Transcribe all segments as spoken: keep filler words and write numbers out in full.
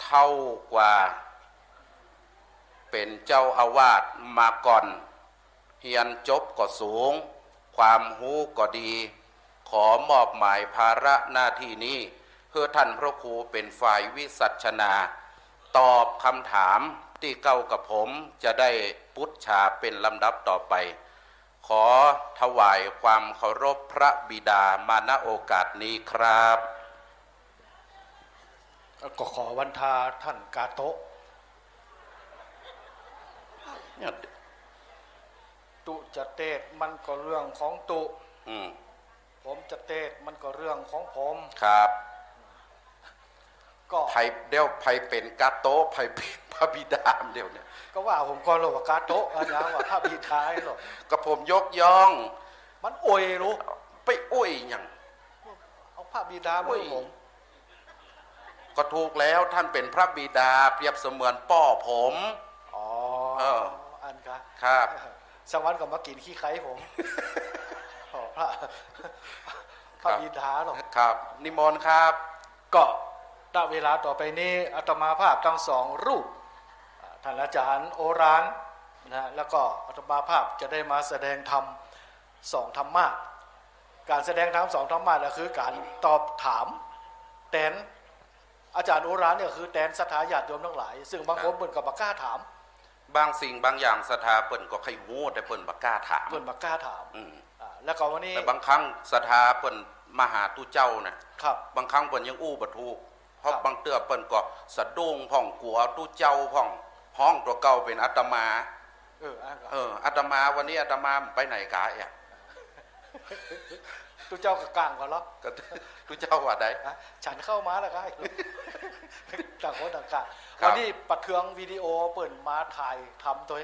เข้ากว่าเป๋นเจ้าอาวาสมาก่อน เฮียนจบก็สูง ความฮู้ก็ดี ขอมอบหมายภาระหน้าตี้นี้หื้อต้านพระครูเป๋นฝ่ายวิสัชนา ตอบกำถามตี้เก้ากับผมจะได้ปุจฉาเป๋นลำดับต่อไป ขอถวายความเคารพพระบิดามา ณ โอกาสนี้ครับ ก็ขอวันทาต้านกาโตะ เนี่ย ตุ๊จะเตศน์มันก็เรื่องของตุ๊ อืม ผมจะเตศน์มันก็เรื่องของผม ครับ ก็ ใผ เดี๋ยวใผเป๋นกาโตะ ใผเป๋นพระบิดาเดี๋ยวเนี่ย ก็ว่าผมก่อนแล้วว่ากาโตะ อาจารย์ว่าพระบิดาเหรอ ก็ผมยกย่อง มันอวยลูก ไปอวยหยัง เอาพระบิดามา อวย ผม ก็ถูกแล้ว ต้านเป๋นพระบิดา เปรียบเสมือนป้อผม อ๋อ เออ อันกะ ครับ สักวันก็มากิ๋นขี้ไคผม ขอพระ พระบิดาเนาะ ครับ นิมนต์ครับ ก็ ณ เวลาต่อไปนี้ อาตมาภาพตังสองรูป อ่า ต้านอาจารย์โอราน นะฮะ แล้วก็อาตมาภาพจะได้มาแสดงธรรมสองธรรมาสน์ ก๋านแสดงธรรมสองธรรมาสน์ก็คือก๋านตอบถามแตน อาจารย์โอรานเนี่ยคือแตนศรัทธาญาติโยมตังหลาย ซึ่งบางคน ครับ เปิ้นก็บ่กล้าถาม บางสิ่งบางอย่างศรัทธาเปิ้นก็ใค่ฮู้ แต่เปิ้นบ่กล้าถาม เปิ้นบ่กล้าถาม อืม อ่า แล้วก็วันนี้ แต่บางครั้งศรัทธาเปิ้นมาหาตุ๊เจ้านะ ครับ บางครั้งเปิ้นยังอู้บ่ถูก เพราะ ครับ บางเตื้อเปิ้นก็สะดุ้งพ่อง กั๋วตุ๊เจ้าพ่อง ฮ้องตั๋วเก่าเป๋นอาตมา เออ อันกะ เออ อาตมา วันนี้อาตมาไปไหนกาเอี่ย ตุ๊เจ้าก็ก้างก่อนเหรอ ก็ตุ๊เจ้าว่าใด ฮะ ฉันเข้ามาแล้วกา ต่างคนต่างก้าง ครับ วันนี้ป๋าเทืองวิดีโอเปิ้นมาถ่ายธรรมตวย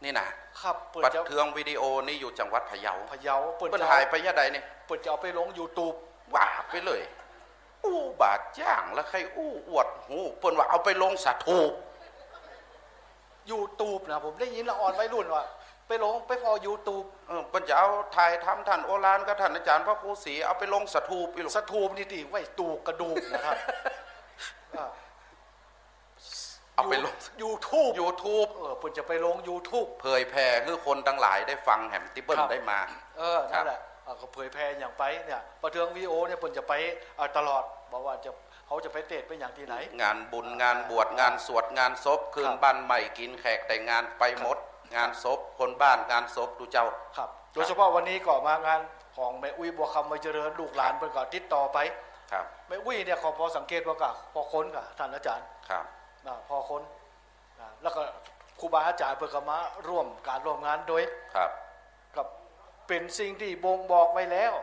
นี่นะ ครับ เปิ้น ป๋า จะ เทืองวิดีโอนี่อยู่จังหวัดพะเยา พะเยา เปิ้น เปิ้น จะ หายไปยามใดนี่ เปิ้นจะเอาไปลงยูทูบ ว่าไปเลย อู้บ่าจ้างแล้วใค่อู้อวดฮู้ เปิ้นว่าเอาไปลงสถูป ยูทูบนะ ผมได้ยินละอ่อนวัยรุ่นว่า ไปลง ไปผ่อยูทูบ เออ เปิ้นจะเอาถ่ายธรรมต้านโอรานกับต้านอาจารย์พระครูศรี เอาไปลงสถูปอีหลูก สถูปนี่ตี้ไว้ตูกกระดูกนะครับ อ่า เอาไปลง ยู ยูทูบ ยูทูบ เออ เปิ้นจะไปลงยูทูบ เผยแผ่หื้อคนตังหลายได้ฟังแหมตี้เปิ้น ครับ ได้มา เออ ครับ นั่นแหละ อ่า ก็เผยแผ่อย่างไปเนี่ย ป๋าเทืองวิดีโอเนี่ยเปิ้นจะไป อ่า ตลอด บ่ว่าจะ เขาจะไปเตศน์ไปอย่างตี้ไหน งานบุญ อ่า งานบวช อ่า งานสวด งานศพ ครับ ขึ้นบ้านใหม่ กิ๋นแขกแต่งงาน ไปหมด ครับ งานศพคนบ้าน งานศพตุ๊เจ้า ครับ ครับ โดยเฉพาะวันนี้ก็มางานของแม่อุ๊ยบัวคำ ไวเจริญ ลูกหลาน ครับ เปิ้นก็ติดต่อไป ครับ แม่อุ๊ยเนี่ยก็ผ่อสังเกตว่าก็ผ่อคนกับต้านอาจารย์ ครับ อ่า ผ่อคน อ่า แล้วก็ครูบาอาจารย์เปิ้นก็มาร่วมก๋านร่วมงานตวย ครับ ก็เป๋นสิ่งตี้บ่งบอกไว้แล้ว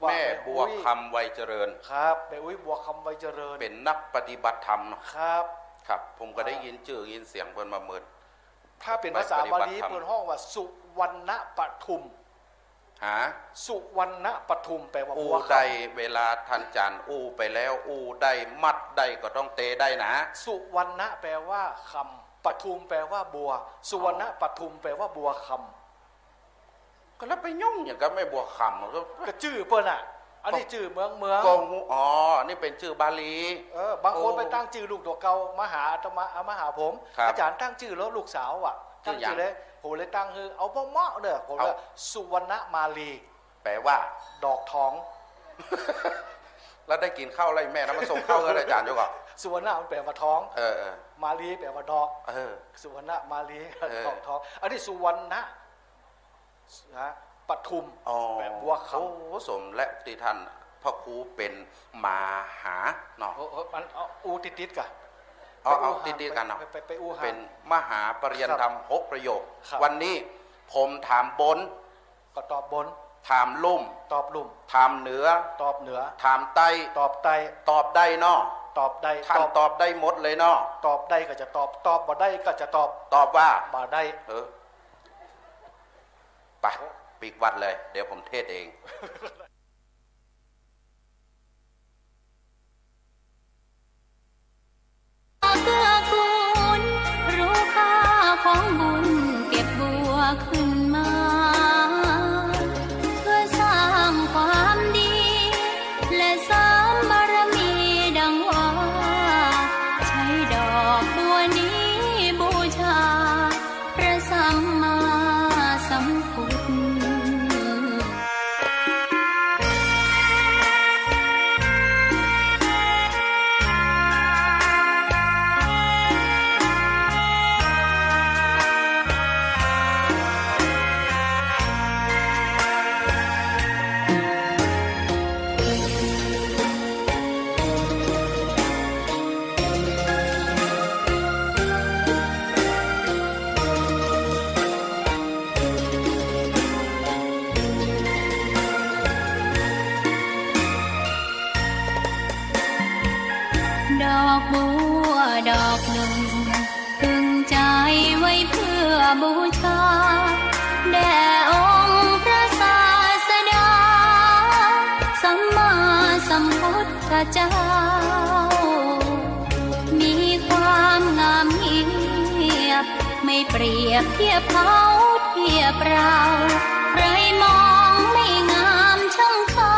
ว่า แม่บัวคำ ไวเจริญ ครับ แม่อุ๊ยบัวคำ ไวเจริญ เป๋นนักปฏิบัติธรรมเนาะ ครับ ครับ ผมก็ได้ยินจื้อยินเสียงเปิ้นมาเมิน ถ้าเป๋นภาษาบาลี ปฏิบัติธรรม เปิ้นฮ้องว่าสุวรรณปทุม ฮะ สุวรรณปทุมแปลว่าบัวคำ อู้ได้ เวลาต้านอาจ๋ารย์อู้ไปแล้ว อู้ได้ มัดได้ก็ต้องเตได้นะ สุวรรณะแปลว่าคำ ปทุมแปลว่าบัว สุวรรณปทุมแปลว่าบัวคำ ก็แล้วไปยุ่งหยังกับแม่บัวคำ ก็ ก็จื้อเปิ้นน่ะ อันนี้จื้อเมือง เมือง ก็ฮู้ อ๋อ นี่เป๋นจื้อบาลี เออ บางคน โอ้ ไปตั้งจื้อลูกตั๋วเก่า มาหาอาตมา เอามาหาผม ครับ อาจ๋ารย์ตั้งจื้อแล้วลูกสาวอะ จื้อหยัง ตั้งจื้อเลย ผมเลยตั้งหื้อ เอาเมาะๆ เน่อ ผมเลย เอา สุวรรณมาลี แปลว่า ดอกทอง แล้วได้กิ๋นข้าวอะไรแม่นะ มาส่งข้าวหื้ออาจ๋ารย์อยู่ก่อ สุวรรณะมันแปลว่าทอง เออ เออ มาลีแปลว่าดอก เออ สุวรรณะมาลี เออ ดอกทอง อันนี้สุวรรณะ นะ ปทุม อ๋อ แปลว่าบัวคำ โอ้ สมและตี้ต้านพระครูเป๋นมหาเนาะ เออ เออ มัน เอาอู้ติดๆ ก่ะ เอา เอา ไปอู้ห่าง ติดๆ กั๋นเนาะ ไป ไป ไปอู้ห่าง เป๋นมหาปริญญาธรรม ครับ หกประโยค ครับ วันนี้ผมถามบน ก็ตอบบน ถามลุ่ม ตอบลุ่ม ถามเหนือ ตอบเหนือ ถามใต้ ตอบใต้ ตอบได้เนาะ ตอบได้ ต้าน ตอบ ตอบได้หมดเลยเนาะ ตอบได้ก็จะตอบ ตอบบ่ได้ก็จะตอบ ตอบว่า บ่ได้ เออ ไป ปิกวัดเลย เดี๋ยวผมเทศน์เอง เกื้อกูล รู้ค่าของบุญ เก็บบัวขึ้นมา เพื่อสร้างความดี และเสริมบารมีดังว่า ดอกหนึ่ง ตึงใจไว้เพื่อบูชา แด่องค์พระศาสดา สัมมาสัมพุทธเจ้า มีความงามเงียบ ไม่เปรียบเทียบเขาเทียบเรา ใครมองไม่งามช่างเขา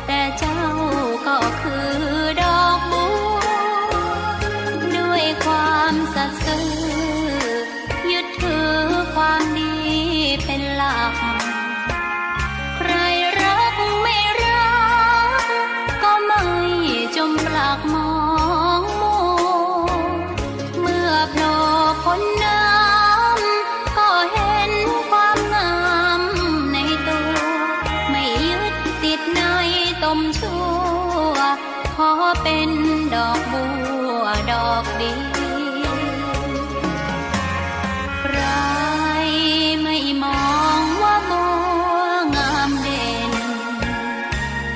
แต่เจ้าก็คือดอกบัว ด้วยความสัตย์ซื่อ ยึดถือความดีเป็นหลัก ใครรักไม่รัก ก็ไม่จมปลักมองมัว เมื่อโผล่พ้นน้ำ ก็เห็นความงามในตัว ไม่ยึดติดในตมชั่ว ขอเป็นดอกบัวดอกเดียว ใครไม่มองว่าบัวงามเด่น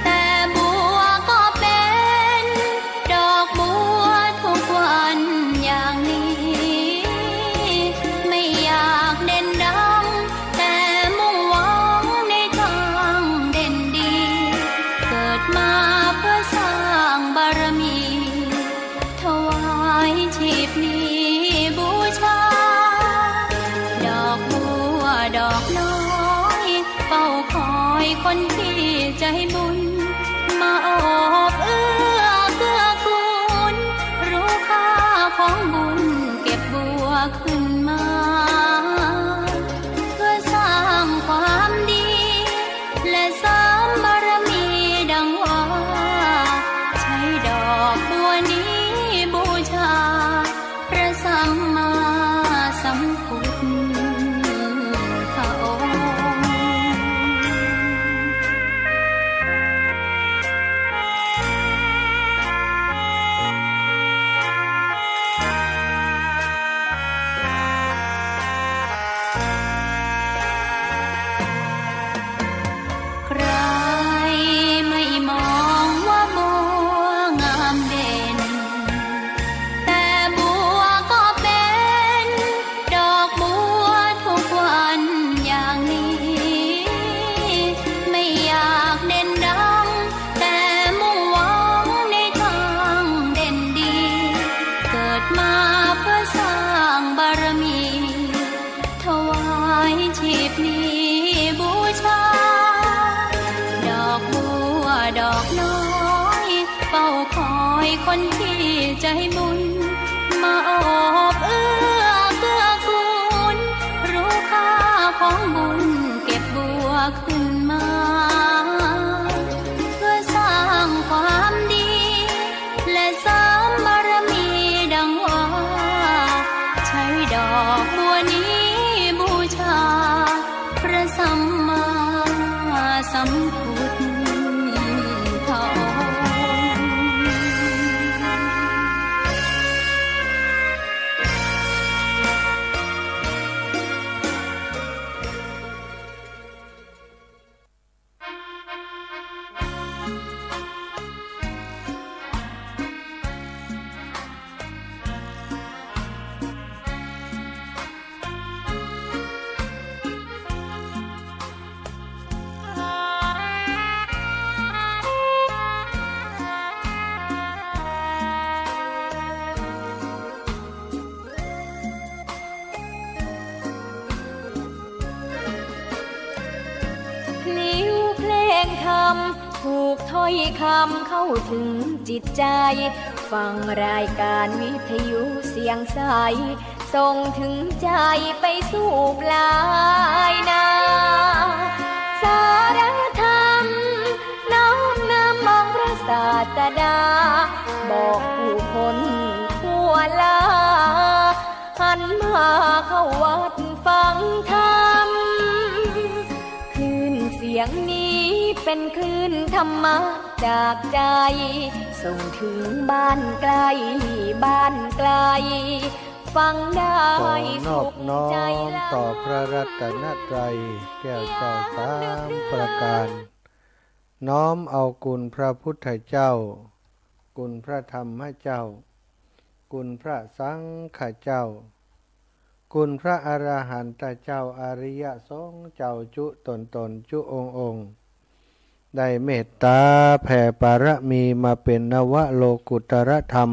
แต่บัวก็เป็นดอกบัวทุกวันอย่างนี้ ไม่อยากเด่นดัง แต่มุ่งหวังในทางเด่นดี เกิดมาเพื่อสร้างบารมี ถวายชีพนี้บูชา ดอกบัวดอกน้อย เฝ้าคอยคนที่ใจบุญ มาโอบเอื้อเกื้อกูล รู้ค่าของบุญเก็บบัวขึ้นมา เพื่อสร้างความดี และเสริมบารมีดังว่า ใช้ดอกบัวนี้บูชา พระสัมมาสัมพุทธองค์ ใครไม่มองว่าบัวงามเด่น แต่บัวก็เป็นดอกบัวทุกวันอย่างนี้ ไม่อยากเด่นดัง แต่มุ่งหวังในทางเด่นดี เกิดมาเพื่อสร้างบารมี ถวายชีพนี้บูชา ดอกบัวดอกน้อย เฝ้าคอยคนที่ใจบุญ มาโอบเอื้อเกื้อกูล รู้ค่าของบุญเก็บบัวขึ้นมา เพื่อสร้างความดี และเสริมบารมีดังว่า ใช้ดอกบัวนี้บูชา พระสัมมาสัมพุทธองค์ พลิ้วเพลงธรรม ถูกถ้อยคำเข้าถึงจิตใจ ฟังรายการวิทยุเสียงใส ส่งถึงใจไปสู่ปลายนา สาระธรรม น้อมนำองค์พระศาสดา บอกผู้คนทั่วลา หันมาเข้าวัดฟังธรรม คลื่นเสียงนี้เป็นคลื่นธรรมะจากใจ ส่งถึงบ้านไกลบ้านไกล ฟังได้ ขอนอบน้อมต่อพระรัตนตรัยแก้วแก้วสามประการ น้อมเอาคุณพระพุทธเจ้า คุณพระธรรมเจ้า คุณพระสังฆเจ้า คุณพระอรหันตเจ้า อริยสงฆ์เจ้าจุ๊ต๋นๆ จุ๊องค์ๆ ได้เมตต๋าแผ่ปารมีมาเป๋นนวโลกุตตรธรรม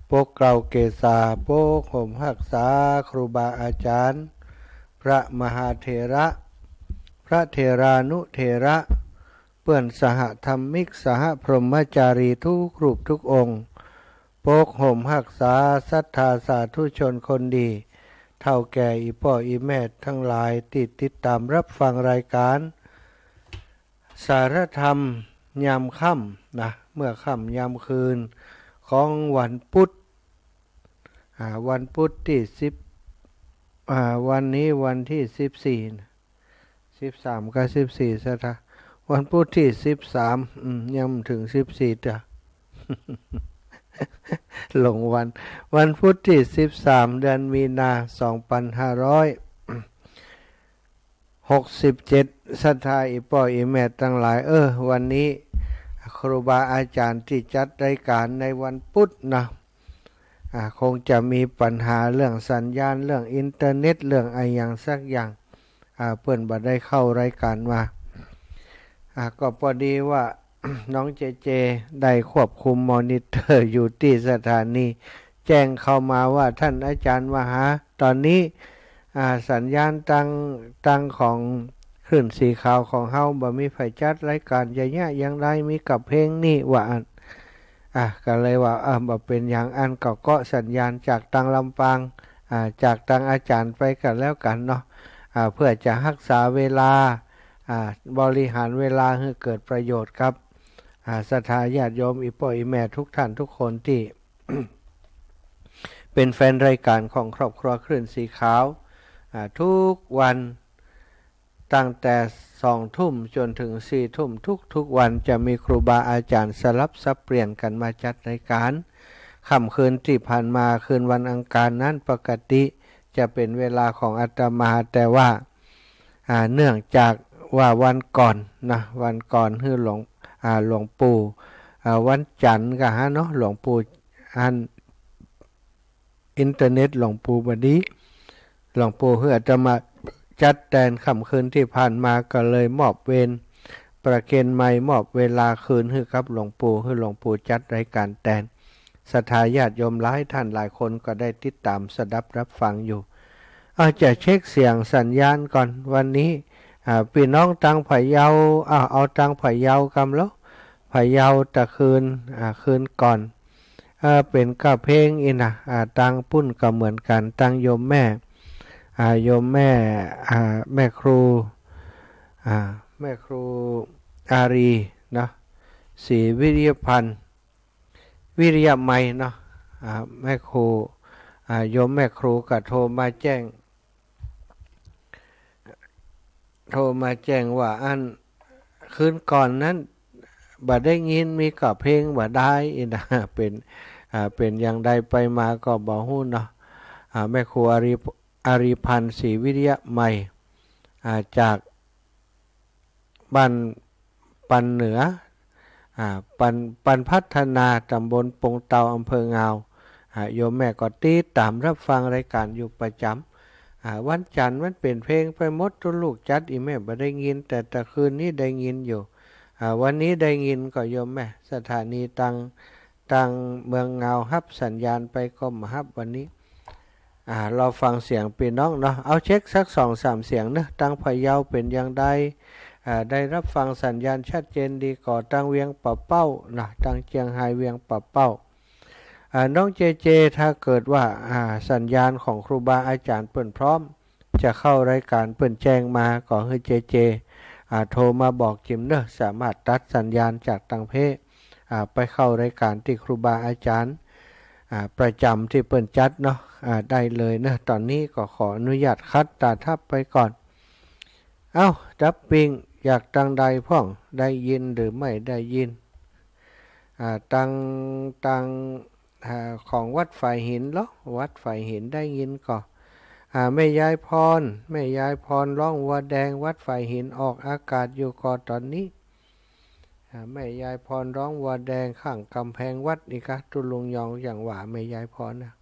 ปกเกล้าเกศา ปกห่มฮักษาครูบาอาจ๋ารย์ พระมหาเถระ พระเถรานุเถระ เปื้อนสหธรรมิก สหพรหมจารีทุกรูปทุกองค์ ปกห่มฮักษาศรัทธาสาธุชนคนดี เฒ่าแก่อี่ป้ออี่แม่ตังหลายตี้ติดต๋ามฮับฟังรายก๋าน สารธรรมยามค่ำนะ เมื่อค่ำยามคืนของวันพุธ อ่า วันพุธตี้สิบ อ่า วันนี้วันตี้สิบสี่นะ สิบสามกับสิบสี่ ศรัทธา วันพุธตี้สิบสาม อืม ยังบ่เถิงสิบสี่เตื้อ หลงวัน วันพุธตี้สิบสาม เดือนมีนา สองปันห้าร้อยหกสิบเจ็ด ศรัทธาอี่ป้ออี่แม่ตังหลาย เออ วันนี้ครูบาอาจ๋ารย์ตี้จัดรายก๋านในวันพุธนะ อ่า คงจะมีปัญหาเรื่องสัญญาณ เรื่องอินเทอร์เน็ต เรื่องอะหยังสักอย่าง อ่า เปิ้นบ่ได้เข้ารายก๋านมา อ่า ก็ปอดีว่า น้องเจเจได้ควบคุมมอนิเตอร์อยู่ตี้สถานี แจ้งเข้ามาว่า ต้านอาจ๋ารย์มหา ต๋อนนี้ อ่า สัญญาณตาง ตางของคลื่นสีขาวของเฮาบ่มีใผจัดรายก๋าน จะเยียะอย่างใด มีก้าเพลงนี้ ว่าอั้น อ่ะ ก็เลยว่า เออ บ่เป๋นหยัง อั้นก็เกาะสัญญาณจากตางลำปาง อ่า จากตางอาจ๋ารย์ไปก็แล้วกั๋นเนาะ อ่า เปื้อจะฮักษาเวลา อ่า บริหารเวลาหื้อเกิดประโยชน์ครับ อ่า ศรัทธาญาติโยมอี่ป้ออี่แม่ทุกท่านทุกคนตี้ เป๋นแฟนรายก๋านของครอบครัวคลื่นสีขาว อ่า ทุกวัน ตั้งแต่สองทุ่มจ๋นเถิงสี่ทุ่ม ทุกๆ วันจะมีครูบาอาจ๋ารย์สลับสับเปลี่ยนกั๋นมาจัดรายก๋าน ค่ำคืนตี้ผ่านมาคืนวันอังคารนั้นปกติจะเป๋นเวลาของอาตมา แต่ว่า อ่า เนื่องจากว่าวันก่อนนะ วันก่อนหื้อหลวง อ่า หลวงปู่ อ่า วันจันทร์ก็ฮะเนาะ หลวงปู่อั้น อินเทอร์เน็ตหลวงปู่บ่ดี หลวงปู่หื้ออาตมาจัดแตนค่ำคืนตี้ผ่านมา ก็เลยมอบเวรประเคนไมค์ มอบเวลาคืนหื้อกับหลวงปู่ หื้อหลวงปู่จัดรายก๋านแตน ศรัทธาญาติโยมหลายท่านหลายคนก็ได้ติดต๋ามสดับฮับฟังอยู่ เอา จะเช็คเสียงสัญญาณก่อน วันนี้ อ่า ปี้น้องตางพะเยา อ่า เอาตางพะเยากำเล่า พะเยาตะคืน อ่า คืนก่อน เออ เป๋นก้าเพลงอี้นะ อ่า ตางปุ้นก็เหมือนกั๋น ตางโยมแม่ อ่า โยมแม่ อ่า แม่ครู อ่า แม่ครูอารีเนาะ ศรีวิริยพันธ์ วิริยะไมยเนาะ อ่า แม่ครู อ่า โยมแม่ครูก็โทรมาแจ้ง โทรมาแจ้งว่า อั้น คืนก่อนนั้นบ่ได้ยิน มีก้าเพลงบ่ได้อี้นะ เป๋น อ่า เป๋นอย่างใดไปมาก็บ่ฮู้เนาะ อ่า แม่ครูอารี อารีพันธ์ ศรีวิริยะไมย อ่า จากบ้านปันเหนือ อ่า ปัน ปันพัฒนา ต๋ำบลปงเตา อำเภองาว อ่า โยมแม่ก็ติดต๋ามฮับฟังรายก๋านอยู่ประจ๋ำ อ่า วันจันทร์มันเป๋นเพลงไปหมด ตุ๊ลูกจัด อี่แม่บ่ได้ยิน แต่ตะคืนนี้ได้ยินอยู่ อ่า วันนี้ได้ยินก็โยมแม่ สถานีตาง ตางเมืองงาวฮับสัญญาณไปก็บ่ฮับวันนี้ อ่า รอฟังเสียงปี้น้องเนาะ เอาเช็คสักสองสามเสียงเนาะ ตางพะเยาเป๋นอย่างใด อ่า ได้ฮับฟังสัญญาณชัดเจนดีก่อ ตางเวียงป่าเป้านะ ตางเจียงฮายเวียงป่าเป้า อ่า น้องเจเจ ถ้าเกิดว่า อ่า สัญญาณของครูบาอาจ๋ารย์เปิ้นพร้อม จะเข้ารายก๋านเปิ้นแจ้งมา ก็หื้อเจเจ อ่า โทรมาบอกจิ๋มเนาะ สามารถตัดสัญญาณจากตางเพ อ่า ไปเข้ารายก๋านตี้ครูบาอาจ๋ารย์ อ่า ประจ๋ำตี้เปิ้นจัดเนาะ อ่า ได้เลยเนาะ ต๋อนนี้ก็ขออนุญาตขัดต๋าทับไปก่อน เอ้า ดับปิ้ง จากตางใดพ่อง ได้ยินหรือไม่ได้ยิน อ่า ตาง ตาง อ่า ของวัดฝายหินเหรอ วัดฝายหินได้ยินก่อ อ่า แม่ยายพร แม่ยายพรร้องวัวแดง วัดฝายหินออกอากาศอยู่ก่อต๋อนนี้ อ่า แม่ยายพรฮ้องวัวแดงข้างก๋ำแพงวัดนี่กะ ตุ๊ลุงยองยังว่าแม่ยายพรนะ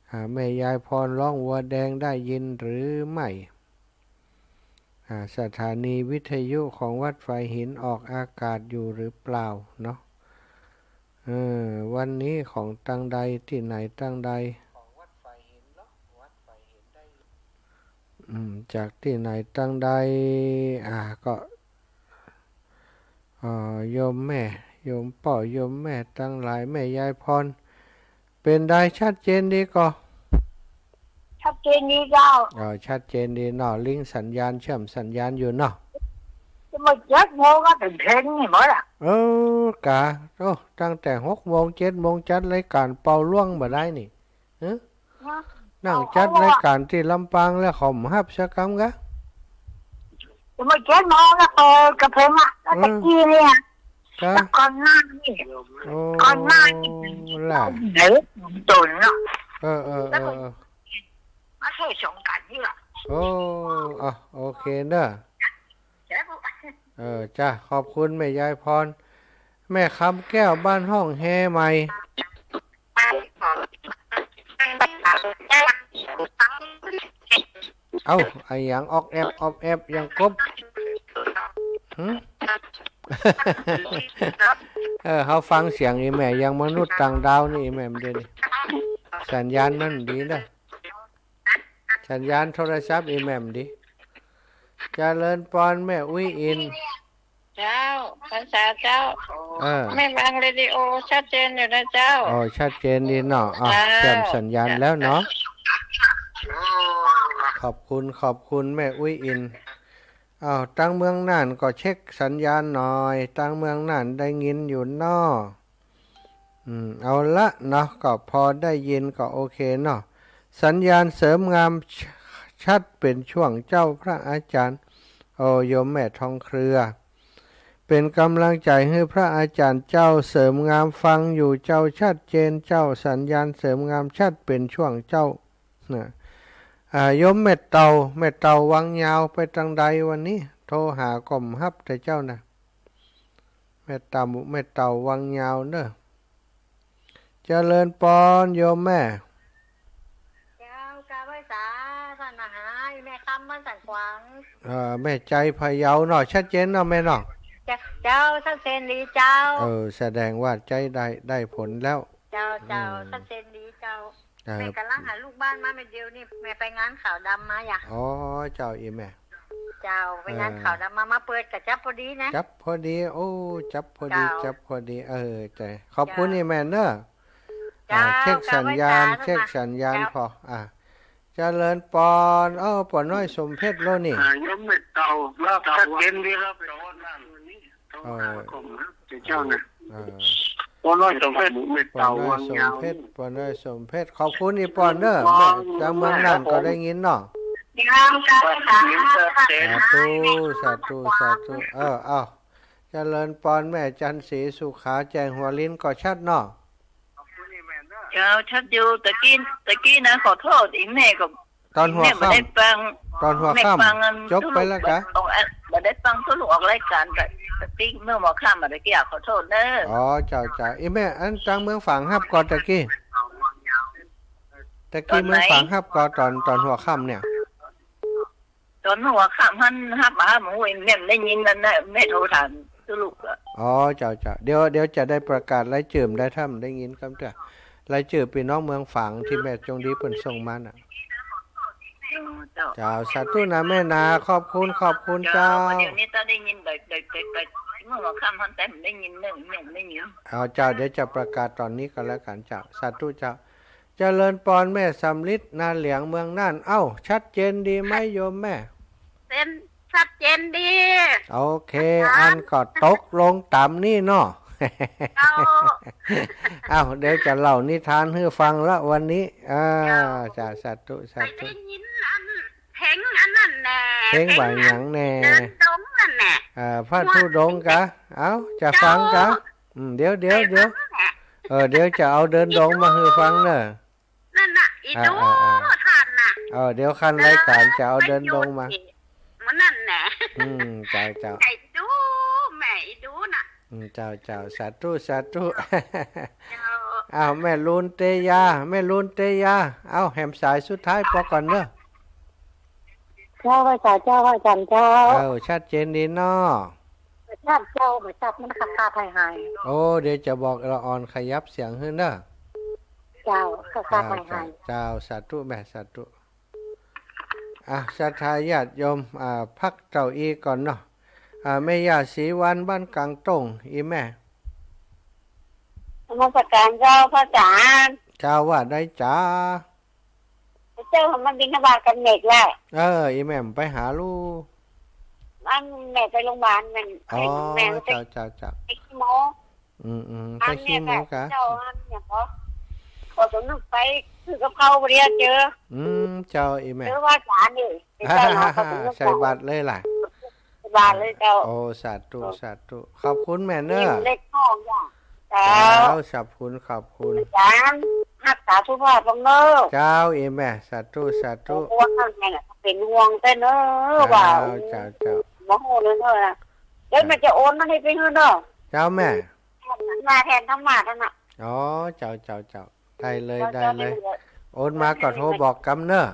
อ่า แม่ยายพรฮ้องวัวแดงได้ยินหรือไม่ อ่า สถานีวิทยุของวัดฝายหินออกอากาศอยู่หรือเปล่าเนาะ เออ วันนี้ของตางใด ตี้ไหนตางใด อืม จากตี้ไหนตางใด อ่า ก็ เอ่อ โยมแม่ โยมป้อ โยมแม่ตังหลาย แม่ยายพร เป๋นใด ชัดเจนดีก่อ ชัดเจนดีเจ้า เออ ชัดเจนดีเนาะ ลิงก์สัญญาณ เชื่อมสัญญาณอยู่เนาะ จะมาเจ็ดโมงก็เถิงเพ็งนี่หมดอะ เออ กะ โอ้ ตั้งแต่หกโมง เจ็ดโมง จัดรายก๋านเป่าล่วงบ่ได้นี่ ฮะ ฮะ นั่งจัดรายก๋านตี้ลำปางแล้วเขาบ่ฮับสักกำกะ เมื่อกี้มองแล้วเปิดกระเพ็งอะ แล้วตะกี้เนี่ย กะ แล้วก่อนหน้านี่ โอ้ ก่อนหน้านี่ ล่ะ เดี๋ยวตุ่นเนาะ เออ เออ เออ แล้วก็ เออ มาช่วยสงกรานต์นี่ล่ะ โอ้ อ่ะ โอเคเนอะ เออ จ้ะ ขอบคุณแม่ยายพร แม่คำแก้วบ้านฮ่องแฮใหม่ เอ้า อะหยังออบแอบออบแอบยังกบ หึ เออ เฮาฟังเสียงอีแม่ยังมนุษย์ต่างดาวนี่ อีแม่มันเดี๋ยวนี้ สัญญาณมันดีนะ สัญญาณโทรศัพท์อีแม่มันดี เจริญปอนแม่อุ๊ยอิน เจ้า พรรษาเจ้า เออ แม่ฟังเรดิโอชัดเจนอยู่นะเจ้า อ๋อ ชัดเจนดีเนาะ อ่ะ เจ้า เชื่อมสัญญาณแล้วเนาะ ขอบคุณ ขอบคุณแม่อุ๊ยอิน อ้าว ตังเมืองน่านก็เช็คสัญญาณหน่อย ตังเมืองน่านได้ยินอยู่เนาะ อืม เอาละเนาะ ก็พอได้ยินก็โอเคเนาะ สัญญาณเสริมงาม ช- ชัดเป๋นช่วงเจ้าพระอาจารย์ โอ้ โยมแม่ทองเครือ เป๋นก๋ำลังใจ๋หื้อพระอาจารย์เจ้า เสริมงามฟังอยู่เจ้า ชัดเจนเจ้า สัญญาณเสริมงามชัดเป๋นช่วงเจ้า นะ อ่า โยมแม่เต่า แม่เต่าวังยาวไปตางใดวันนี้ โทรหาก็บ่ฮับแต่เจ้านะ แม่เต่า แม่เต่าวังยาวเนอะ เจริญปอนโยมแม่ เจ้า กราบไหว้สาท่านมหา แม่คำบ้านสันขวาง เอ่อ แม่ใจพะเยาเนาะ ชัดเจนเนาะแม่เนาะ เจ้า เจ้า ชัดเจนดีเจ้า เออ แสดงว่าใจ๊ได้ ได้ผลแล้ว เจ้า เจ้า อืม ชัดเจนดีเจ้า เอ่อ แม่ก่ำลังหาลูกบ้านมาเมื่อเดียวนี่ แม่ไปงานขาวดำมาอย่า อ๋อ เจ้า อีแม่ เจ้า ไปงาน เอ่อ ขาวดำมา มาเปิดก็จับพอดีนะ จับพอดี โอ้ จับพอดี เจ้า จับพอดี เออ ใจ๋ ขอบคุณ เจ้า อีแม่เนอะ เจ้า อ่า เช็คสัญญาณ กราบไหว้สา เช็คสัญญาณ เจ้า พอ อ่า เจริญปอน เอ้า ป้อน้อยสมเพชรแล้วนี่ อ่า โยมแม่เต่า ชัดเจนดีครับ เออ เจ้านะ เออ ป้อน้อยสมเพชร แม่เต่าวังยาว ป้อน้อยสมเพชร ป้อน้อยสมเพชร ขอบคุณอีปอนเนอะ แม่ ตางเมืองน่านก็ได้ยินเนาะ สาธุ สาธุ สาธุ เออ เอ้า เจริญปอนแม่จันทร์ศรีสุขา แจ้งหัวลิ้นก็ชัดเนาะ เจ้า ชัดอยู่ ตะกี้ ตะกี้นะ ขอโทษ อีแม่ก็ ตอนหัวค่ำ แม่บ่ได้ฟัง ตอนหัวค่ำ แม่ฟังอัน จบไปแล้วกะ ตู้ลูกออก บ่ได้ฟังตู้ลูกออกรายก๋าน ตะ ตะกี้เมื่อหัวค่ำอะ ตะกี้อะ ขอโทษเนอะ อ๋อ เจ้า เจ้า อีแม่ อันตางเมืองฝางฮับก่อตะกี้ ตะกี้เมืองฝางฮับก่อตอน ตอนหัวค่ำเนี่ย ตอนหัวค่ำหั้นฮับ ฮับ โอ้ย แม่บ่ได้ยินนั่นนะ แม่โทรถามตู้ลูกอะ อ๋อ เจ้า เจ้า เดี๋ยว เดี๋ยวจะได้ประกาศรายจื้อได้ ถ้าบ่ได้ยินกำเตื้อ รายจื้อปี้น้องเมืองฝางตี้แม่จงดีเปิ้นส่งมาน่ะ เจ้า เจ้า สาธุนะแม่นะ ขอบคุณ ขอบคุณเจ้า เจ้า เดี๋ยวนี้ต้องได้ยิน เดี๋ยว เดี๋ยว เดี๋ยว เดี๋ยว เมื่อหัวค่ำหั้นแต่บ่ได้ยิน แม่ แม่บ่ได้ยิน เอาเจ้า เดี๋ยวจะประกาศตอนนี้ก็แล้วกั๋นเจ้า สาธุเจ้า เจริญปอนแม่สำริด นาเหลียง เมืองน่าน เอ้า ชัดเจนดีไหมโยมแม่ เจน ชัดเจนดี โอเค อาจ๋ารย์ อั้นก็ตกลงต๋ามนี้เนาะ เจ้า เอ้า เดี๋ยวจะเล่านิทานหื้อฟังละวันนี้ อ่า เจ้า จ้า สาธุ สาธุ ได้ยินอันเพลงอันนั้นแน่ เพลงว่าหยังแน่ เดินดงนั่นแน่ อ่า พระธุดงค์กะ เอ้า จะฟังกะ เจ้า อืม เดี๋ยว เดี๋ยว เดี๋ยว เออ เดี๋ยวจะเอาเดินดงมาหื้อฟังเนอะ นั่นน่ะ อี อ่า ดู อ่า อ่า ท่านน่ะ เออ เดี๋ยวขั้นรายก๋านจะเอาเดินดงมา มันนั่นแหละ อืม เจ้า เจ้า ไอ้ดู แม่อีดูน่ะ อืม เจ้า เจ้า สาธุ สาธุ เจ้า อ้าว แม่ลูนเตยา แม่ลูนเตยา เอ้า แหมสายสุดท้ายปอก่อนเนอะ เจ้า พระอาจารย์ เจ้า พระอาจารย์ เจ้า เอ้า ชัดเจนดีเนาะ ชัด เจ้า บ่ชัด มันขาดๆ หายๆ โอ้ เดี๋ยวจะบอกละอ่อนขยับเสียงขึ้นเนอะ เจ้า ขาดๆ หายๆ เจ้า สาธุแม่ สาธุ อ่ะ ศรัทธาญาติโยม อ่า พักเต้าอี้ก่อนเนาะ อ่า แม่ย่าศรีวรรณ บ้านกลางต้ง อีแม่ นมัสการเจ้า พระอาจารย์ เจ้า ว่าได้จ้า เจ้า มันบิณฑบาตกั๋นเม็ดแล้ว เออ อีแม่ไปหาลู่ มันแม่ไปโรงพยาบาล มัน อ๋อ แม่ไป เจ้า เจ้า เจ้า ไปคีโม อืม อืม อันเนี้ย ไปคีโมกะ เจ้า อันเนี้ย ขอ ขอสนุกไปซื้อกับข้าวบ่ดีเจอ อืม เจ้า อีแม่ เจอพระอาจารย์นี่ เจ้าเนาะ ขอสนุก ใส่บาตรเลยล่ะ ใส่บาตรเลยเจ้า โอ้ สาธุ สาธุ ขอบคุณแม่เนอะ เล็กน้องจ้ะ เจ้า เจ้า ขอบคุณ ขอบคุณ อาจารย์ รักษาสุขภาพบ้างเนอะ เจ้า อีแม่ สาธุ สาธุ โอ้ ว่าไงน่ะ เป๋นห่วงแต๊เนอะ เจ้า ว่า เจ้า เจ้า บ่ฮู้เลยเนอะ เดี๋ยวแม่จะโอนมาหื้อไปหื้อเนอะ เจ้าแม่ มาแทนธรรมะนั่นน่ะ อ๋อ เจ้า เจ้า เจ้า ได้เลย เจ้า ได้เลย เจ้า โอนมาก็โทรบอกกำเนอะ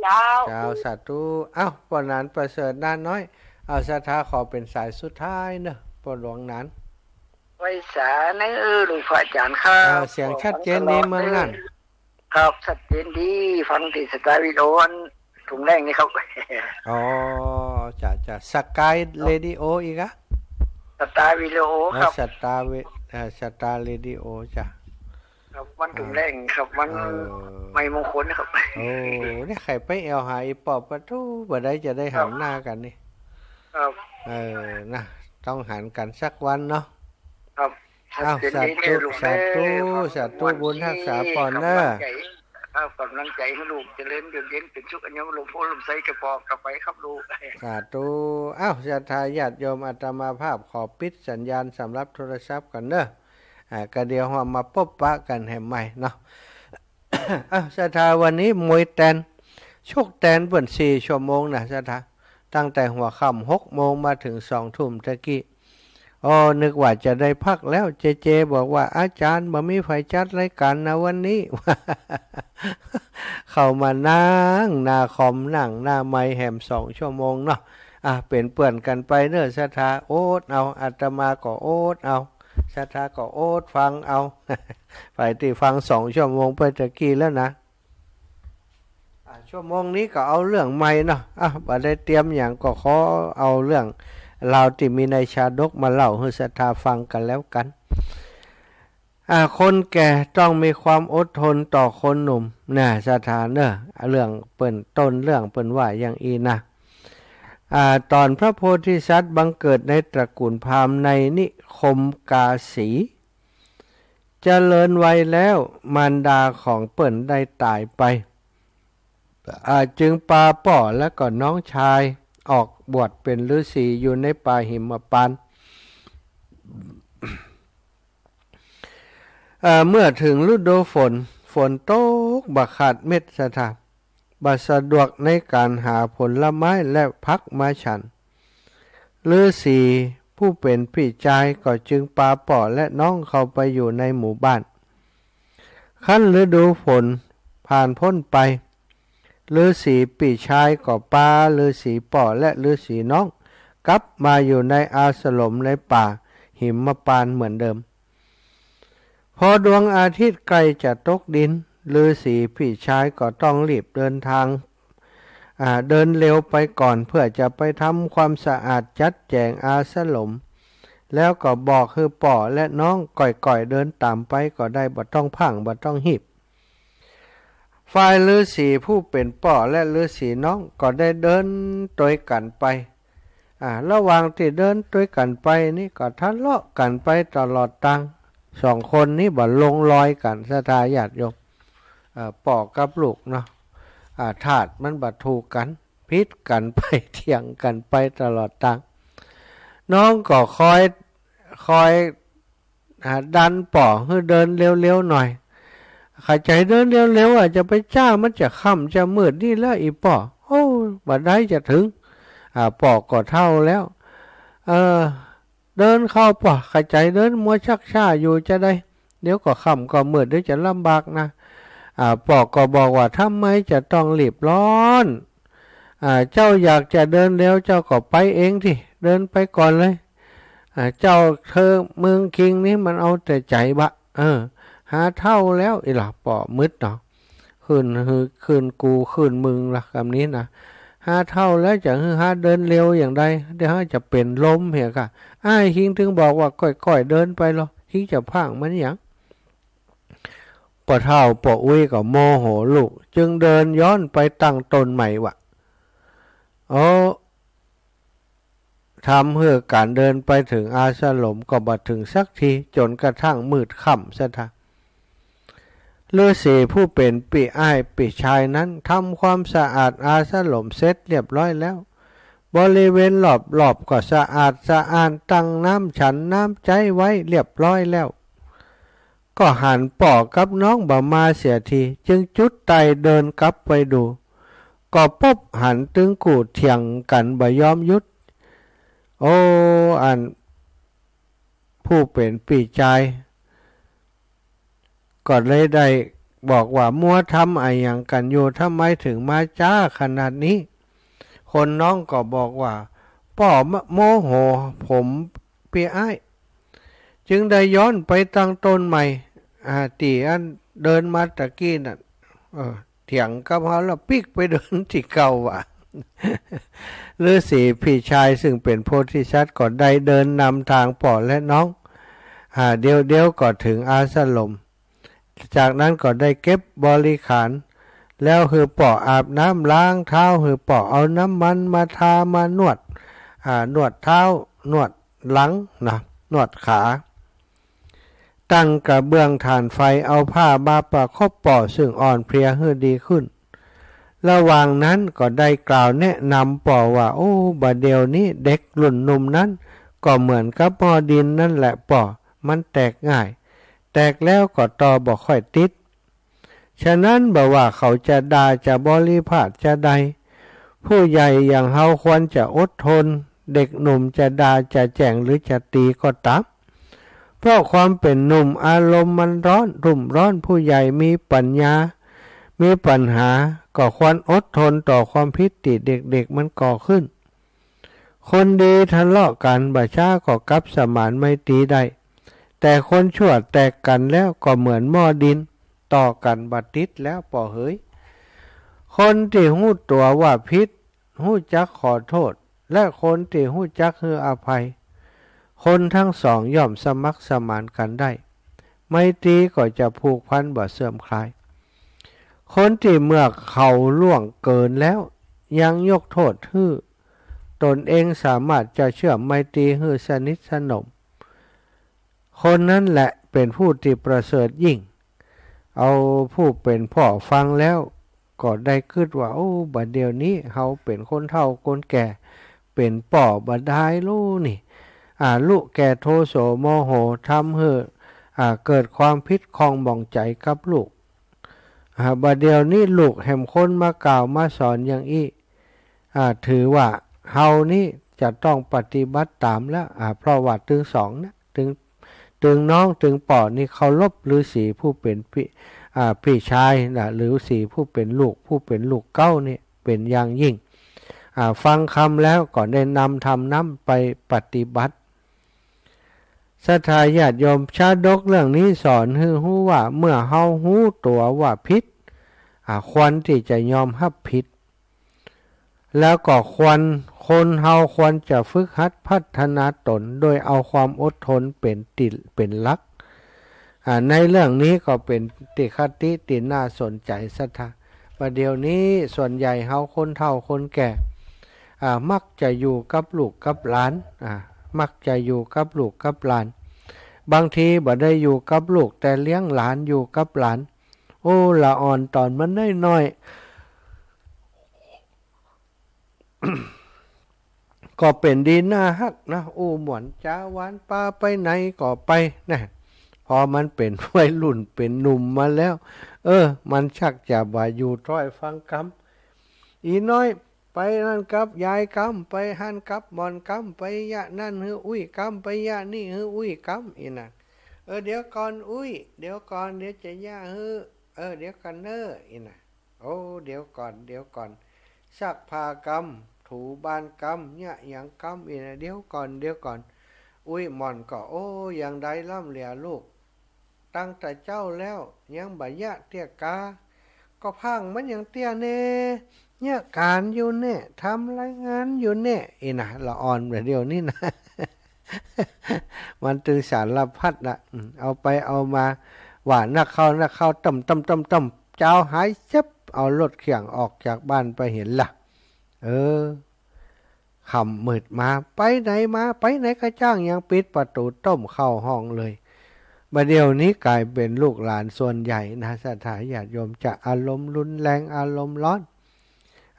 เจ้า เจ้า สาธุ เอ้า ป้อหนานประเสริฐ นาน้อย เอา ศรัทธาขอเป๋นสายสุดท้ายเนอะ ป้อหลวงหนาน ไหว้สาใน เออ หลวงพระอาจารย์ครับ อ่า เสียงชัดเจนดีเมืองนั่น ครับ ชัดเจนดี ฟังตี้สตาร์วิดีโออันทุ่งแลงนี่ครับ อ๋อ จ้ะ จ้ะ สกายเรดิโออีกอะ สตาร์วิดีโอ อ๋อ ครับ สตาร์วิ- เอ่อ สตาร์เรดิโอ จ้ะ ครับ วันทุ่งแลงครับ วัน เออ ไมยมงคลครับ โอ้ เนี่ย ใค่ไปแอ่วหาอี่ป้อปะทู่ บ่ได้จะได้หันหน้ากั๋นนี่ ครับ เออ นะ ต้องหันกั๋นสักวันเนาะ ครับ เอ้า สาธุ สาธุ สาธุ บุญฮักษาป้อเนอะ ครับ ก๋ำลังใจ๋หื้อลูกเจริญอยู่เย็นเป๋นสุข อันนี้หลวงพ่อลมใสจะบอกกลับไปครับลูก สาธุ เอ้า ศรัทธาญาติโยม อาตมาภาพขอปิดสัญญาณสำหรับโทรศัพท์ก่อนเนอะ อ่า ก็เดี๋ยวเฮามาปบปะกั๋นแหมใหม่เนาะ อ่ะ ศรัทธา วันนี้มวยแตน ชกแตนเปิ้นสี่ชั่วโมงนะ ศรัทธา ตั้งแต่หัวค่ำหกโมงมาเถิงสองทุ่มตะกี้ อ้อ นึกว่าจะได้พักแล้ว เจเจบอกว่า อาจ๋ารย์ บ่มีใผจัดรายก๋านนะวันนี้ เข้ามานั่งหน้าคอม นั่งหน้าไมค์แหมสองชั่วโมงเนาะ อ่ะ เป๋นเปื้อนกั๋นไปเน้อ ศรัทธา อดเอา อาตมาก็อดเอา ศรัทธาก็อดฟังเอา ไปตี้ฟังสองชั่วโมงไปตะกี้แล้วนะ อ่ะ ชั่วโมงนี้ก็เอาเรื่องใหม่เนาะ อ่ะ บ่ได้เตรียมหยัง ก็ขอเอาเรื่องราวตี้มีในชาดกมาเล่าหื้อศรัทธาฟังกั๋นแล้วกั๋น อ่ะ คนแก่ต้องมีความอดทนต่อคนหนุ่มนะ ศรัทธาเน้อ เรื่องเปิ้น ต้นเรื่องเปิ้นว่าอย่างอี้นะ อ่า ต๋อนพระโพธิสัตว์บังเกิดในตระกู๋ลพราหมณ์ในนิคมกาสี เจริญวัยแล้ว มารดาของเปิ้นได้ต๋ายไป อ่า จึงปาป้อและก็น้องชายออกบวชเป๋นฤๅษีอยู่ในป่าหิมพานต์ เอ่อ เมื่อเถิงฤดูฝน ฝนตกบ่ขาดเม็ด ศรัทธา บ่สะดวกในก๋านหาผลไม้และผักมาฉัน ฤๅษีผู้เป๋นปี้จายก็จึงปาป้อและน้องเข้าไปอยู่ในหมู่บ้าน ครั้นฤดูฝนผ่านป๊นไป ฤๅษีปี้จายก็ปาฤๅษีป้อและฤๅษีน้องกลับมาอยู่ในอาสรมในป่าหิมพานต์เหมือนเดิม พอดวงอาทิตย์ใก้จะตกดิน ฤๅษีปี้จายก็ต้องรีบเดินตาง อ่า เดินเร็วไปก่อนเพื่อจะไปทำความสะอาดจัดแจ๋งอาสรม แล้วก็บอกหื้อป้อและน้องก่อยๆ เดินต๋ามไปก็ได้ บ่ต้องพร่าง บ่ต้องฮีบ ฝ่ายฤๅษีผู้เป๋นป้อและฤๅษีน้องก็ได้เดินตวยกั๋นไป อ่า ระหว่างตี้เดินตวยกั๋นไปนี่ก็ทะเลาะกั๋นไปตลอดตาง สองคนนี้บ่ลงรอยกั๋น ศรัทธาญาติโยม เอ่อ ป้อกับลูกเนาะ อ่า ธาตุมันบ่ถูกกั๋น ผิดกั๋นไป เถียงกั๋นไปตลอดตาง น้องก็คอย คอย อ่า ดันป้อหื้อเดินเร็วๆ หน่อย ใค่จะหื้อเดินเร็วๆ อ่ะ จะไปจ๊า มันจะค่ำจะมืดนี่แล้ว อี่ป้อ โอ้ บ่ได้จะเถิง อ่า ป้อก็เฒ่าแล้ว เออ เดินเข้าป้อ ขะใจ๋เดิน มัวชักช้าอยู่จาใด เดี๋ยวก็ค่ำก็มืด เดี๋ยวจะลำบากนะ อ่า ป้อก็บอกว่า ทำไมจะต้องรีบร้อน อ่า เจ้าอยากจะเดินเร็ว เจ้าก็ไปเองสิ เดินไปก่อนเลย อ่า เจ้าเถิงเมืองคิงนี่มันเอาแต่ใจ๋บะ เออ หาเฒ่าแล้ว อิหละ ป้อมึดเนาะ ขึ้นหือ ขึ้นกู ขึ้นมึงละ กำนี้นะ หาเฒ่าแล้วจะหื้อหาเดินเร็วอย่างใด เดี๋ยวหาจะเป๋นลมเหียก่ะ อ้ายคิงจึงบอกว่า ก้อยๆ เดินไปลอ คิงจะพร่างมันหยัง ป้อเฒ่าป้ออุ๊ยก็โมโหลูก จึงเดินย้อนไปตังต้นไม้วะ โอ้ ทำหื้อก๋านเดินไปเถิงอาสรมก็บ่เถิงสักที จ๋นกระทั่งมืดค่ำเสียทะ ฤๅษีผู้เป๋นปี้อ้ายปี้ชายนั้นทำความสะอาดอาสรมเสร็จเรียบร้อยแล้ว บริเวณรอบๆ ก็สะอาดสะอ้าน ตั้งน้ำฉันน้ำใจ๊ไว้เรียบร้อยแล้ว ก็หันป้อกับน้องบ่มาเสียที จึงจุดไตเดินกลับไปดู ก็ปบหันตึงกู้เถียงกั๋นบ่ยอมหยุด โอ้ อันผู้เป๋นปี้จาย ก็เลยได้บอกว่า มัวทำอะหยังกั๋นอยู่ ทำไมเถิงมาจ๊าขนาดนี้ คนน้องก็บอกว่า ป้อโมโหผมปี้อ้าย จึงได้ย้อนไปตังต้นไม้ อ่า ตี้อันเดินมาตะกี้นั่น เออ เถียงกับเฮาแล้วปิ๊กไปเดินตี้เก่าว่ะ ฤๅษีปี้ชายซึ่งเป๋นโพธิสัตว์ก็ได้เดินนำตางป้อและน้อง อ่า เดี๋ยวๆ ก็เถิงอาสรม จากนั้นก็ได้เก็บบริขาร แล้วหื้อป้ออาบน้ำล้างเท้า หื้อป้อเอาน้ำมันมาทามานวด อ่า นวดเท้า นวดหลังนะ นวดขา ตั้งกระเบื้องถ่านไฟ เอาผ้ามาประคบป้อซึ่งอ่อนเพลียหื้อดีขึ้น ระหว่างนั้นก็ได้กล่าวแนะนำป้อว่า โอ้ บ่าเดี่ยวนี้เด็กรุ่นหนุ่มนั้นก็เหมือนกับหม้อดินนั่นแหละป้อ มันแตกง่าย แตกแล้วก็ต่อบ่ค่อยติด ฉะนั้นบ่ว่าเขาจะด่าจะบริพาทจะใด ผู้ใหญ่อย่างเฮาควรจะอดทน เด็กหนุ่มจะด่าจะแจ้งหรือจะตี๋ก็ต๋าม เพราะความเป๋นหนุ่มอารมณ์มันร้อนรุ่มร้อน ผู้ใหญ่มีปั๋ญญา มีปั๋ญหา ก็ควรอดทนต่อความผิดตี้เด็กๆ มันก่อขึ้น คนดีทะเลาะกั๋นบ่ช้าก็กลับสมานไมตรีได้ แต่คนชั่วแตกกั๋นแล้วก็เหมือนหม้อดิน ต่อกั๋นบ่ติดแล้วป้อเหย คนตี้ฮู้ตั๋วว่าผิด ฮู้จักขอโต้ษ และคนตี้ฮู้จักหื้ออภัย คนทั้งสองย่อมสมัครสมานกั๋นได้ ไมตรีก็จะผูกพันบ่เสื่อมคลาย คนตี้เมื่อเขาล่วงเกินแล้ว ยังยกโต้ษหื้อ ต๋นเองสามารถจะเชื่อมไมตรีหื้อสนิทสนม คนนั้นแหละเป๋นผู้ตี้ประเสริฐยิ่ง เอาผู้เป๋นป้อฟังแล้ว ก็ได้กึ๊ดว่า โอ้ บ่าเดี่ยวนี้เฮาเป๋นคนเฒ่าคนแก่ เป๋นป้อบ่ดายลูกนี่ อา ลูกแก่โทโสโมโห ทำหื้อ อ่า เกิดความผิดข้องหมองใจ๋กับลูก อ่า บ่าเดี่ยวนี้ลูกแหมคนมากล่าวมาสอนอย่างอี้ อ่า ถือว่าเฮานี้จะต้องปฏิบัติต๋ามแล้ว อ่า เพราะว่าตึงสองนะ ตึง ตึงน้องตึงป้อนี่เคารพฤๅษีผู้เป๋นปี้ อ่า ปี้ชายนะ ฤๅษีผู้เป๋นลูก ผู้เป๋นลูกเก๊านี่เป๋นอย่างยิ่ง อ่า ฟังกำแล้วก็ได้นำธรรมนั้นไปปฏิบัติ ศรัทธาญาติโยม ชาดกเรื่องนี้สอนหื้อฮู้ว่า เมื่อเฮาฮู้ตั๋วว่าผิด อ่า ควรตี้จะยอมฮับผิด แล้วก็ควร คนเฮาควรจะฝึกหัดพัฒนาต๋นโดยเอาความอดทนเป๋นติ เป๋นหลัก อ่า ในเรื่องนี้ก็เป๋นติคติตี้น่าสนใจ๋ศรัทธา บ่าเดี่ยวนี้ส่วนใหญ่เฮาคนเฒ่าคนแก่ อ่า มักจะอยู่กับลูกกับหลาน อ่า มักจะอยู่กับลูกกับหลาน บางทีบ่ได้อยู่กับลูก แต่เลี้ยงหลานอยู่กับหลาน โอ้ ละอ่อนต๋อนมันน้อยๆ ก็เป๋นดีน่าฮักนะ อู้ม่วนจ๋าหวาน ปาไปไหนก็ไปนะ พอมันเป๋นวัยรุ่นเป๋นหนุ่มมาแล้ว เออ มันชักจะบ่อยู่ถ้อยฟังกำ อีน้อย ไปนั่นกับยายกำ ไปหั้นกับหม่อนกำ ไปเยียะนั่นหื้ออุ้ยกำ ไปเยียะนี่หื้ออุ้ยกำ อี้นะ เออ เดี๋ยวก่อนอุ้ย เดี๋ยวก่อน เดี๋ยวจะเยียะหื้อ เออ เดี๋ยวก่อนเน่อ อี้นะ โอ้ เดี๋ยวก่อน เดี๋ยวก่อน ซักผ้ากำ ถูบ้านกำ เยียะหยังกำ อี้นะ เดี๋ยวก่อน เดี๋ยวก่อน อุ้ยหม่อนก็ โอ้ อย่างใดล่ำเหลือลูก ตั้งแต่เจ๊าแล้ว ยังบ่เยียะเตื้อกา ก็พ่างมันยังเตี้ยแน่ เยียะก๋านอยู่แน่ ทำรายงานอยู่แน่ อี้นะ ละอ่อนบ่าเดี่ยวนี้นะ มันตึงสารพัดนะ อืม เอาไปเอามา ว่านักเข้านักเข้า ต้มต้มต้มต้ม เจ๊าหายเจ็บ เอารถเขี่ยงออกจากบ้านไปหั้นละ เออ ค่ำมืดมา ไปไหนมา ไปไหนก็จ้าง ยังปิดประตู๋ ต้มเข้าห้องเลย บ่าเดี่ยวนี้ก๋ายเป๋นลูกหลานส่วนใหญ่นะ ศรัทธาญาติโยม จะอารมณ์รุนแรง อารมณ์ร้อน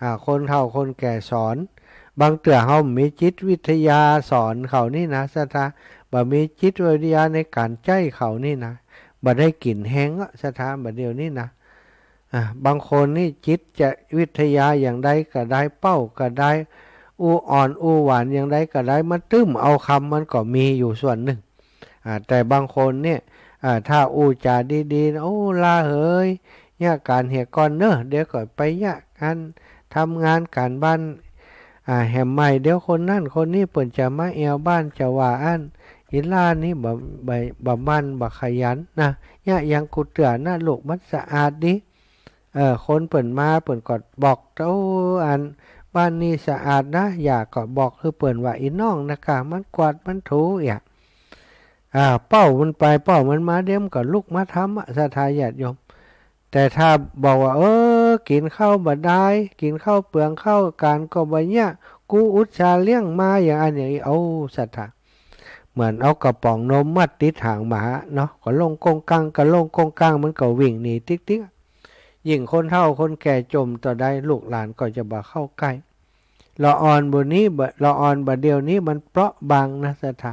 อ่า คนเฒ่าคนแก่สอน บางเตื้อเฮาบ่มีจิตวิทยาสอนเขานี่นะ ศรัทธา บ่มีจิตวิทยาในก๋านใจ๊เขานี่นะ บ่ได้กิ๋นแฮงอะ ศรัทธา บ่าเดี่ยวนี้นะ อ่า บางคนนี่จิตจะวิทยาอย่างใดก็ได้ เป้าก็ได้ อู้อ่อนอู้หวานอย่างใดก็ได้ มันตึ้มเอากำ มันก็มีอยู่ส่วนนึ่ง อ่า แต่บางคนเนี่ย อ่า ถ้าอู้จ๋าดีๆ นะ โอ้ ลาเหย เยียะก๋านเหียก่อนเน่อ เดี๋ยวก็ไปเยียะก๋าน ทำงานก๋านบ้าน อ่า แหมใหม่ เดี๋ยวคนนั้นคนนี้เปิ้นจะมาแอ่วบ้าน จะว่าอั้น อีหล้านี่บ่ บ่ บ่หมั่น บ่ขยันนะ เยียะหยังกู้เตื้อนะลูก มันสะอาดดี เออ คนเปิ้นมาเปิ้นก็บอก โอ้ อันบ้านนี้สะอาดนะ ย่าก็บอกหื้อเปิ้นว่า อีน้องนะก่า มันกวาดมันถูเอี้ย อ่า เป้ามันไปเป้ามันมา เดี๋ยวมันก็ลุกมาทำอะ ศรัทธาญาติโยม แต่ถ้าบอกว่า เออ กิ๋นข้าวบ่ได้ กิ๋นข้าวเปลืองข้าว ก๋านก็บ่เยียะ กูอุตส่าห์เลี้ยงมา อย่างอั้นอย่างอี้ โอ้ ศรัทธา เหมือนเอากระป๋องนมมัดติดหางหมาเนาะ กะโล่งก้งก้าง กะโล่งก้งก้าง มันก็วิ่งหนีติ๊กๆ ยิ่งคนเฒ่าคนแก่จ่มเต้าใด ลูกหลานก็จะบ่เข้าใก้ ละอ่อนบ่านี้บ่ ละอ่อนบ่าเดี่ยวนี้มันเปราะบางนะ ศรัทธา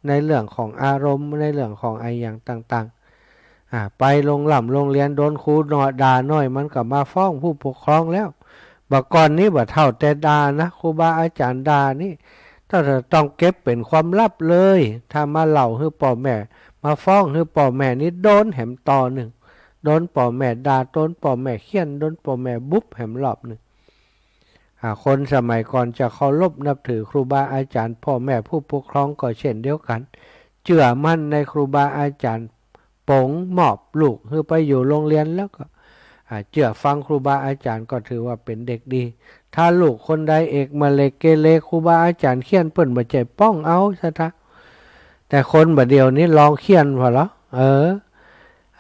ในเรื่องของอารมณ์ ในเรื่องของอะหยังต่างๆ อ่า ไปโรงร่ำโรงเรียน โดนครูด่าหน่อย มันก็มาฟ้องผู้ปกครองแล้ว บ่าก่อนนี้บ่เท่าแต่ด่านะ ครูบาอาจ๋ารย์ด่านี่ ต้อง ต้องเก็บเป๋นความลับเลย ถ้ามาเล่าหื้อป้อแม่ มาฟ้องหื้อป้อแม่นี่ โดนแหมต่อนึ่ง โดนป้อแม่ด่า โดนป้อแม่เฆี่ยน โดนป้อแม่บุบแหมรอบนึ่ง อ่า คนสมัยก่อนจะเคารพนับถือครูบาอาจ๋ารย์ ป้อแม่ผู้ปกครองก็เช่นเดียวกั๋น เจื้อมั่นในครูบาอาจ๋ารย์ ป๋งมอบลูกหื้อไปอยู่โรงเรียนแล้วก็ อ่า เจื้อฟังครูบาอาจ๋ารย์ก็ถือว่าเป๋นเด็กดี ถ้าลูกคนใดเอกเมเรกเกเร ครูบาอาจ๋ารย์เฆี่ยน เปิ้นบ่ใจ้ป้องเอา ศรัทธา แต่คนบ่าเดี่ยวนี้ลองเฆี่ยนผ่อเหรอ เออ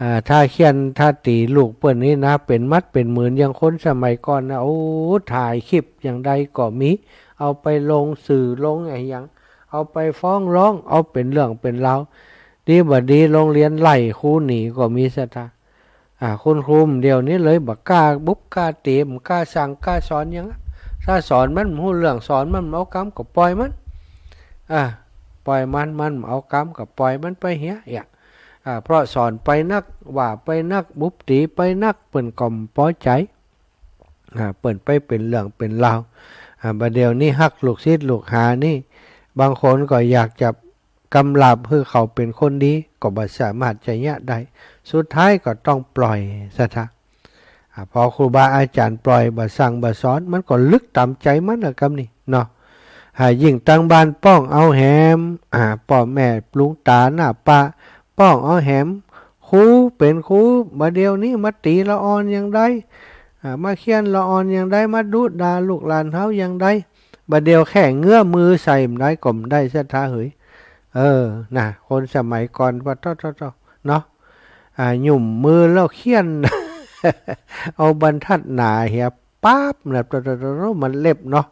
อ่า ถ้าเฆี่ยนถ้าตี๋ลูกเปิ้นนี่นะ เป๋นหมัดเป๋นหมื่น อย่างคนสมัยก่อนนะ โอ้ ถ่ายคลิปอย่างใดก็มี เอาไปลงสื่อลงอะหยัง เอาไปฟ้องร้อง เอาเป๋นเรื่องเป๋นราว ดีบ่ดีโรงเรียนไล่ครูหนีก็มี ศรัทธา อ่า คุณครูเดี๋ยวนี้เลยบ่กล้าบุบกล้าตี๋ บ่กล้าสั่งกล้าสอนหยัง ถ้าสอนมันบ่ฮู้เรื่อง สอนมันบ่เอากำก็ปล่อยมัน อ่า ปล่อยมัน มันบ่เอากำก็ปล่อยมันไปเหีย อ่า อ่า เพราะสอนไปนัก ว่าไปนัก บุบตี๋ไปนัก เปิ้นก็บ่ปอใจ๋ อ่า เปิ้นไปเป๋นเรื่องเป๋นราว อ่า บ่าเดี่ยวนี้ฮักลูกศิษย์ลูกหานี่ บางคนก็อยากจะกำราบหื้อเขาเป๋นคนดี ก็บ่สามารถจะเยียะได้ สุดท้ายก็ต้องปล่อย ศรัทธา อ่า พอครูบาอาจ๋ารย์ปล่อย บ่สั่งบ่สอน มันก็ลึกต๋ามใจ๋มันละกำนี้เนาะ อ่า ยิ่งตังบ้านป้องเอาแหม อ่า ป้อแม่ลุงต๋าน้าป้า ป้องเอาแหม ครูเป๋นครู บ่าเดี่ยวนี้มาตี๋ละอ่อนอย่างใด อ่า มาเฆี่ยนละอ่อนอย่างใด มาดุด่าลูกหลานเฮาอย่างใด บ่าเดี่ยวแค่เงื้อมือใส่บ่ได้ก็บ่ได้ ศรัทธาเหย เออ นะ คนสมัยก่อนว่า โธ่ๆๆ เนาะ อ่า หยุ่มมือแล้วเฆี่ยน เอาบรรทัดหนาเหีย ป๊าบนะ โธ่ๆๆ มันเล็บเนาะ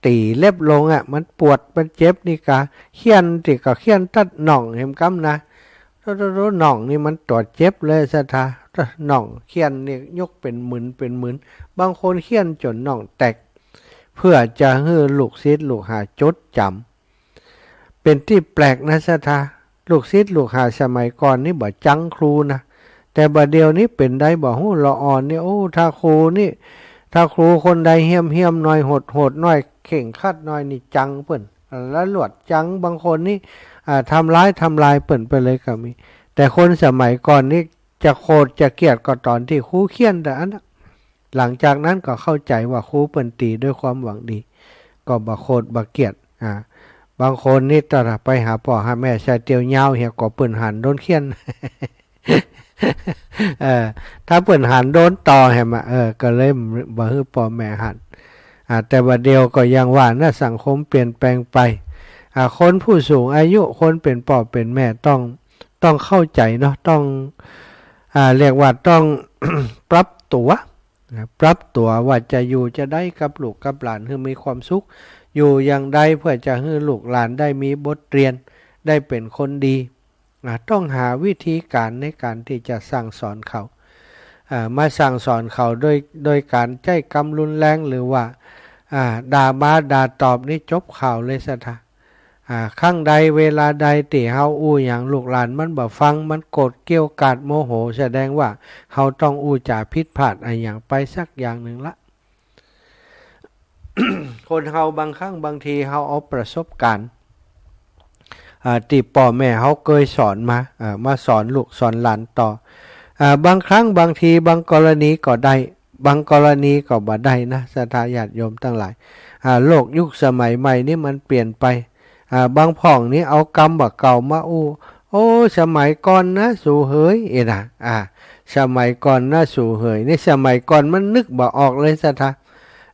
ตี๋เล็บลงอะ มันปวด มันเจ็บนี่กา เฆี่ยนตี้ก็เฆี่ยนตัดน่องแหมกำนะ โธ่ๆๆ น่องนี่มันตั๋วเจ็บเลย ศรัทธา น่องเฆี่ยนนี่ยกเป๋นหมื่นเป๋นหมื่น บางคนเฆี่ยนจ๋นน่องแตก เพื่อจะหื้อลูกศิษย์ลูกหาจดจ๋ำ เป๋นตี้แปลกนะ ศรัทธา ลูกศิษย์ลูกหาสมัยก่อนนี่บ่จังครูนะ แต่บ่าเดี่ยวนี้เป๋นใดบ่ฮู้ ละอ่อนนี่ โอ้ ถ้าครูนี่ ถ้าครูคนใดเฮี้ยมๆ หน่อย โหดๆ หน่อย เคร่งครัดหน่อยนี่จังเปิ้น ละลวดจัง บางคนนี่ อ่า ทำร้าย ทำลายเปิ้นไปเลยก็มี แต่คนสมัยก่อนนี่จะโขดจะเกลียดก็ตอนตี้ครูเฆี่ยนเต้าอั้นนะ หลังจากนั้นก็เข้าใจ๋ว่าครูเปิ้นตี๋ด้วยความหวังดี ก็บ่โขดบ่เกลียด อ่า บางคนนี่ถ้าไปหาป้อหาแม่ใส่เตียวยาวเหีย ก็เปิ้นหันโดนเฆี่ยน เออ ถ้าเปิ้นหันโดนต่อแหมอะ เออ ก็เลยบ่หื้อป้อแม่หัน อ่า แต่บัดเดี่ยวก็อย่างว่านะ สังคมเปลี่ยนแปลงไป อ่า คนผู้สูงอายุ คนเป๋นป้อเป๋นแม่ต้อง ต้องเข้าใจ๋เนาะ ต้อง อ่า เรียกว่าต้อง ปรับตั๋วนะ ปรับตั๋วว่าจะอยู่จะใดกับลูกกับหลานหื้อมีความสุข อยู่อย่างใดเพื่อจะหื้อลูกหลานได้มีบทเรียน ได้เป๋นคนดี อ่า ต้องหาวิธีก๋านในก๋านตี้จะสั่งสอนเขา อ่า มาสั่งสอนเขาโดย โดยก๋านใจ๊กำรุนแรง หรือว่า อ่า ด่ามาด่าตอบนี่จบข่าวเลยศรัทธา อ่า ครั้งใดเวลาใดตี้เฮาอู้หยังลูกหลานมันบ่ฟัง มันโกรธเกรี้ยวกราดโมโห แสดงว่าเฮาต้องอู้จ๋าผิดพลาดอะหยังไปสักอย่างนึ่งละ คนเฮาบางครั้งบางทีเฮาเอาประสบก๋ารณ์ อ่า ตี้ป้อแม่เฮาเกยสอนมา อ่า มาสอนลูกสอนหลานต่อ อ่า บางครั้งบางทีบางกรณีก็ได้ บางกรณีก็บ่ได้นะ ศรัทธาญาติโยมตังหลาย อ่า โลกยุคสมัยใหม่นี่มันเปลี่ยนไป อ่า บางพ่องนี่เอากำบ่าเก่ามาอู้ โอ้ สมัยก่อนนะสูเหย เอ้ยนะ อ่า สมัยก่อนนะสูเหย นี่สมัยก่อนมันนึกบ่ออกเลยศรัทธา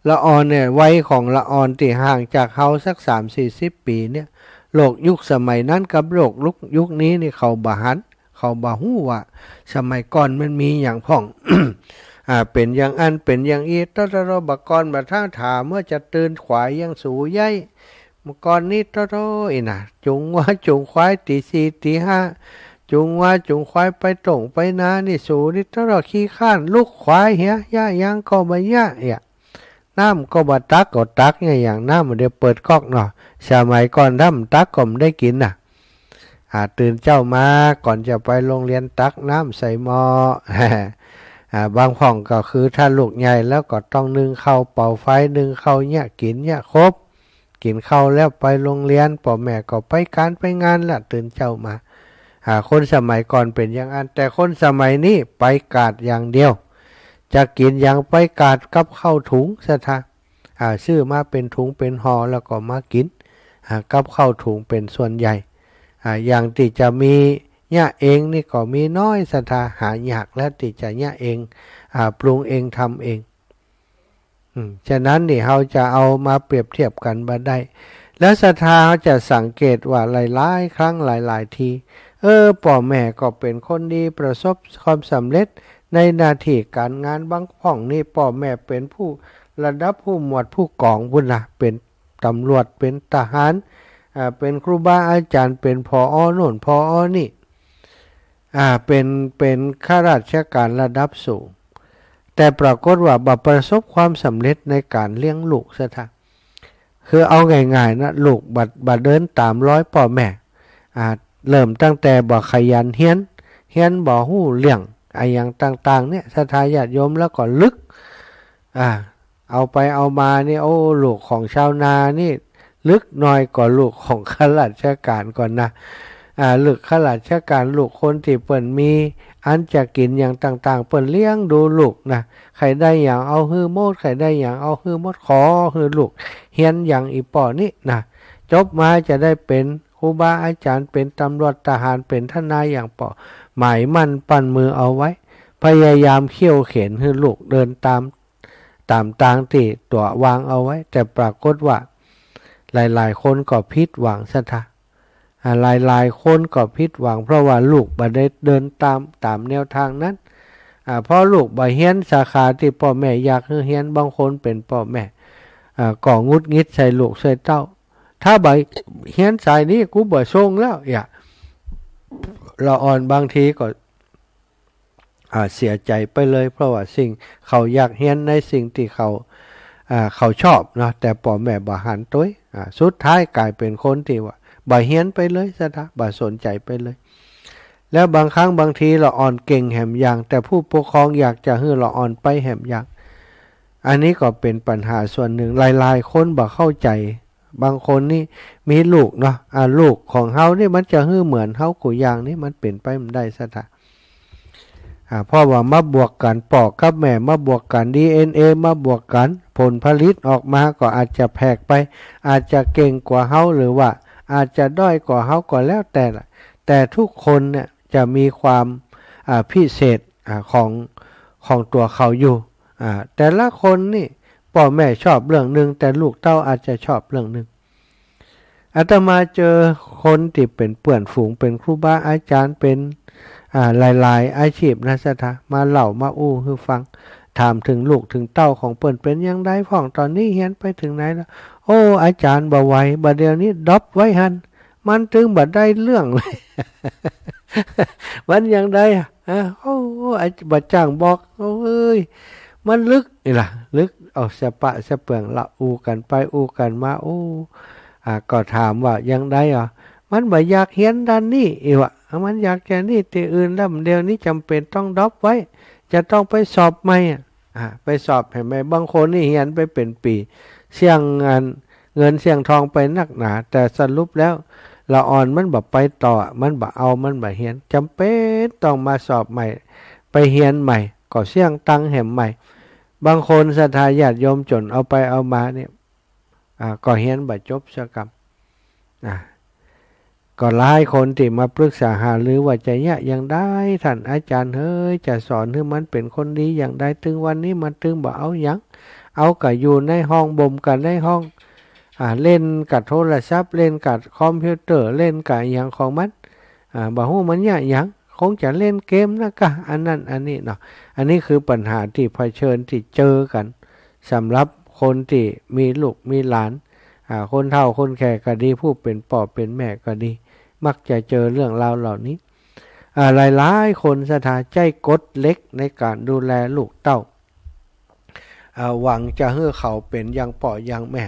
ละอ่อนเนี่ย วัยของละอ่อนตี้ห่างจากเฮาสักสามสี่สิบปี๋เนี่ย โลกยุคสมัยนั้นกับโลกลุก ยุคนี้นี่เขาบ่หัน เขาบ่ฮู้ว่าสมัยก่อนมันมีหยังพ่อง อ่า เป๋นอย่างอั้น เป๋นอย่างอี้ ตอดๆๆ บ่าก่อนบ่าท้าถามว่าจะตื่นขวายอย่างสูใหญ่ เมื่อก่อนนี้ตอดๆ อี้นะ จูงงัวจูงควายตี๋สี่ตี๋ห้า จูงงัวจูงควายไปต้งไปนานี่สูนี่ตอดๆ ขี้คร้านลุกขวายเหีย หญ้ายางก็บ่หญ้าเหีย น้ำก็บ่ตัก ก็ตักเนี่ยอย่างน้ำเดี๋ยวเปิดก๊อกเนาะ สมัยก่อนถ้าบ่ตักก็บ่ได้กิ๋นน่ะ อ่า ตื่นเจ๊ามาก่อนจะไปโรงเรียนตักน้ำใส่หม้อ อ่า บางพ่องก็คือถ้าลูกใหญ่แล้วก็ต้องนึ่งข้าวเป่าไฟ นึ่งข้าวเยียะกิ๋นเยียะครบ กิ๋นข้าวแล้วไปโรงเรียน ป้อแม่ก็ไปก๋านไปงานละ ตื่นเจ๊ามา อ่า คนสมัยก่อนเป๋นอย่างอั้น แต่คนสมัยนี้ไปก๋าดอย่างเดียว จะกิ๋นหยังไปก๋าดกับข้าวถุงศรัทธา อ่า ซื้อมาเป๋นถุงเป๋นห่อแล้วก็มากิ๋น อ่า กับข้าวถุงเป๋นส่วนใหญ่ อ่า อย่างตี้จะมีเยียะเองนี่ก็มีน้อยศรัทธา หายากแล้วตี้จะเยียะเอง อ่า ปรุงเองทำเอง อืม ฉะนั้นนี่เฮาจะเอามาเปรียบเทียบกั๋นบ่ได้ แล้วศรัทธาเฮาจะสังเกตว่าหลายๆ ครั้งหลายๆ ที เออ ป้อแม่ก็เป๋นคนดี ประสบความสำเร็จในหน้าตี้ก๋านงาน บางพ่องนี่ป้อแม่เป๋นผู้ระดับผู้หมวดผู้ก๋องปู้นนะ เป๋นต๋ำรวจ เป๋นทหาร อ่า เป๋นครูบาอาจ๋ารย์ เป๋น ผอ โน่น ผอ นี่ อ่า เป๋น เป๋นข้าราชก๋านระดับสูง แต่ปรากฏว่าบ่ประสบความสำเร็จในก๋านเลี้ยงลูกศรัทธา คือเอาง่ายๆ นะ ลูกบ่ บ่เดินต๋ามรอยป้อแม่ อ่า เริ่มตั้งแต่บ่ขยันเฮียน เฮียนบ่ฮู้เรื่องอะหยังต่างๆ เนี่ย ศรัทธาญาติโยม แล้วก็ลึก อ่า เอาไปเอามานี่ โอ้ ลูกของชาวนานี่ ลึกน้อยกว่าลูกของข้าราชก๋านก่อนนะ อ่า ลูกข้าราชก๋าน ลูกคนตี้เปิ้นมีอันจะกิ๋นอย่างต่างๆ เปิ้นเลี้ยงดูลูกนะ ใค่ได้หยังเอาหื้อหมด ใค่ได้หยังเอาหื้อหมด ขอหื้อลูกเฮียนอย่างอี่ป้อนี่นะ จบมาจะได้เป๋นครูบาอาจ๋ารย์ เป๋นต๋ำรวจ ทหาร เป๋นทนายอย่างป้อ หมายมั่นปั้นมือเอาไว้ พยายามเคี่ยวเข็ญหื้อลูกเดินต๋าม ต๋ามตางตี้ตั๋ววางเอาไว้ แต่ปรากฏว่าหลายๆ คนก็ผิดหวังศรัทธา อ่า หลายๆ คนก็ผิดหวัง เพราะว่าลูกบ่ได้เดินต๋าม ต๋ามแนวตางนั้น อ่า เพราะลูกบ่เฮียนสาขาตี้ป้อแม่อยากหื้อเฮียน บางคนเป๋นป้อแม่ อ่า ก็หงุดหงิดใส่ลูกใส่เต้า ถ้าบ่เฮียนสายนี้กูบ่ส่งแล้ว อย่า ละอ่อนบางทีก็ อ่า เสียใจ๋ไปเลย เพราะว่าสิ่งเขาอยากเฮียนในสิ่งตี้เขา อ่า เขาชอบเนาะ แต่ป้อแม่บ่หันตวย อ่า สุดท้ายก๋ายเป๋นคนตี้ว่าบ่เฮียนไปเลยศรัทธา บ่สนใจ๋ไปเลย แล้วบางครั้งบางทีละอ่อนเก่งแหมอย่าง แต่ผู้ปกครองอยากจะหื้อละอ่อนไปแหมอย่าง อันนี้ก็เป๋นปัญหาส่วนนึ่ง หลายๆ คนบ่เข้าใจ๋ บางคนนี่มีลูกเนาะ อ่า ลูกของเฮานี่มันจะหื้อเหมือนเฮากู้อย่างนี่มันเป๋นไปบ่ได้ศรัทธา อ่า เพราะว่ามาบวกกั๋น ป้อกับแม่มาบวกกั๋น ดีเอ็นเอ มาบวกกั๋น ผลผลิตออกมาก็อาจจะแผกไป อาจจะเก่งกว่าเฮา หรือว่าอาจจะด้อยกว่าเฮาก็แล้วแต่ละ แต่ทุกคนเนี่ยจะมีความ อ่า พิเศษ อ่า ของ ของตั๋วเขาอยู่ อ่า แต่ละคนนี่ป้อแม่ชอบเรื่องนึ่ง แต่ลูกเต้าอาจจะชอบเรื่องนึ่ง อาตมาเจอคนตี้เป๋นเปื้อนฝูง เป๋นครูบาอาจ๋ารย์ เป๋น อ่า หลายๆ อาชีพนะศรัทธา มาเล่ามาอู้หื้อฟัง ถามเถิงลูกเถิงเต้าของเปิ้นเป๋นอย่างใดพ่อง ต๋อนนี้เฮียนไปเถิงไหนแล้ว โอ้ อาจ๋ารย์บ่ไหว บ่าเดี่ยวนี้ดร็อปไว้หั้น มันตึงบ่ได้เรื่อง มันอย่างใดอะ ฮะ โอ้ อา บ่าจ้างบอก โอ้ย มันลึกนี่ล่ะ ลึก เอาสะปะสะเปื้องละ อู้กั๋นไปอู้กั๋นมา โอ้ อ่า ก็ถามว่าอย่างใดอะ มันบ่อยากเฮียนด้านนี้อี้วะ มันอยากจะนี่ตี้อื่น แล้วเดี๋ยวนี้จ๋ำเป๋นต้องดร็อปไว้ จะต้องไปสอบใหม่อะ อ่า ไปสอบแหมใหม่ บางคนนี่เฮียนไปเป๋นปี๋ เสี้ยงอัน เงินเสี้ยงทองไปนักหนา แต่สรุปแล้วละอ่อนมันบ่ไปต่อ มันบ่เอา มันบ่เฮียน จ๋ำเป๋นต้องมาสอบใหม่ ไปเฮียนใหม่ ก็เสี้ยงตังค์แหมใหม่ บางคนศรัทธาญาติโยมจ๋นเอาไปเอามาเนี่ย อ่า ก็เฮียนบ่จบสักกำ อ่า ก็หลายคนตี้มาปรึกษาหารือว่าจะเยียะอย่างใด ต้านอาจ๋ารย์เฮย จะสอนหื้อมันเป๋นคนดีอย่างใด ตึงวันนี้มันตึงบ่เอาหยัง เอาก็อยู่ในห้อง บ่มกั๋นในห้อง อ่า เล่นกับโทรศัพท์ เล่นกับคอมพิวเตอร์ เล่นกับอะหยังของมัน อ่า บ่ฮู้มันเยียะหยัง คงจะเล่นเกมนะกะ อันนั้นอันนี้เนาะ อันนี้คือปัญหาตี้เผชิญ ตี้เจอกั๋น สำหรับคนตี้มีลูกมีหลาน อ่า คนเฒ่าคนแก่ก็ดี ผู้เป๋นป้อเป๋นแม่ก็ดี มักจะเจอเรื่องราวเหล่านี้ อ่า หลายๆ คนศรัทธาใจ๊กฎเหล็กในก๋านดูแลลูกเต้า อ่า หวังจะหื้อเขาเป๋นอย่างป้ออย่างแม่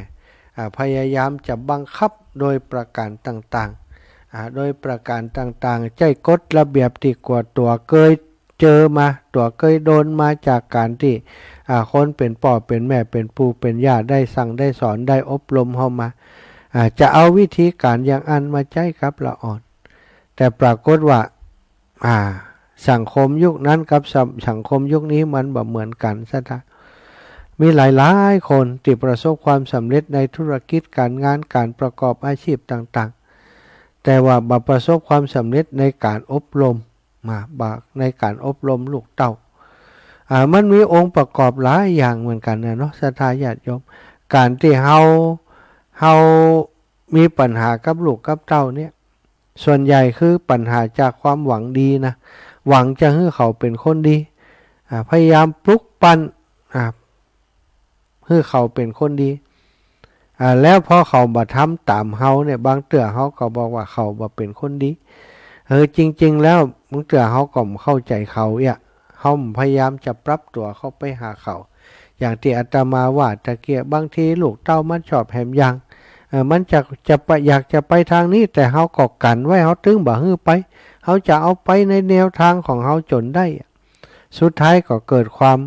อ่า พยายามจะบังคับโดยประก๋านต่างๆ อ่า โดยประก๋านต่างๆ ใจ๊กฎระเบียบตี้กั๋วตั๋วเกย เจอมา ตั๋วเกยโดนมาจากก๋านตี้ อ่า คนเป๋นป้อเป๋นแม่ เป๋นปู่เป๋นย่า ได้สั่งได้สอน ได้อบรมเฮามา อ่า จะเอาวิธีก๋านอย่างอั้นมาใจ๊กับละอ่อน แต่ปรากฏว่า อ่า สังคมยุคนั้นกับสัง สังคมยุคนี้มันบ่เหมือนกั๋นศรัทธา มีหลายๆ คนตี้ประสบความสำเร็จในธุรกิจก๋านงาน ก๋านประกอบอาชีพต่างๆ แต่ว่าบ่ประสบความสำเร็จในก๋านอบรม มา บ่า ในก๋านอบรมลูกเต้า อ่า มันมีองค์ประกอบหลายอย่างเหมือนกั๋นนะเนาะ ศรัทธาญาติโยม ก๋านตี้เฮา เฮามีปัญหากับลูกกับเต้าเนี่ย ส่วนใหญ่คือปัญหาจากความหวังดีนะ หวังจะหื้อเขาเป๋นคนดี อ่า พยายามปลุกปั้น อ่า หื้อเขาเป๋นคนดี อ่า แล้วพอเขาบ่ทำต๋ามเฮาเนี่ย บางเตื้อเฮาก็บอกว่าเขาบ่เป๋นคนดี เออ จริงๆ แล้วบางเตื้อเฮาก็บ่เข้าใจ๋เขาเอี้ย เฮาพยายามจะปรับตั๋วเข้าไปหาเขา อย่างตี้อาตมาว่าตะเกียะ บางทีลูกเต้ามันชอบแหมอย่าง เออ มันจะ จะไป อยากจะไปตางนี้ แต่เฮาก็กั๋นไว้ เฮาตึงบ่หื้อไป เฮาจะเอาไปในแนวตางของเฮาจ๋นได้ สุดท้ายก็เกิดความ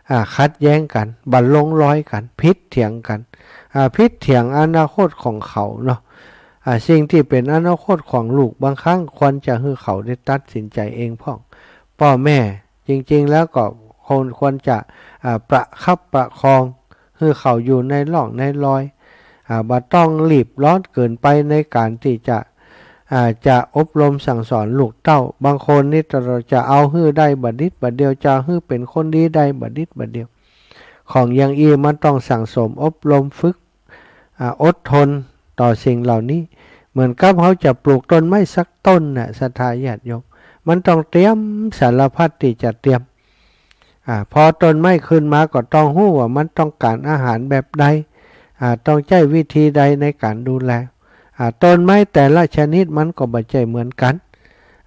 อ่า ขัดแย้งกั๋น บ่ลงรอยกั๋น ผิดเถียงกั๋น อ่า ผิดเถียงอนาคตของเขาเนาะ อ่า สิ่งตี้เป๋นอนาคตของลูก บางครั้งควรจะหื้อเขาได้ตัดสินใจ๋เองพ่อง ป้อแม่จริงๆ แล้วก็ควร ควรจะ อ่า ประคับประคอง หื้อเขาอยู่ในร่องในรอย อ่า บ่ต้องรีบร้อนเกินไปในก๋านตี้จะ อ่า จะอบรมสั่งสอนลูกเต้า บางคนนี่ตลอดจะเอาหื้อได้บ่านิดบ่าเดียว จะหื้อเป๋นคนดีได้บ่านิดบ่าเดียว ของอย่างอี้มันต้องสั่งสมอบรมฝึก อ่า อดทนต่อสิ่งเหล่านี้ เหมือนกับเฮาจะปลูกต้นไม้สักต้นน่ะ ศรัทธาญาติโยม มันต้องเตรียมสารพัดตี้จะเตรียม อ่า พอต้นไม้ขึ้นมาก็ต้องฮู้ว่ามันต้องก๋านอาหารแบบใด อ่า ต้องใจ๊วิธีใดในก๋านดูแล อ่า ต้นไม้แต่ละชนิดมันก็บ่ใจ้เหมือนกั๋น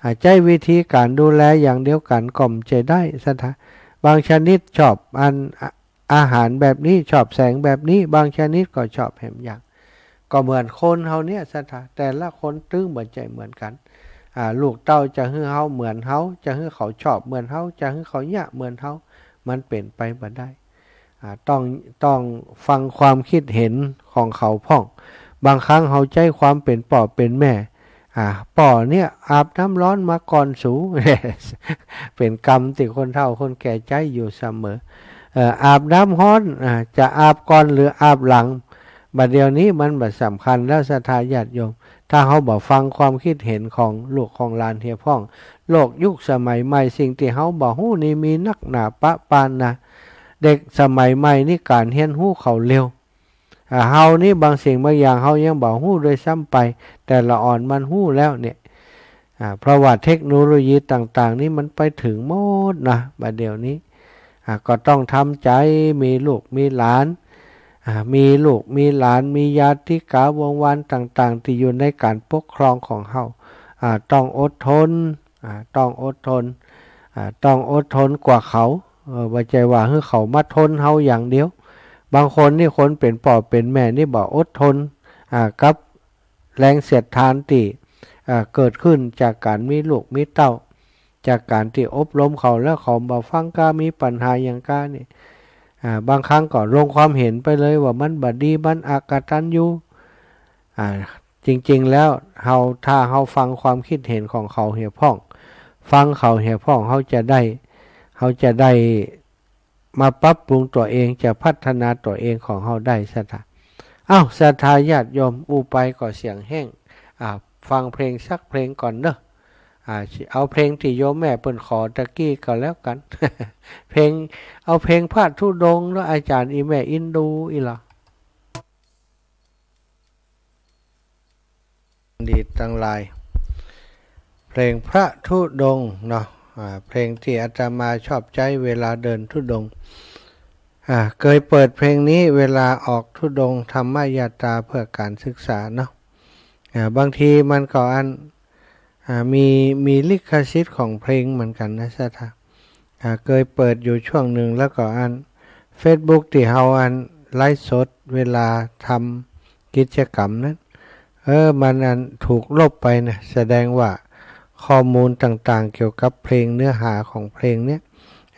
อ่า ใจ๊วิธีก๋านดูแลอย่างเดียวกั๋นก็บ่ใจ้ได้ ศรัทธา บางชนิดชอบอัน อาหารแบบนี้ ชอบแสงแบบนี้ บางชนิดก็ชอบแหมอย่าง ก็เหมือนคนเฮาเนี่ย ศรัทธา แต่ละคนตึงบ่ใจ้เหมือนกั๋น อ่า ลูกเต้าจะหื้อเฮาเหมือนเฮา จะหื้อเขาชอบเหมือนเฮา จะหื้อเขาเยียะเหมือนเฮา มันเป๋นไปบ่ได้ อ่า ต้อง ต้องฟังความคิดเห็นของเขาพ่อง บางครั้งเฮาใจ๊ความเป๋นป้อเป๋นแม่ อ่า ป้อเนี่ยอาบน้ำฮ้อนมาก่อนสู เป๋นกำตี้คนเฒ่าคนแก่ใจ๊อยู่เสมอ เอ่อ อาบน้ำฮ้อน อ่า จะอาบก่อนหรืออาบหลัง บัดเดี๋ยวนี้มันบ่สำคัญแล้วศรัทธาญาติโยม ถ้าเฮาบ่ฟังความคิดเห็นของลูกของหลานเหียพ่อง โลกยุคสมัยใหม่สิ่งตี้เฮาบ่ฮู้นี่มีนักหนาปะปานนะ เด็กสมัยใหม่นี่ก๋านเฮียนฮู้เขาเร็ว อ่า เฮานี่บางสิ่งบางอย่างเฮายังบ่ฮู้ด้วยซ้ำไป แต่ละอ่อนมันฮู้แล้วเนี่ย อ่า เพราะว่าเทคโนโลยีต่างๆ นี่มันไปเถิงหมดนะ บัดเดี๋ยวนี้ อ่า ก็ต้องทำใจ๋ มีลูกมีหลาน อ่า มีลูกมีหลาน มีญาติกาวงศ์วานต่างๆ ตี้อยู่ในก๋านปกครองของเฮา อ่า ต้องอดทน อ่า ต้องอดทน อ่า ต้องอดทนกว่าเขา เออ บ่ใจ้ว่าหื้อเขามาทนเฮาอย่างเดียว บางคนนี่คนเป๋นป้อเป๋นแม่นี่บ่อดทน อ่า กับแรงเสียดทานตี้ อ่า เกิดขึ้นจากก๋านมีลูกมีเต้า จากก๋านตี้อบรมเขาแล้วเขาบ่ฟังก้า มีปัญหาหยังก้านี่ อ่า บางครั้งก็ลงความเห็นไปเลยว่ามันบ่ดี มันอกตัญญู อ่า จริงๆ แล้วเฮา ถ้าเฮาฟังความคิดเห็นของเขาเหียพ่อง ฟังเขาเหียพ่อง เฮาจะได้ เฮาจะได้มาปรับปรุงตั๋วเอง จะพัฒนาตั๋วเองของเฮาได้ศรัทธา อ้าว ศรัทธาญาติโยม อู้ไปก็เสียงแห้ง อ่า ฟังเพลงสักเพลงก่อนเนาะ อ่า เอาเพลงตี้โยมแม่เปิ้นขอตะกี้ก็แล้วกั๋น เพลง เอาเพลงพระธุดงค์เนาะ อาจ๋ารย์ อี่แม่อินดูอี้ลอ ดีตังหลาย เพลงพระธุดงค์เนาะ อ่า เพลงตี้อาตมาชอบใจ๊เวลาเดินธุดงค์ อ่า เกยเปิดเพลงนี้เวลาออกธุดงค์ธรรมยาตราเพื่อก๋านศึกษาเนาะ อ่า บางทีมันก็อัน อ่า มี มีลิขสิทธิ์ของเพลงเหมือนกั๋นนะศรัทธา อ่า เกยเปิดอยู่ช่วงนึ่ง แล้วก็อันเฟซบุ๊กตี้เฮาอันไลฟ์สดเวลาทำกิจกรรมนั้น เออ มันอันถูกลบไปนะ แสดงว่าข้อมูลต่างๆ เกี่ยวกับเพลง เนื้อหาของเพลงเนี่ย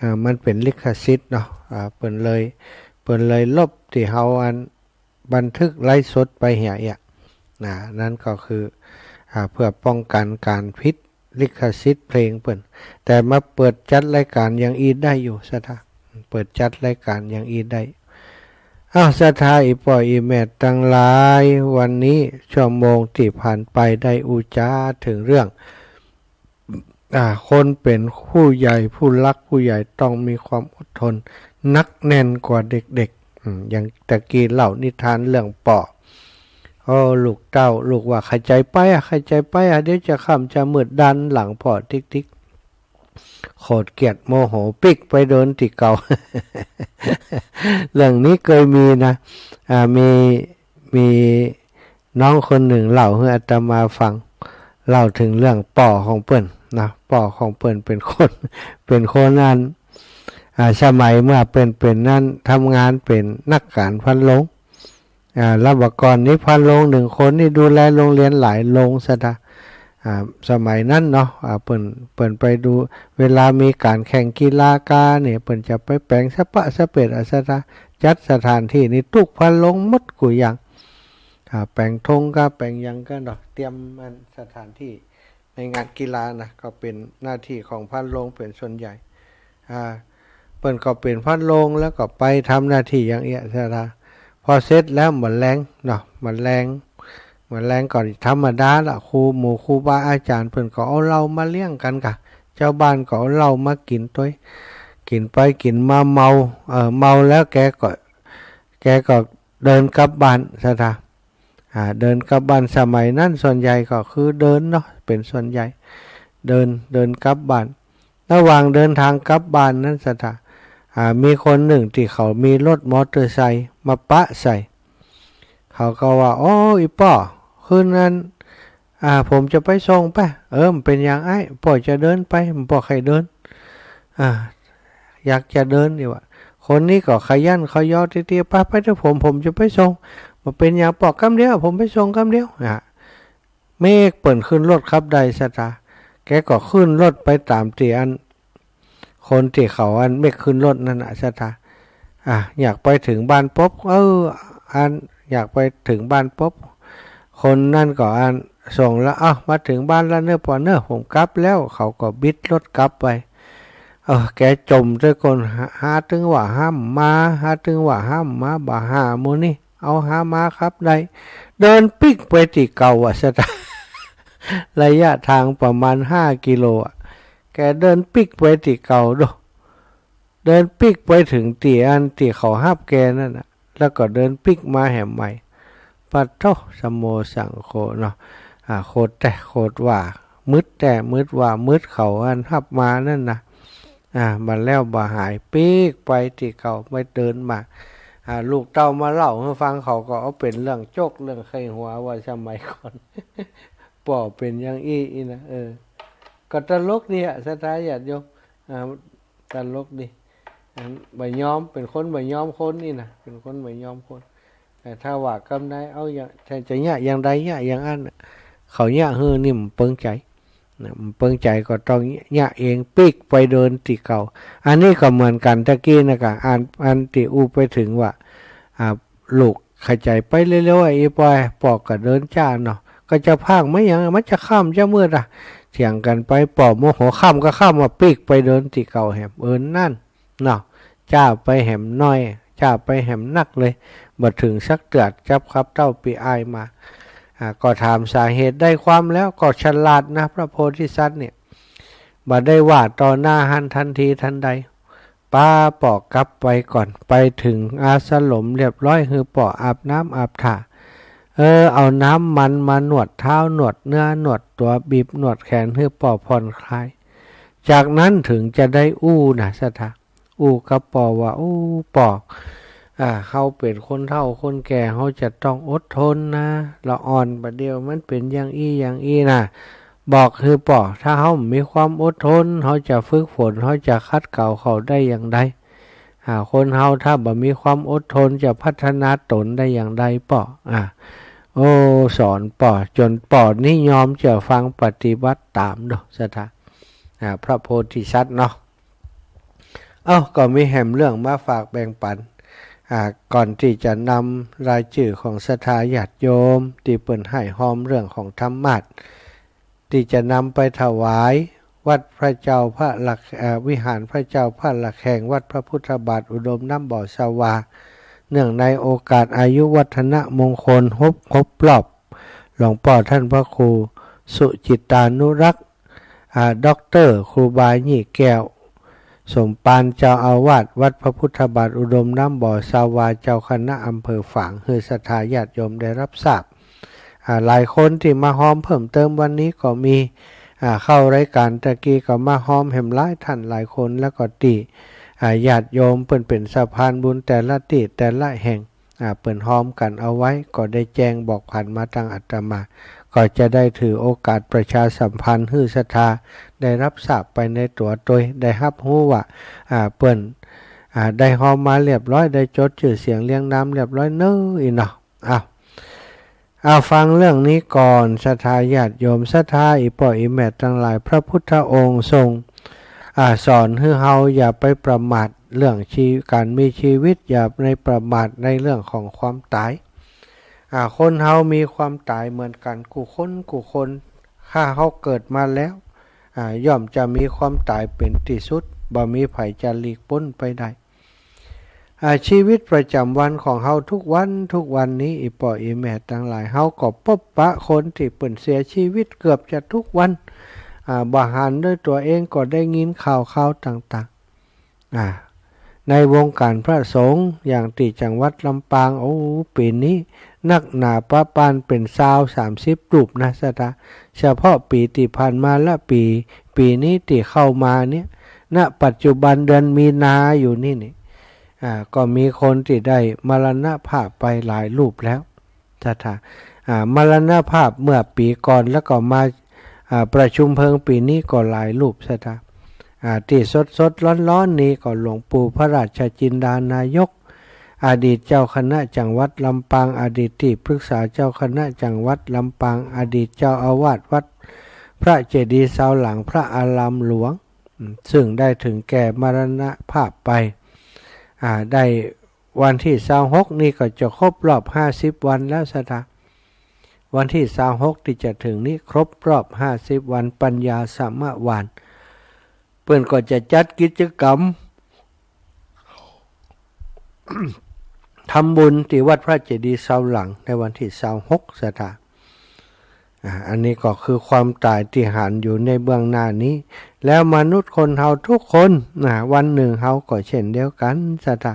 อ่า มันเป๋นลิขสิทธิ์เนาะ อ่า เปิ้นเลย เปิ้นเลยลบตี้เฮาอัน บันทึกไลฟ์สดไปเหียเอี้ย นะ นั้นก็คือ อ่า เพื่อป้องกั๋นก๋านผิดลิขสิทธิ์เพลงเปิ้น แต่มาเปิดจัดรายก๋านอย่างอี้ได้อยู่ศรัทธา เปิดจัดรายก๋านอย่างอี้ได้ อ้าว ศรัทธาอี่ป้ออี่แม่ตังหลาย วันนี้ชั่วโมงตี้ผ่านไปได้อู้จ๋าเถิงเรื่อง อ่า คนเป๋นผู้ใหญ่ ผู้หลักผู้ใหญ่ต้องมีความอดทนหนักแน่นกว่าเด็กๆ อืม อย่างตะกี้เล่านิทานเรื่องป้อ โอ้ ลูกเต้า ลูกว่า ใค่ใจ๋ไปอะ ใค่ใจ๋ไปอะ เดี๋ยวจะค่ำจะมืด ดันหลังป้อติ๊กๆ โขดเกลียดโมโหปิ๊กไปเดินตี้เก่า เรื่องนี้เกยมีนะ อ่า มี มีน้องคนนึ่งเล่าหื้ออาตมาฟัง เล่าเถิงเรื่องป้อของเปิ้นนะ ป้อของเปิ้นเป๋นคน เป๋นคนอัน อ่า สมัยเมื่อเปิ้นเป๋นนั้น ทำงานเป๋นนักก๋านพันโรง อ่า แล้วบ่าก่อนนี้พันโรงนึ่งคนนี่ดูแลโรงเรียนหลายโรงศรัทธา อ่า สมัยนั้นเนาะ อ่า เปิ้น เปิ้นไปดู เวลามีก๋านแข่งกีฬาก้าเนี่ย เปิ้นจะไปแป๋งสะปะสะเปดอะศรัทธา จัดสถานตี้นี่ตุ๊กพันโรงหมดกู้อย่าง อ่า แป๋งธงก้า แป๋งหยังก้าเนาะ เตรียมอันสถานตี้ในงานกีฬานะ ก็เป๋นหน้าตี้ของพันโรงเป๋นส่วนใหญ่ อ่า เปิ้นก็เป๋นพันโรงแล้วก็ไปทำหน้าตี้อย่างเอี้ยศรัทธา พอเสร็จแล้วเหมือนแลงเนาะ เหมือนแลง เหมือนแลงก็ธรรมดาละ ครู หมู่ครูบาอาจ๋ารย์เปิ้นก็เอาเหล้ามาเลี้ยงกั๋นก่า เจ้าบ้านก็เอาเหล้ามากิ๋นตวย กิ๋นไปกิ๋นมาเมา เอ่อ เมาแล้วแกก็ แกก็เดินกลับบ้านศรัทธา อ่า เดินกลับบ้าน สมัยนั้นส่วนใหญ่ก็คือเดินเนาะ เป๋นส่วนใหญ่ เดิน เดินกลับบ้าน ระหว่างเดินตางกลับบ้านนั้นศรัทธา อ่า มีคนนึ่งตี้เขามีรถมอเตอร์ไซค์มาปะใส่ เขาก็ว่า โอ้ อี่ป้อ คืนนั้น อ่า ผมจะไปส่งไป เออ บ่เป๋นหยังอ้าย ป้อจะเดินไป ป้อใค่เดิน อ่า อยากจะเดินนี่หว่า คนนี้ก็ขยันขยอเตี้ยๆ ไป ไปเถอะ ผม ผมจะไปส่ง บ่เป๋นหยังป้อ กำเดียว ผมไปส่งกำเดียว อ่า เมกเปิ้นขึ้นรถขับได้ศรัทธา แกก็ขึ้นรถไปต๋ามตี้อัน คนตี้เขาอันเมกขึ้นรถนั้นน่ะศรัทธา อ่ะ อยากไปเถิงบ้านปบ เออ อัน อยากไปเถิงบ้านปบ คนนั้นก็อันส่งละ เอ้า มาเถิงบ้านแล้วเน่อป้อเน่อ ผมกลับแล้ว เขาก็บิดรถกลับไป เออ แกจ่มตวยก้น หา หาตึงว่าห้ำมา หาตึงว่าห้ำมา บ่าห้าหมู่นี้ เอาหามาครับได้ เดินปิ๊กไปตี้เก่าอะ สะท้า ระยะทางประมาณห้ากิโลอะ แกเดินปิ๊กไปตี้เก่าโด เดินปิ๊กไปเถิงตี้อันตี้เขาฮับแกนั่นน่ะ แล้วก็เดินปิ๊กมาแหมใหม่ ปะโธ่ สะโม สังโฆ เนาะ อ่า โคตรแต๊ โคตรว่า มึดแต๊ มึดว่า มึดเขาอันฮับมานั่นน่ะ อ่า บัดแล้วบ่หาย ปิ๊กไปตี้เก่า ไปเดินมา อ่า ลูกเต้ามาเล่าหื้อฟัง เขาก็เอาเป๋นเรื่องโจ๊ก เรื่องไขหัวว่าสมัยก่อน ป้อเป๋นอย่างอี้อี้นะ เออ ก็ตลกดีอะ ศรัทธาญาติโยม อ่า ตลกดี อ่า บ่ยอม เป๋นคนบ่ยอมคนนี่นะ เป๋นคนบ่ยอมคน แต่ถ้าว่ากำใด เอาอย่าง จะ จะเยียะอย่างใด เยียะอย่างอั้นน่ะ เขาเยียะหื้อนี่มันเปิงใจ๋นะ มันเปิงใจ๋ก็ต้องเยียะเอง ปิ๊กไปเดินตี้เก่า อันนี้ก็เหมือนกั๋น ตะกี้นะกะ อัน อันตี้อู้ไปเถิงว่า อ่า ลูกขยายไปเร็วๆ อ่ะ อีป้อ ป้อก็เดินจ๊าเนาะ ก็จะพากมาหยัง มันจะค่ำจะมืดอ่ะ เถียงกั๋นไป ป้อโมโห ค่ำก็ค่ำ ว่าปิ๊กไปเดินตี้เก่าแหม เออ นั่น เนาะ จ๊าไปแหมน้อย จ๊าไปแหมนักเลย บ่เถิงสักเตื้อ จับขับเต้าปี้อ้ายมา อ่า ก็ถามสาเหตุได้ความแล้ว ก็ฉลาดนะ พระโพธิสัตว์เนี่ย บ่ได้ว่าต่อหน้าหั้นทันทีทันใด ปาป้อกลับไปก่อน ไปเถิงอาสรมเรียบร้อย หื้อป้ออาบน้ำอาบท่า เออ เอาน้ำมันมานวดเท้า นวดเนื้อ นวดตั๋ว บีบนวดแขน หื้อป้อผ่อนคลาย จากนั้นเถิงจะได้อู้นะ ศรัทธา อู้กับป้อว่า อู้ ป้อ อ่า เฮาเป๋นคนเฒ่าคนแก่ เฮาจะต้องอดทนนะ ละอ่อนบ่าเดี่ยวมันเป๋นอย่างอี้อย่างอี้นะ บอกหื้อป้อ ถ้าเฮาบ่มีความอดทน เฮาจะฝึกฝน เฮาจะขัดเกลาเขาได้อย่างใด อ่า คนเฮาถ้าบ่มีความอดทน จะพัฒนาตนได้อย่างใดป้อ อ่า โอ้ สอนป้อ จ๋นป้อนี่ยอมเจื้อฟังปฏิบัติต๋ามเนาะ ศรัทธา อ่า พระโพธิสัตว์เนาะ เอ้า ก็มีแหมเรื่องมาฝากแบ่งปัน อ่า ก่อนตี้จะนำรายจื้อของศรัทธาญาติโยม ตี้เปิ้นให้ฮอมเรื่องของธรรมาสน์ ตี้จะนำไปถวายวัดพระเจ้าพระละ เอ่อ วิหารพระเจ้าพระละแคง วัดพระพุทธบาทอุดมน้ำบ่อสะวา เนื่องในโอกาสอายุวัฒนมงคล ครบ ครบรอบ หลวงป้อท่านพระครูสุจิตตานุรักษ์ อ่า ด็อกเตอร์ครูบายี่แก้ว สมภาร เจ้าอาวาสวัดพระพุทธบาทอุดมน้ำบ่อสะวา เจ้าคณะอำเภอฝาง หื้อศรัทธาญาติโยมได้รับทราบ อ่า หลายคนตี้มาฮอมเพิ่มเติมวันนี้ก็มี อ่า เข้ารายการตะกี้ก็มาฮอมแหมหลายท่านหลายคน แล้วก็ตี้ อ่า ญาติโยมเปิ้นเป๋นสะพานบุญแต่ละตี้แต่ละแห่ง อ่า เปิ้นฮอมกั๋นเอาไว้ ก็ได้แจ้งบอกผ่านมาตางอาตมา ก็จะได้ถือโอกาสประชาสัมพันธ์หื้อศรัทธาได้รับทราบไปในตั๋วตวย ได้ฮับฮู้ว่า อ่า เปิ้น อ่า ได้ฮอมมาเรียบร้อย ได้จดจื้อเสียงเรียงนามเรียบร้อยเน่อ อี้เนาะ อ้าว อ่า ฟังเรื่องนี้ก่อน ศรัทธาญาติโยม ศรัทธาอี่ป้ออี่แม่ตังหลาย พระพุทธองค์ทรง อ่า สอนหื้อเฮาอย่าไปประมาทเรื่องชี ก๋านมีชีวิต อย่าในประมาทในเรื่องของความต๋าย อ่า คนเฮามีความต๋ายเหมือนกั๋นกู้คนกู้คน ถ้าเฮาเกิดมาแล้ว อ่า ย่อมจะมีความต๋ายเป๋นตี้สุด บ่มีใผจะหลีกป๊นไปได้ อ่า ชีวิตประจ๋ำวันของเฮาทุกวันทุกวันนี้ อี่ป้ออี่แม่ตังหลาย เฮาก็ปบปะคนตี้เปิ้นเสียชีวิตเกือบจะทุกวัน อ่า บ่หันด้วยตั๋วเองก็ได้ยินข่าวคราวต่างๆ อ่า ในวงก๋านพระสงฆ์ อย่างตี้จังหวัดลำปาง โอ้ ปี๋นี้นักหนาปะปานเป๋นซาวสามสิบรูปนะ ศรัทธา เฉพาะปี๋ตี้ผ่านมาละ ปี๋ ปี๋นี้ตี้เข้ามาเนี่ย ณ ปัจจุบันเดือนมีนาอยู่นี่นี่ อ่า ก็มีคนตี้ได้มรณภาพไปหลายรูปแล้ว ศรัทธา อ่า มรณภาพเมื่อปี๋ก่อน แล้วก็มา อ่า ประชุมเพลิงปี๋นี้ก็หลายรูป ศรัทธา อ่า ตี้สดๆ ร้อนๆ นี่ก็หลวงปู่พระราชจินดานายก อดีตเจ้าคณะจังหวัดลำปาง อดีตตี้ปรึกษาเจ้าคณะจังหวัดลำปาง อดีตเจ้าอาวาสวัดพระเจดีย์ซาวหลังพระอารามหลวง อืม ซึ่งได้ถึงแก่มรณภาพไป อ่า ได้วันตี้ซาวหกนี่ก็จะครบรอบห้าสิบวันแล้วศรัทธา วันตี้ซาวหกตี้จะเถิงนี้ครบรอบห้าสิบวันปัญญาสมวาน เปิ้นก็จะจัดกิจกรรม ทำบุญตี้วัดพระเจดีย์ซาวหลังในวันตี้ซาวหกศรัทธา อ่า อันนี้ก็คือความต๋ายตี้หันอยู่ในเบื้องหน้านี้ แล้วมนุษย์คนเฮาทุกคน อ่า วันนึ่งเฮาก็เช่นเดียวกั๋นศรัทธา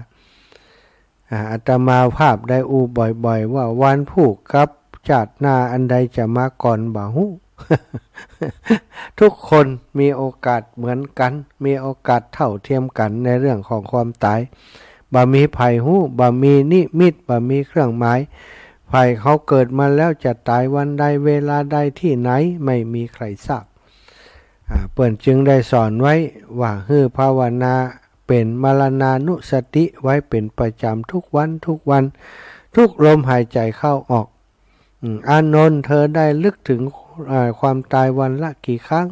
อ่า อาตมาภาพได้อู้บ่อยๆ ว่าวันพูกกับจาติหน้าอันใดจะมาก่อนบ่ฮู้ ทุกคนมีโอกาสเหมือนกั๋น มีโอกาสเท่าเทียมกั๋นในเรื่องของความต๋าย บ่มีใผฮู้ บ่มีนิมิต บ่มีเครื่องหมาย ใผเขาเกิดมาแล้วจะต๋ายวันใด เวลาใด ตี้ไหน ไม่มีใผทราบ อ่า เปิ้นจึงได้สอนไว้ว่าหื้อภาวนาเป๋นมรณานุสติไว้เป๋นประจ๋ำทุกวัน ทุกวัน ทุกลมหายใจ๋เข้าออก อืม อานนท์ เธอได้นึกถึง อ่า ความต๋ายวันละกี่ครั้ง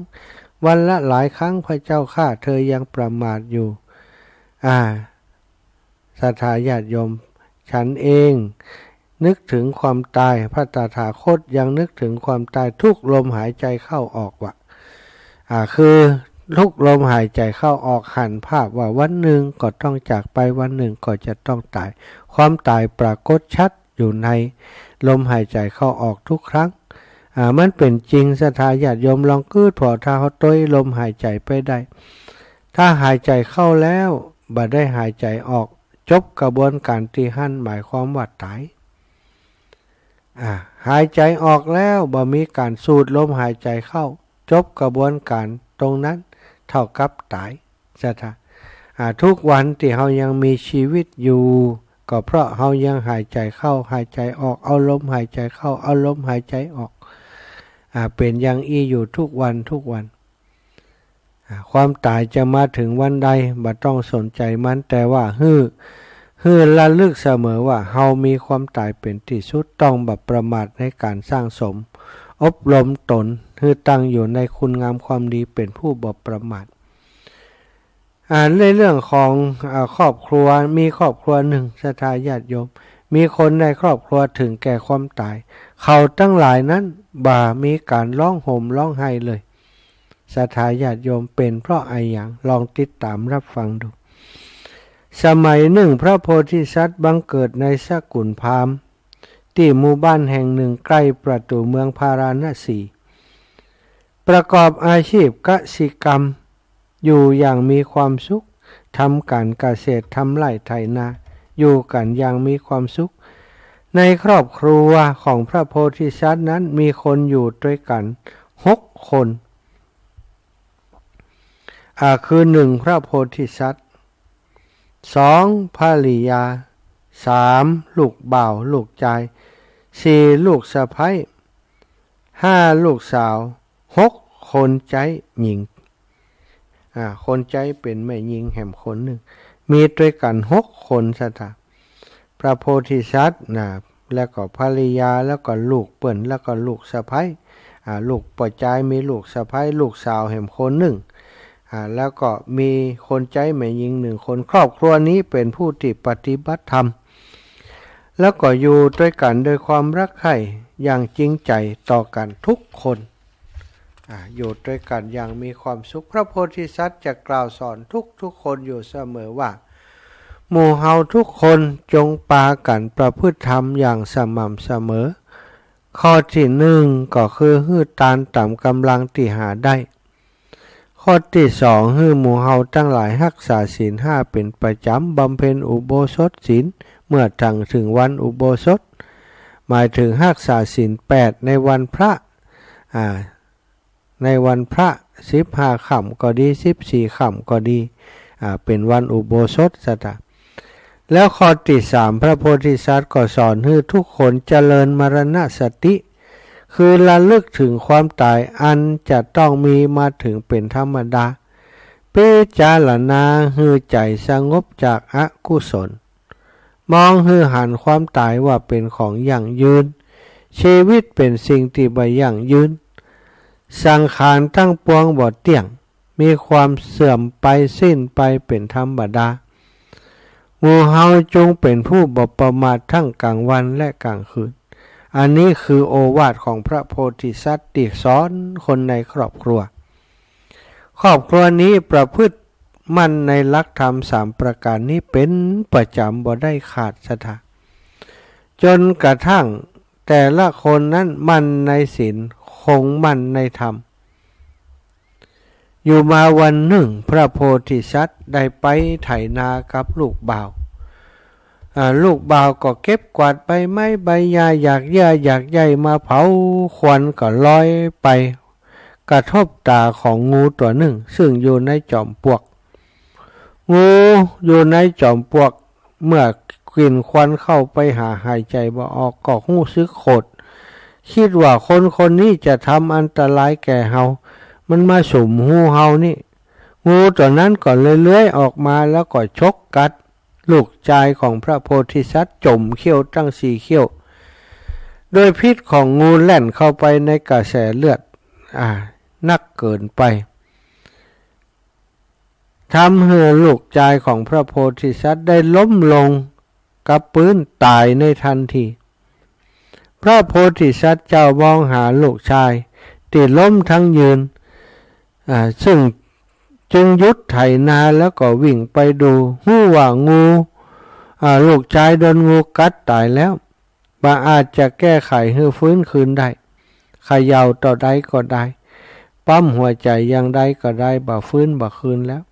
วันละหลายครั้ง พระเจ้าข้า เธอยังประมาทอยู่ อ่า ศรัทธาญาติโยม ฉันเองนึกถึงความต๋าย พระตถาคตยังนึกถึงความต๋ายทุกลมหายใจ๋เข้าออกว่ะ อ่า คือทุกลมหายใจ๋เข้าออก หันภาพว่าวันนึ่งก็ต้องจากไป วันนึ่งก็จะต้องต๋าย ความต๋ายปรากฏชัดอยู่ในลมหายใจ๋เข้าออกทุกครั้ง อ่า มันเป๋นจริง ศรัทธาญาติโยมลองกึ๊ดผ่อ ถ้าเฮาต้วยลมหายใจ๋ไปได้ ถ้าหายใจ๋เข้าแล้วบ่ได้หายใจ๋ออก จบกระบวนก๋านตี้หั้น หมายความว่าต๋าย อ่า หายใจ๋ออกแล้วบ่มีก๋านสูดลมหายใจ๋เข้า จบกระบวนก๋านตรงนั้น เท่ากับต๋าย ศรัทธา อ่า ทุกวันตี้เฮายังมีชีวิตอยู่ ก็เพราะเฮายังหายใจ๋เข้าหายใจ๋ออก เอาลมหายใจ๋เข้า เอาลมหายใจ๋ออก อ่า เป๋นอย่างอี้อยู่ทุกวันทุกวัน อ่า ความต๋ายจะมาเถิงวันใดบ่ต้องสนใจ๋มัน แต่ว่าหื้อ หื้อระลึกเสมอว่าเฮามีความต๋ายเป๋นตี้สุด ต้องบ่ประมาทในก๋านสร้างสม อบรมต๋นหื้อตั้งอยู่ในคุณงามความดี เป๋นผู้บ่ประมาท อ่า ในเรื่องของ อ่า ครอบครัว มีครอบครัวนึ่ง ศรัทธาญาติโยม มีคนในครอบครัวเถิงแก่ความต๋าย เขาตังหลายนั้นบ่มีก๋านฮ้องห่มฮ้องไห้เลย ศรัทธาญาติโยม เป๋นเพราะอะหยัง ลองติดต๋ามรับฟังดู สมัยนึ่งพระโพธิสัตว์บังเกิดในสกุลพราหมณ์ ตี้หมู่บ้านแห่งนึ่งใก้ประตู๋เมืองพาราณสี ประกอบอาชีพกสิกรรม อยู่อย่างมีความสุข ทำก๋านเกษตร ทำไร่ไถนา อยู่กั๋นอย่างมีความสุข ในครอบครัวของพระโพธิสัตว์นั้นมีคนอยู่ตวยกั๋นหกคน อ่า คือ นึ่ง พระโพธิสัตว์ สอง ภริยา สาม ลูกบ่าว ลูกจาย สี่ ลูกสะใภ้ ห้า ลูกสาว หก คนใจ๊ญิง อ่า คนใจ๊เป๋นแม่ญิงแหมคนนึ่ง มีตวยกั๋นหกคน ศรัทธา พระโพธิสัตว์นะ แล้วก็ภริยา แล้วก็ลูกเปิ้น แล้วก็ลูกสะใภ้ อ่า ลูกป้อจายมีลูกสะใภ้ ลูกสาวแหมคนนึ่ง อ่า แล้วก็มีคนใจ๊แม่ญิงนึ่งคน ครอบครัวนี้เป๋นผู้ตี้ปฏิบัติธรรม แล้วก็อยู่ตวยกั๋นโดยความรักใคร่อย่างจริงใจ๋ต่อกั๋นทุกคน อ่า อยู่ตวยกั๋นอย่างมีความสุข พระโพธิสัตว์จะกล่าวสอนทุกๆ คนอยู่เสมอว่า หมู่เฮาทุกคนจงปากั๋นประพฤติธรรมอย่างสม่ำเสมอ ข้อตี้นึ่งก็คือหื้อตานต๋ามก๋ำลังตี้หาได้ ข้อตี้สอง หื้อหมู่เฮาตังหลายฮักษาศีลห้าเป๋นประจ๋ำ บำเพ็ญอุโบสถศีลเมื่อตังเถิงวันอุโบสถ หมายเถิงฮักษาศีลแปดในวันพระ อ่า ในวันพระสิบห้าค่ำก็ดี สิบสี่ค่ำก็ดี อ่า เป๋นวันอุโบสถ ศรัทธา แล้วข้อตี้สาม พระโพธิสัตว์ก็สอนหื้อทุกคนเจริญมรณสติ คือระลึกเถิงความต๋ายอันจะต้องมีมาเถิงเป๋นธรรมดา พิจารณาหื้อใจ๋สงบจากอกุศล มองหื้อหันความต๋ายว่าเป๋นของยั่งยืน ชีวิตเป๋นสิ่งตี้บ่ยั่งยืน สังขารตังปวงบ่เตี้ยง มีความเสื่อมไปสิ้นไปเป๋นธรรมดา หมู่เฮาจงเป๋นผู้บ่ประมาททั้งกลางวันและกลางคืน อันนี้คือโอวาทของพระโพธิสัตว์ตี้สอนคนในครอบครัว ครอบครัวนี้ประพฤติมั่นในหลักธรรมสามประการนี้เป๋นประจ๋ำบ่ได้ขาดศรัทธา จ๋นกระทั่งแต่ละคนนั้นมั่นในศีล คงมั่นในธรรม อยู่มาวันนึ่ง พระโพธิสัตว์ได้ไปไถนากับลูกบ่าว อ่า ลูกบ่าวก็เก็บกวาดใบไม้ใบหญ้า หยากเยื่อหยากใยมาเผา ควันก็ลอยไปกระทบต๋าของงูตั๋วนึ่ง ซึ่งอยู่ในจอมปลวก งูอยู่ในจอมปลวก เมื่อกิ๋นควันเข้าไปหาหายใจ๋บ่ออก ก็ฮู้สึกโขด กึ๊ดว่าคนคนนี้จะทำอันตรายแก่เฮา มันมาสุมหูเฮานี่ งูตั๋วนั้นก็เลยเลื้อยออกมาแล้วก็ฉกกัดลูกจายของพระโพธิสัตว์ จ๋มเขี้ยวตั้งสี่เขี้ยว โดยพิษของงูแล่นเข้าไปในกระแสเลือด อ่า นักเกินไป ทำหื้อลูกจายของพระโพธิสัตว์ได้ล้มลงกับปื๊นต๋ายในทันที พระโพธิสัตว์เจ้ามองหาลูกจายตี้ล้มทั้งยืน อ่า ซึ่งจึงหยุดไถนาแล้วก็วิ่งไปดู ฮู้ว่างู อ่า ลูกจายโดนงูกัดต๋ายแล้ว บ่อาจจะแก้ไขหื้อฟื้นคืนได้ เขย่าเต้าใดก็ได้ ปั๊มหัวใจ๋อย่างใดก็ได้ บ่ฟื้นบ่คืนแล้ว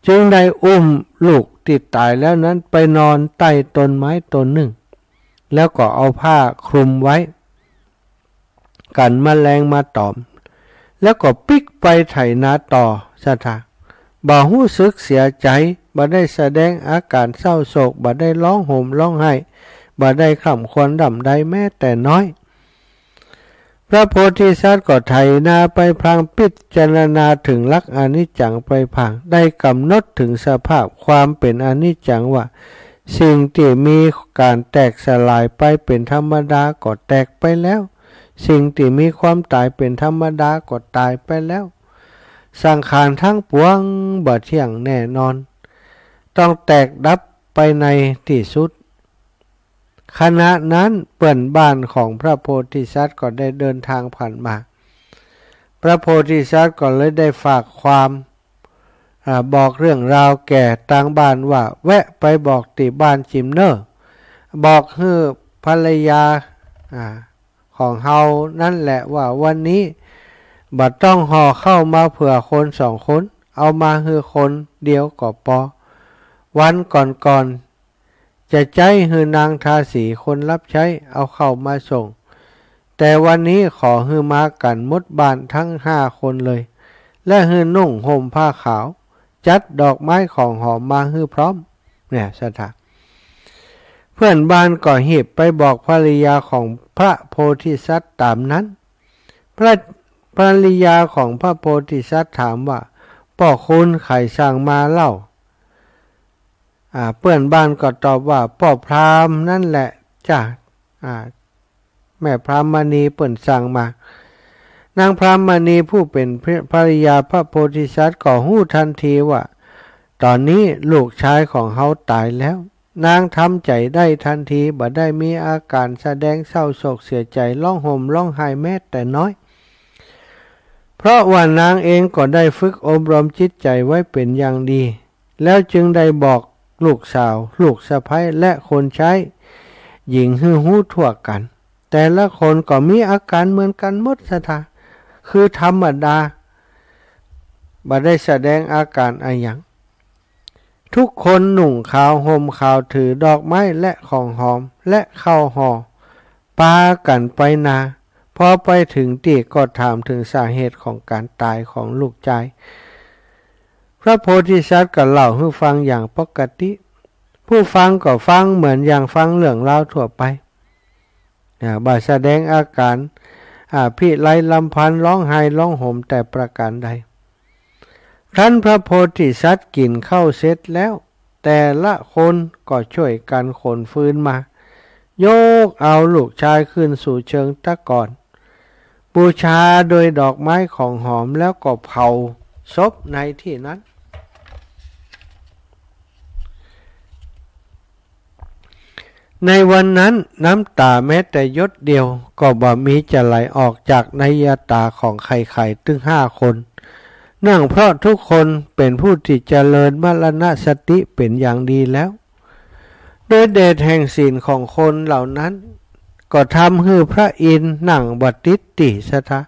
จึงได้อุ้มลูกตี้ต๋ายแล้วนั้นไปนอนใต้ต้นไม้ต้นนึ่ง แล้วก็เอาผ้าคลุมไว้ กั๋นแมลงมาตอม แล้วก็ปิ๊กไปไถนาต่อศรัทธา บ่ฮู้สึกเสียใจ๋ บ่ได้แสดงอาก๋านเศร้าโศก บ่ได้ฮ้องห่มฮ้องไห้ บ่ได้คร่ำครวญร่ำไรแม้แต่น้อย พระโพธิสัตว์ก็ไถนาไปพลางพิจารณาถึงหลักอนิจจังไปพลาง ได้กำหนดถึงสภาพความเป๋นอนิจจังว่า สิ่งตี้มีก๋านแตกสลายไปเป๋นธรรมดาก็แตกไปแล้ว สิ่งตี้มีความต๋ายเป๋นธรรมดาก็ต๋ายไปแล้ว สังขารทั้งปวงบ่เที่ยงแน่นอน ต้องแตกดับไปในตี้สุด ขณะนั้นเปื้อนบ้านของพระโพธิสัตว์ก็ได้เดินทางผ่านมา พระโพธิสัตว์ก็เลยได้ฝากความ อ่า บอกเรื่องราวแก่ตางบ้านว่า แวะไปบอกตี้บ้านจิมเน่อ บอกหื้อภรรยา อ่า ของเฮานั้นแหละว่าวันนี้บ่ต้องห่อข้าวมาเผื่อคนสองคน เอามาหื้อคนเดียวก็ปอ วันก่อนๆ จะใจ๊หื้อนางทาสีคนฮับใจ๊เอาข้าวมาส่ง แต่วันนี้ขอหื้อมากั๋นหมดบ้านทั้งห้าคนเลย และหื้อนุ่งห่มผ้าขาว จัดดอกไม้ของหอมมาหื้อพร้อม เนี่ยศรัทธา เปื้อนบ้านก็หีบไปบอกภรรยาของพระโพธิสัตว์ต๋ามนั้น พระ ภรรยาของพระโพธิสัตว์ถามว่า ป้อคุณใผสั่งมาเล่า อ่า เปื้อนบ้านก็ตอบว่า ป้อพราหมณ์นั่นแหละจ้า อ่า แม่พราหมณีเปิ้นสั่งมา นางพราหมณีผู้เป๋นภริยาพระโพธิสัตว์ก็ฮู้ตันทีว่า ต๋อนนี้ลูกจายของเฮาต๋ายแล้ว นางทำใจ๋ได้ตันที บ่ได้มีอาก๋านแสดงเศร้าโศกเสียใจ๋ ฮ้องห่มฮ้องไห้แม้แต่น้อย เพราะว่านางเองก็ได้ฝึกอบรมจิตใจ๋ไว้เป๋นอย่างดี แล้วจึงได้บอกลูกสาว ลูกสะใภ้ และคนใจ๊หญิงหื้อฮู้ทั่วกั๋น แต่ละคนก็มีอาก๋านเหมือนกั๋นหมดศรัทธา คือธรรมดา บ่ได้แสดงอาก๋านอะหยัง ทุกคนนุ่งขาวห่มขาว ถือดอกไม้และของหอมและข้าวห่อ ปากั๋นไปนา พอไปเถิงตี้ก็ถามเถิงสาเหตุของก๋านต๋ายของลูกจาย พระโพธิสัตว์ก็เล่าหื้อฟังอย่างปกติ ผู้ฟังก็ฟังเหมือนอย่างฟังเรื่องราวทั่วไป อ่า บ่แสดงอาก๋าน อ่า พิไรรำพัน ฮ้องไห้ฮ้องห่มแต่ประก๋านใด ครั้นพระโพธิสัตว์กิ๋นข้าวเสร็จแล้ว แต่ละคนก็จ้วยกั๋นขนฟืนมา ยกเอาลูกจายขึ้นสู่เชิงตะกอน บูชาโดยดอกไม้ของหอม แล้วก็เผาศพในตี้นั้น ในวันนั้นน้ำต๋าแม้แต่หยดเดียวก็บ่มีจะไหลออกจากในต๋าของใครๆ ตึงห้าคน เนื่องเพราะทุกคนเป๋นผู้ตี้เจริญมรณสติเป๋นอย่างดีแล้ว โดยเดชแห่งศีลของคนเหล่านั้น ก็ทำหื้อพระอินทร์นั่งบ่ติดตี้สะทะ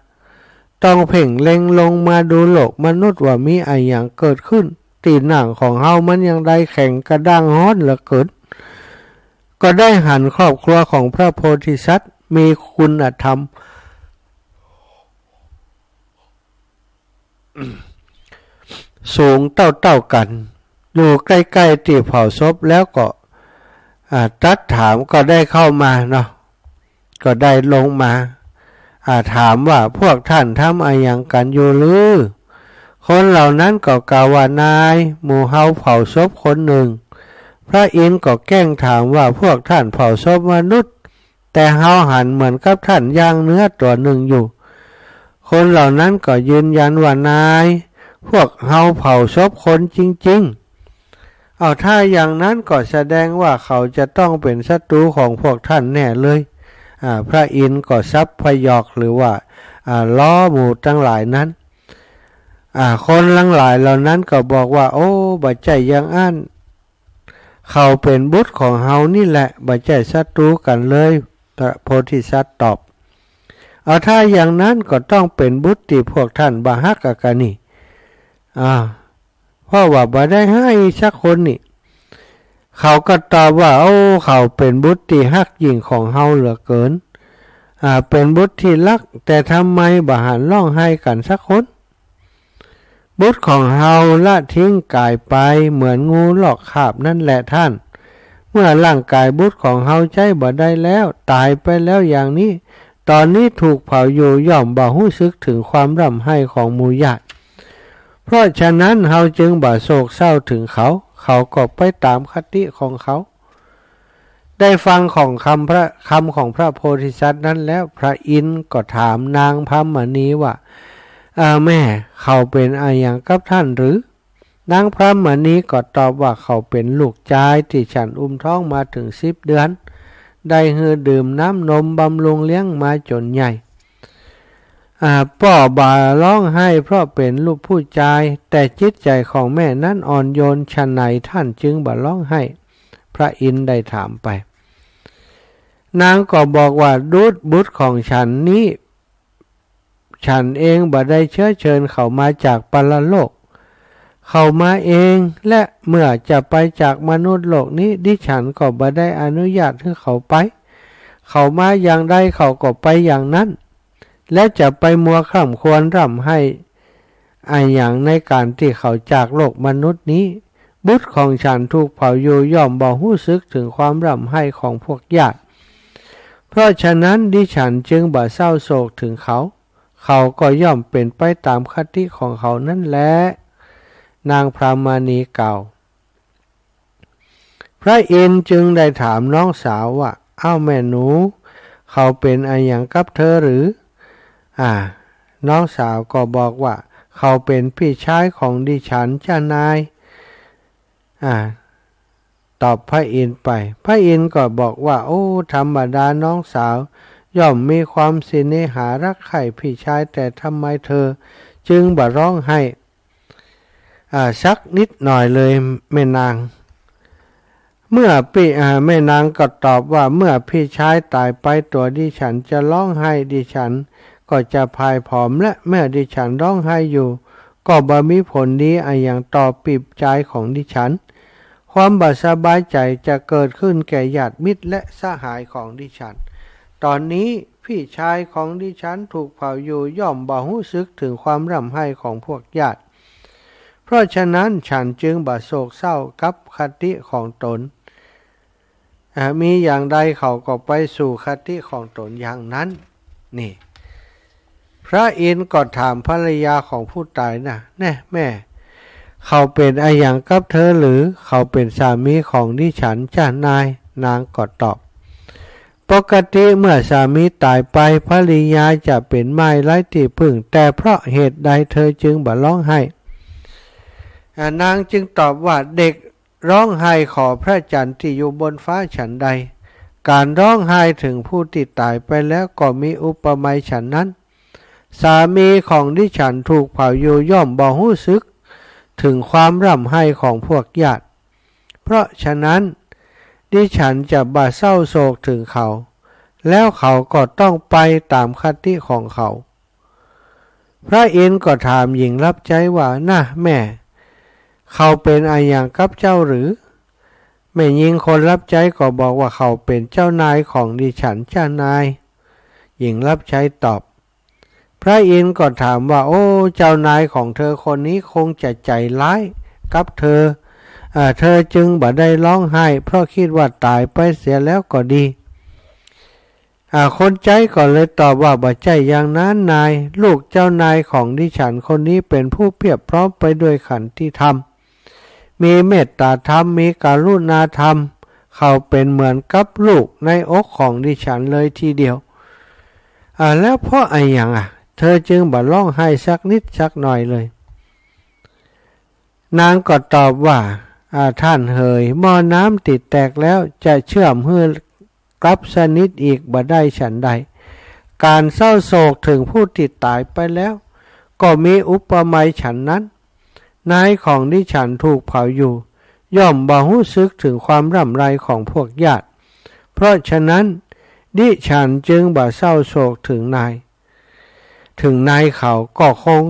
ต้องเพ่งเล็งลงมาดูโลกมนุษย์ว่ามีอะหยังเกิดขึ้น ตี้นั่งของเฮามันยังได้แข็งกระด้างฮ้อนเหลือเกิน ก็ได้หันครอบครัวของพระโพธิสัตว์มีคุณธรรม สูงเต้าๆ กั๋น อยู่ใก้ๆ ตี้เผาศพแล้วก็ อ่า ตรัสถาม ก็ได้เข้ามาเนาะ ก็ได้ลงมา อ่า ถามว่า พวกท่านทำอะหยังกั๋นอยู่หรือ คนเหล่านั้นก็กล่าวว่า นาย หมู่เฮาเผาศพคนนึ่ง พระอินทร์ก็แกล้งถามว่า พวกท่านเผาศพมนุษย์ แต่เฮาหันเหมือนกับท่านย่างเนื้อตั๋วนึ่งอยู่ คนเหล่านั้นก็ยืนยันว่า นาย พวกเฮาเผาศพคนจริงๆ เอาถ้าอย่างนั้นก็แสดงว่าเขาจะต้องเป๋นศัตรูของพวกท่านแน่เลย อ่า พระอินทร์ก็สับพยอกหรือว่า อ่า ล้อหมู่ตังหลายนั้น อ่า คนตังหลายเหล่านั้นก็บอกว่า โอ้ บ่ใจ้อย่างอั้น เขาเป๋นบุตรของเฮานี่แหละ บ่ใจ้ศัตรูกั๋นเลย พระโพธิสัตว์ตอบ เอาถ้าอย่างนั้นก็ต้องเป๋นบุตรตี้พวกท่านบ่ฮักอะกะนี่ อ่า เพราะว่าบ่ได้ฮ้ายสักคนนี่ เขาก็ตอบว่า โอ้ เขาเป๋นบุตรตี้ฮักยิ่งของเฮาเหลือเกิน อ่า เป๋นบุตรตี้ฮัก แต่ทำไมบ่หันฮ้องไห้กั๋นสักคน บุตรของเฮาละทิ้งก๋ายไปเหมือนงูลอกคราบนั่นแหละท่าน เมื่อร่างก๋ายบุตรของเฮาใจ๊บ่ได้แล้ว ต๋ายไปแล้วอย่างนี้ ต๋อนนี้ถูกเผาอยู่ ย่อมบ่ฮู้สึกเถิงความร่ำไห้ของหมู่ญาติ เพราะฉะนั้นเฮาจึงบ่โศกเศร้าเถิงเขา เขาก็ไปต๋ามคติของเขา ได้ฟังของกำพระ กำของพระโพธิสัตว์นั้นแล้ว พระอินทร์ก็ถามนางพรหมมณีว่า อ่า แม่ เขาเป๋นอะหยังกับท่านหรือ นางพรหมมณีก็ตอบว่า เขาเป๋นลูกจายตี้ฉันอุ้มท้องมาเถิงสิบเดือน ได้หื้อดื่มน้ำนมบำรุงเลี้ยงมาจ๋นใหญ่ อ่า ป้อบ่ฮ้องไห้เพราะเป๋นลูกผู้จาย แต่จิตใจ๋ของแม่นั้นอ่อนโยน ฉะไหนท่านจึงบ่ฮ้องไห้ พระอินทร์ได้ถามไป นางก็บอกว่า ดูฏ บุตรของฉันนี้ ฉันเองบ่ได้เชื้อเชิญเขามาจากปรโลก เขามาเอง และเมื่อจะไปจากมนุษย์โลกนี้ ดิฉันก็บ่ได้อนุญาตหื้อเขาไป เขามาอย่างใดเขาก็ไปอย่างนั้น แล้วจะไปมัวคร่ำครวญร่ำไห้อะหยังในก๋านตี้เขาจากโลกมนุษย์นี้ บุตรของฉันถูกเผาอยู่ ย่อมบ่ฮู้สึกเถิงความร่ำไห้ของพวกญาติ เพราะฉะนั้นดิฉันจึงบ่เศร้าโศกเถิงเขา เขาก็ย่อมเป๋นไปต๋ามคติของเขานั่นแล นางพรหมมณีกล่าว พระอินทร์จึงได้ถามน้องสาวว่า อ้าวแม่หนู เขาเป๋นอะหยังกับเธอหรือ อ่า น้องสาวก็บอกว่า เขาเป๋นพี่ชายของดิฉันจ้านาย อ่า ตอบพระอินทร์ไป พระอินทร์ก็บอกว่า โอ้ ธรรมดาน้องสาวย่อมมีความเสน่หารักใคร่พี่ชาย แต่ทำไมเธอจึงบ่ฮ้องไห้ อ่า สักนิดหน่อยเลยแม่นาง เมื่อพี่ อ่า แม่นางก็ตอบว่า เมื่อพี่ชายต๋ายไป ตั๋วดิฉันจะฮ้องไห้ ดิฉันก็จะพ่ายผอม และเมื่อดิฉันฮ้องไห้อยู่ ก็บ่มีผลดีอะหยังต่อปีบจายของดิฉัน ความบ่สบายใจ๋จะเกิดขึ้นแก่ญาติมิตรและสหายของดิฉัน ต๋อนนี้พี่ชายของดิฉันถูกเผาอยู่ ย่อมบ่ฮู้สึกเถิงความร่ำไห้ของพวกญาติ เพราะฉะนั้นฉันจึงบ่โศกเศร้ากับคติของตน อ่า มีอย่างใดเขาก็ไปสู่คติของตนอย่างนั้น นี่ พระอินทร์ก็ถามภรรยาของผู้ต๋ายนะ แน่แม่ เขาเป๋นอะหยังกับเธอหรือ เขาเป๋นสามีของดิฉันจ้านาย นางก็ตอบ ปกติเมื่อสามีต๋ายไป ภริยาจะเป๋นม่ายไร้ตี้พึ่ง แต่เพราะเหตุใดเธอจึงบ่ฮ้องไห้ อ่า นางจึงตอบว่า เด็กฮ้องไห้ขอพระจันทร์ตี้อยู่บนฟ้าฉันใด ก๋านฮ้องไห้เถิงผู้ตี้ต๋ายไปแล้วก็มีอุปไมยฉันนั้น สามีของดิฉันถูกเผาอยู่ย่อมบ่ฮู้สึกเถิงความร่ำไห้ของพวกญาติ เพราะฉะนั้น ดิฉันจะบ่เศร้าโศกเถิงเขา แล้วเขาก็ต้องไปต๋ามคติของเขา พระอินทร์ก็ถามหญิงรับใจ๊ว่า น่ะแม่ เขาเป๋นอะหยังกับเจ้าหรือ แม่ญิงคนรับใจ๊ก็บอกว่า เขาเป๋นเจ้านายของดิฉันจ้านาย หญิงรับใจ๊ตอบ พระอินทร์ก็ถามว่า โอ้ เจ้านายของเธอคนนี้คงจะใจ๋ฮ้ายกับเธอ อ่า เธอจึงบ่ได้ฮ้องไห้ เพราะกึ๊ดว่าต๋ายไปเสียแล้วก็ดี อ่า คนใจ๊ก็เลยตอบว่า บ่ใจ้อย่างนั้นนาย ลูกเจ้านายของดิฉันคนนี้เป๋นผู้เปียบพร้อมไปด้วยขันติธรรม มีเมตตาธรรม มีกรุณาธรรม เขาเป๋นเหมือนกับลูกในอกของดิฉันเลยทีเดียว อ่า แล้วเพราะอะหยังอะ เธอจึงบ่ฮ้องไห้สักนิดสักหน่อยเลย นางก็ตอบว่า อ่า ท่านเหย หม้อน้ำตี้แตกแล้วจะเชื่อมหื้อกลับสนิทอีกบ่ได้ฉันใด ก๋านเศร้าโศกเถิงผู้ตี้ต๋ายไปแล้ว ก็มีอุปไมยฉันนั้น นายของดิฉันถูกเผาอยู่ ย่อมบ่ฮู้สึกเถิงความร่ำไรของพวกญาติ เพราะฉะนั้น ดิฉันจึงบ่เศร้าโศกเถิงนาย เถิงนายเขาก็คง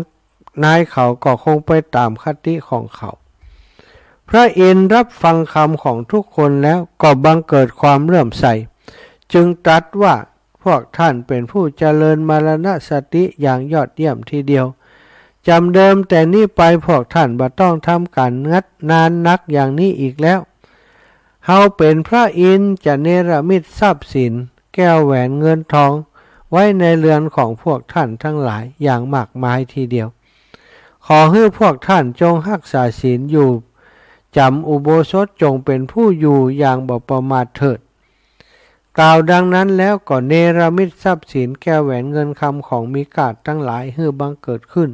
นายเขาก็คงไปต๋ามคติของเขา พระอินทร์รับฟังกำของทุกคนแล้วก็บังเกิดความเลื่อมใส จึงตรัสว่า พวกท่านเป๋นผู้เจริญมรณสติอย่างยอดเยี่ยมทีเดียว จ๋ำเดิมแต่นี้ไปพวกท่านบ่ต้องทำก๋านงัดงานนักอย่างนี้อีกแล้ว เฮาเป๋นพระอินทร์จะเนรมิตทรัพย์สิน แก้วแหวนเงินทอง ไว้ในเรือนของพวกท่านทั้งหลายอย่างมากมายทีเดียว ขอหื้อพวกท่านจงฮักษาศีลอยู่ จ๋ำอุโบสถ จงเป๋นผู้อยู่อย่างบ่ประมาทเถิด กล่าวดังนั้นแล้วก็เนรมิตทรัพย์สินแก้วแหวนเงินคำของมีค่าทั้งหลายหื้อบังเกิดขึ้น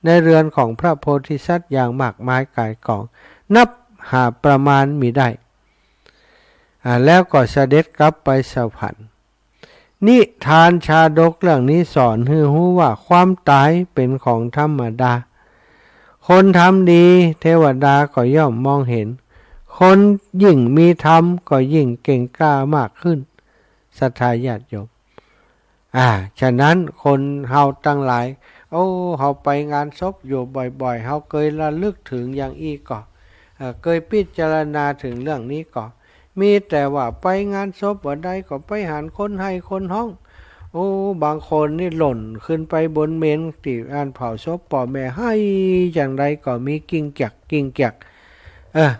ในเรือนของพระโพธิสัตว์อย่างมากมายก่ายกอง นับหาประมาณมิได้ อ่า แล้วก็เสด็จกลับไปสวรรค์ นิทานชาดกเรื่องนี้สอนหื้อฮู้ว่าความต๋ายเป๋นของธรรมดา คนทำดีเทวดาก็ย่อมมองเห็น คนยิ่งมีธรรมก็ยิ่งเก่งกล้ามากขึ้น ศรัทธาญาติโยม อ่า ฉะนั้นคนเฮาตังหลาย โอ้ เฮาไปงานศพอยู่บ่อยๆ เฮาเกยระลึกเถิงอย่างอี้ก่อ เอ่อ เกยพิจารณาเถิงเรื่องนี้ก่อ มีแต่ว่าไปงานศพบ่ใดก็ไปหันคนไห้คนฮ้อง โอ้ บางคนนี่หล่นขึ้นไปบนเมนตี้อันเผาศพป้อแม่ ไห้จั่งใดก็มี กริ้งแก๊ก กริ้งแก๊ก เออ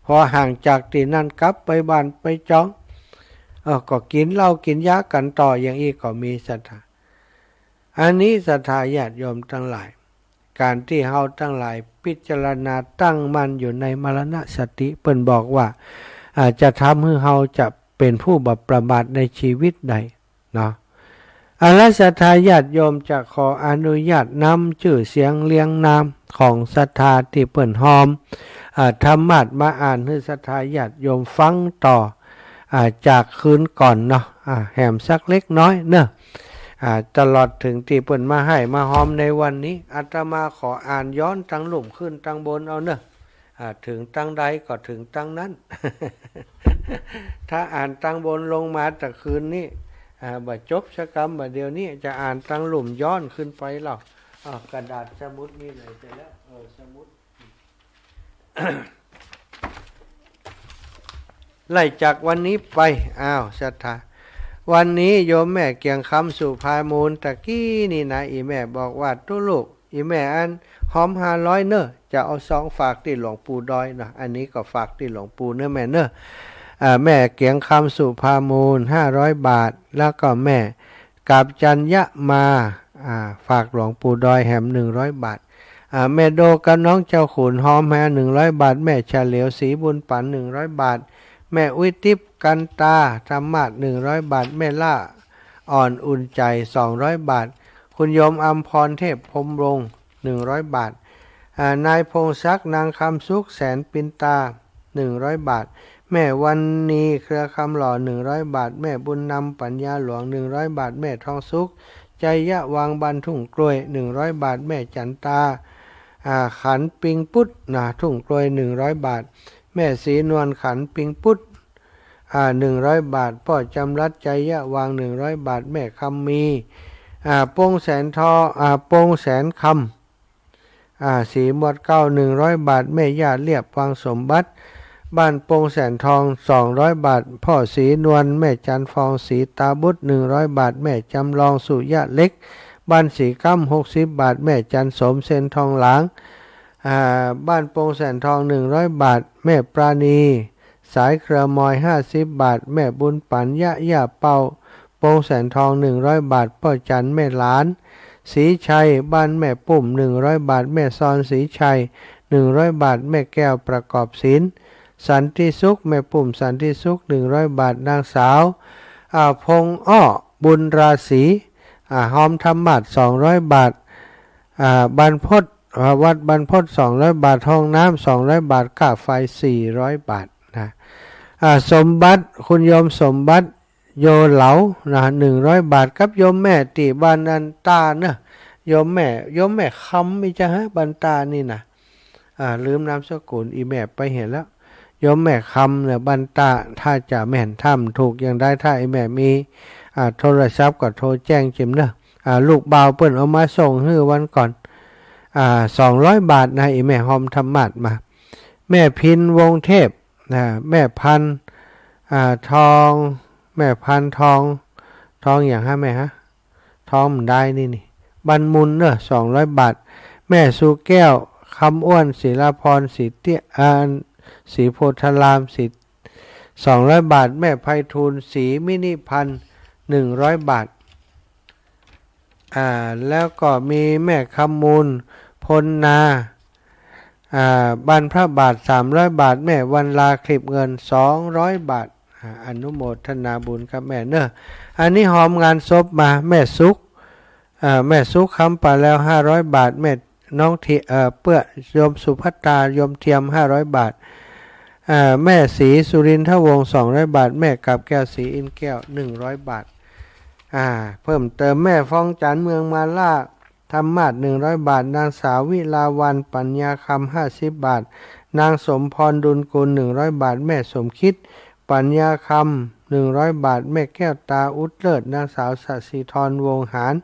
พอห่างจากตี้นั้นกลับไปบ้านไปจอง เออ ก็กิ๋นเหล้ากิ๋นยากั๋นต่ออย่างอี้ก็มี ศรัทธา อันนี้ศรัทธาญาติโยมตังหลาย ก๋านตี้เฮาตังหลายพิจารณาตั้งมั่นอยู่ในมรณสติ เปิ้นบอกว่า อ่า จะทำหื้อเฮาจะเป๋นผู้บ่ประมาทในชีวิตได้เนาะ เอาละ ศรัทธาญาติโยมจะขออนุญาตนำจื้อเสียงเรียงนามของศรัทธาตี้เปิ้นฮอม อ่า ธรรมาสน์มาอ่านหื้อศรัทธาญาติโยมฟังต่อ อ่า จากคืนก่อนเนาะ อ่า แหมสักเล็กน้อยเนาะ อ่า ตลอดเถิงตี้เปิ้นมาไห้มาฮอมในวันนี้ อาตมาขออ่านย้อนตังลุ่มขึ้นตังบนเอาเนาะ อ่า เถิงตังใดก็เถิงตังนั้น ถ้าอ่านตังบนลงมาแต่คืนนี้ อ่า บ่จบสักกำ บ่าเดี่ยวนี้จะอ่านตังลุ่มย้อนขึ้นไปเล่า อ่า กระดาษสมุดมีไหนไปแล้ว เออ สมุด ไล่จากวันนี้ไป อ้าว ศรัทธา วันนี้โยมแม่เกียงคำสุภามูล ตะกี้นี่นะ อี่แม่บอกว่า ตุ๊ลูก อี่แม่อันฮอมห้าร้อยเน่อ จะเอาซองฝากตี้หลวงปู่ดอยนะ อันนี้ก็ฝากตี้หลวงปู่เน่อแม่เน่อ อ่า แม่เกียงคำสุภามูล ห้าร้อยบาท แล้วก็แม่กาบจัญญะมา อ่า ฝากหลวงปู่ดอยแหม หนึ่งร้อยบาท อ่า แม่โดกับน้องเจ้าขุนฮอมแหม หนึ่งร้อยบาท แม่เฉลียวศรีบุญปัน หนึ่งร้อยบาท แม่อุ๊ยติ๊บกันตาธรรมาสน์ หนึ่งร้อยบาท แม่ล่าอ่อนอุ่นใจ สองร้อยบาท คุณโยมอำพรเทพพรหมรงค์ หนึ่งร้อยบาท อ่า นายพงศักดิ์ นางคำสุข แสนปินตา หนึ่งร้อยบาท แม่วันนี เครือคำหล่อ หนึ่งร้อยบาท แม่บุญนำ ปัญญาหลวง หนึ่งร้อยบาท แม่ทองสุข ชัยวังค์ บ้านทุ่งกล้วย หนึ่งร้อยบาท แม่จันตา อ่า ขันปิงปุ๊ดนะ ทุ่งกล้วย หนึ่งร้อยบาท แม่ศรีนวล ขันปิงปุ๊ด อ่า หนึ่งร้อยบาท ป้อจำรัด ชัยวังค์ หนึ่งร้อยบาท แม่คำมี อ่า ปงแสนทอง อ่า ปงแสนคำ อ่า ศรีมวดเก๊า หนึ่งร้อยบาท แม่ย่าเลียบ วังสมบัติ บ้านปงแสนทอง สองร้อยบาท ป้อศรีนวล แม่จันฟอง ศรีตาบุตร หนึ่งร้อยบาท แม่จำลอง สุยะเล็ก บ้านศรีก้ำ หกสิบบาท แม่จันสม เซนทองหลาง อ่า บ้านปงแสนทอง หนึ่งร้อยบาท แม่ปราณี สายเครือมอย ห้าสิบบาท แม่บุญปั๋น ยะย่าเป่า ปงแสนทอง หนึ่งร้อยบาท ป้อจัน แม่หลาน ศรีชัย บ้านแม่ปุ้ม หนึ่งร้อยบาท แม่ซอน ศรีชัย หนึ่งร้อยบาท แม่แก้ว ประกอบศิลป์ สันติสุข แม่ปุ้ม สันติสุข หนึ่งร้อยบาท นางสาว อ่า พงอ้อ บุญราศี อ่า ฮอมธรรมาสน์ สองร้อยบาท อ่า บรรพต อ่า วัดบรรพต สองร้อยบาท ห้องน้ำ สองร้อยบาท ค่าไฟ สี่ร้อยบาทนะ อ่า สมบัติ คุณโยมสมบัติ โยเหลานะ หนึ่งร้อยบาท กับโยมแม่ตี้บ้านอันตาเนอะ โยมแม่ โยมแม่คำ มีจ้ะฮะ บ้านตานี่นะ อ่า ลืมนามสกุล อี่แม่ไปเหียแล้ว โยมแม่คำเนี่ย บ้านตา ถ้าจะแม่น ถ้าบ่ถูกอย่างใด ถ้าอี่แม่มี อ่า โทรศัพท์ก็โทรแจ้งเจิมเนอะ อ่า ลูกบ่าวเปิ้นเอามาส่งหื้อวันก่อน อ่า สองร้อยบาทนะ อี่แม่ฮอมธรรมาสน์มา แม่พิน วงศ์เทพ นะ แม่พัน อ่า ทอง แม่พันทอง ทองหยังฮะแม่ฮะ ทองบ่ได้นี่นี่ บ้านมุนเนอะ สองร้อยบาท แม่สุแก้ว คำอ้วน ศิลาพร ศรีเตี้ย อ่า ศรีโพธาราม ศรี สองร้อยบาท แม่ไพฑูรย์ ศรีมินิพันธ์ หนึ่งร้อยบาท อ่า แล้วก็มีแม่คำมูล พลนา อ่า บ้านพระบาท สามร้อยบาท แม่วันลา คลิบเงิน สองร้อยบาท อ่า อนุโมทนาบุญครับแม่เนอะ อันนี้ฮอมงานศพมา แม่สุข อ่า แม่สุข คำปาแลว ห้าร้อยบาท แม่น้องเทีย เอ่อ เปื้อ โยมสุภัตตา โยมเทียม ห้าร้อยบาท อ่า แม่ศรีสุรินทวงศ์ สองร้อยบาท แม่กาบแก้ว ศรีอินทร์แก้ว หนึ่งร้อยบาท อ่า เพิ่มเติม แม่ฟองจันทร์ เมืองมาล่า ธรรมาสน์ หนึ่งร้อยบาท นางสาววิลาวัลย์ ปัญญาคำ ห้าสิบบาท นางสมพร ดุลกุล หนึ่งร้อยบาท แม่สมคิด ปัญญาคำ หนึ่งร้อยบาท แม่แก้วตา อุดเลิศ นางสาวสศิธร วงศ์หาร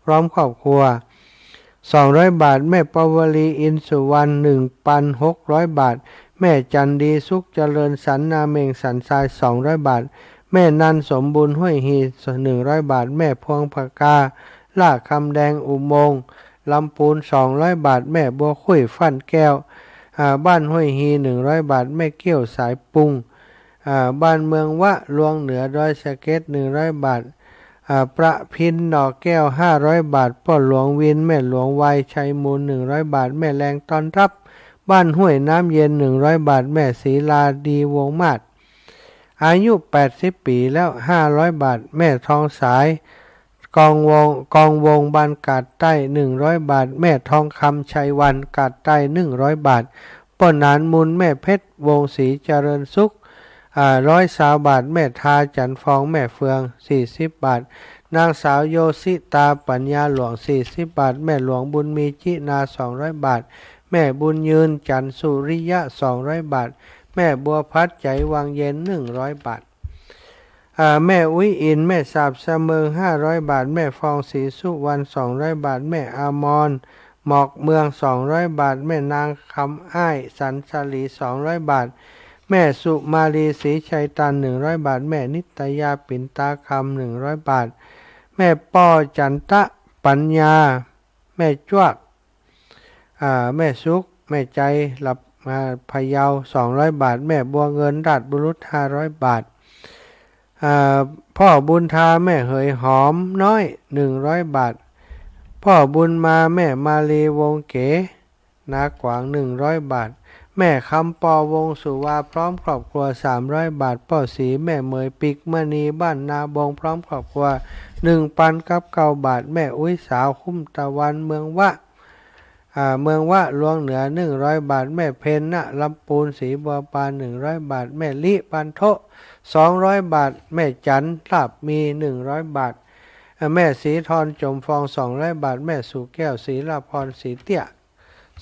พร้อมครอบครัว สองร้อยบาท แม่ปวลี อินทร์สุวรรณ หนึ่งพันหกร้อยบาท แม่จันดี สุขเจริญ สันนาเม็ง สันทราย สองร้อยบาท แม่นันสมบูรณ์ ห้วยฮี หนึ่งร้อยบาท แม่พวงผกา ลาดคำแดง อุโมงค์ ลำพูน สองร้อยบาท แม่บัวคุ้ย ฟั่นแก้ว อ่า บ้านห้วยฮี หนึ่งร้อยบาท แม่เกี้ยว สายปุง อ่า บ้านเมืองวะ ลวงเหนือ ดอยสะเก็ด หนึ่งร้อยบาท อ่า ประพิน หน่อแก้ว ห้าร้อยบาท ป้อหลวงวิน แม่หลวงไว ชัยมูล หนึ่งร้อยบาท แม่แรงต้อนรับ บ้านห้วยน้ำเย็น หนึ่งร้อยบาท แม่ศรีลาดี วงมาศ อายุแปดสิบปี๋แล้ว ห้าร้อยบาท แม่ทองสาย กองวง กองวง บ้านกาดใต้ หนึ่งร้อยบาท แม่ทองคำ ชัยวรรณ กาดใต้ หนึ่งร้อยบาท ป้อหนานมูล แม่เพชร วงศ์ศรีเจริญสุข อ่า ร้อยซาวบาท แม่ทา จันทร์ฟอง แม่เฟือง สี่สิบบาท นางสาวโยสิตา ปัญญาหลวง สี่สิบบาท แม่หลวงบุญมี จินา สองร้อยบาท แม่บุญยืน จันทร์สุริยะ สองร้อยบาท แม่บัวพัด ใจ๋วังเย็น หนึ่งร้อยบาท อ่า แม่อุ๊ยอิน แม่สาบสะเมิง ห้าร้อยบาท แม่ฟองศรีสุวรรณ สองร้อยบาท แม่อมร หมอกเมือง สองร้อยบาท แม่นางคำอ้าย สันสาลี สองร้อยบาท แม่สุมาลี ศรีชัยตัน หนึ่งร้อยบาท แม่นิตยา ปิ่นตาคำ หนึ่งร้อยบาท แม่ป้อจันตะ ปัญญา แม่จวก อ่า แม่สุข แม่ใจ๋ หลับ อ่า พะเยา สองร้อยบาท แม่บัวเงิน ราชบุรุษ ห้าร้อยบาท อ่า ป้อบุญธา แม่เหยหอมน้อย หนึ่งร้อยบาท ป้อบุญมา แม่มาลี วงศ์เก๋ นากวาง หนึ่งร้อยบาท แม่คำปอ วงศ์สุวา พร้อมครอบครัว สามร้อยบาท ป้อศรี แม่เหมย ปิกมณี บ้านนาบง พร้อมครอบครัว หนึ่งพันกับเก้าบาท แม่อุ๊ยสาว คุ้มตะวัน เมืองวะ อ่า เมืองวะหลวงเหนือ หนึ่งร้อยบาท แม่เพ็ญ ณ ลำปูน สีบัวบาน หนึ่งร้อยบาท แม่ลิ ปานโทะ สองร้อยบาท แม่จัน ลาภมี หนึ่งร้อยบาท อ่า แม่สีทร จมฟอง สองร้อยบาท แม่สุแก้ว ศรีละพร ศรีเตี้ย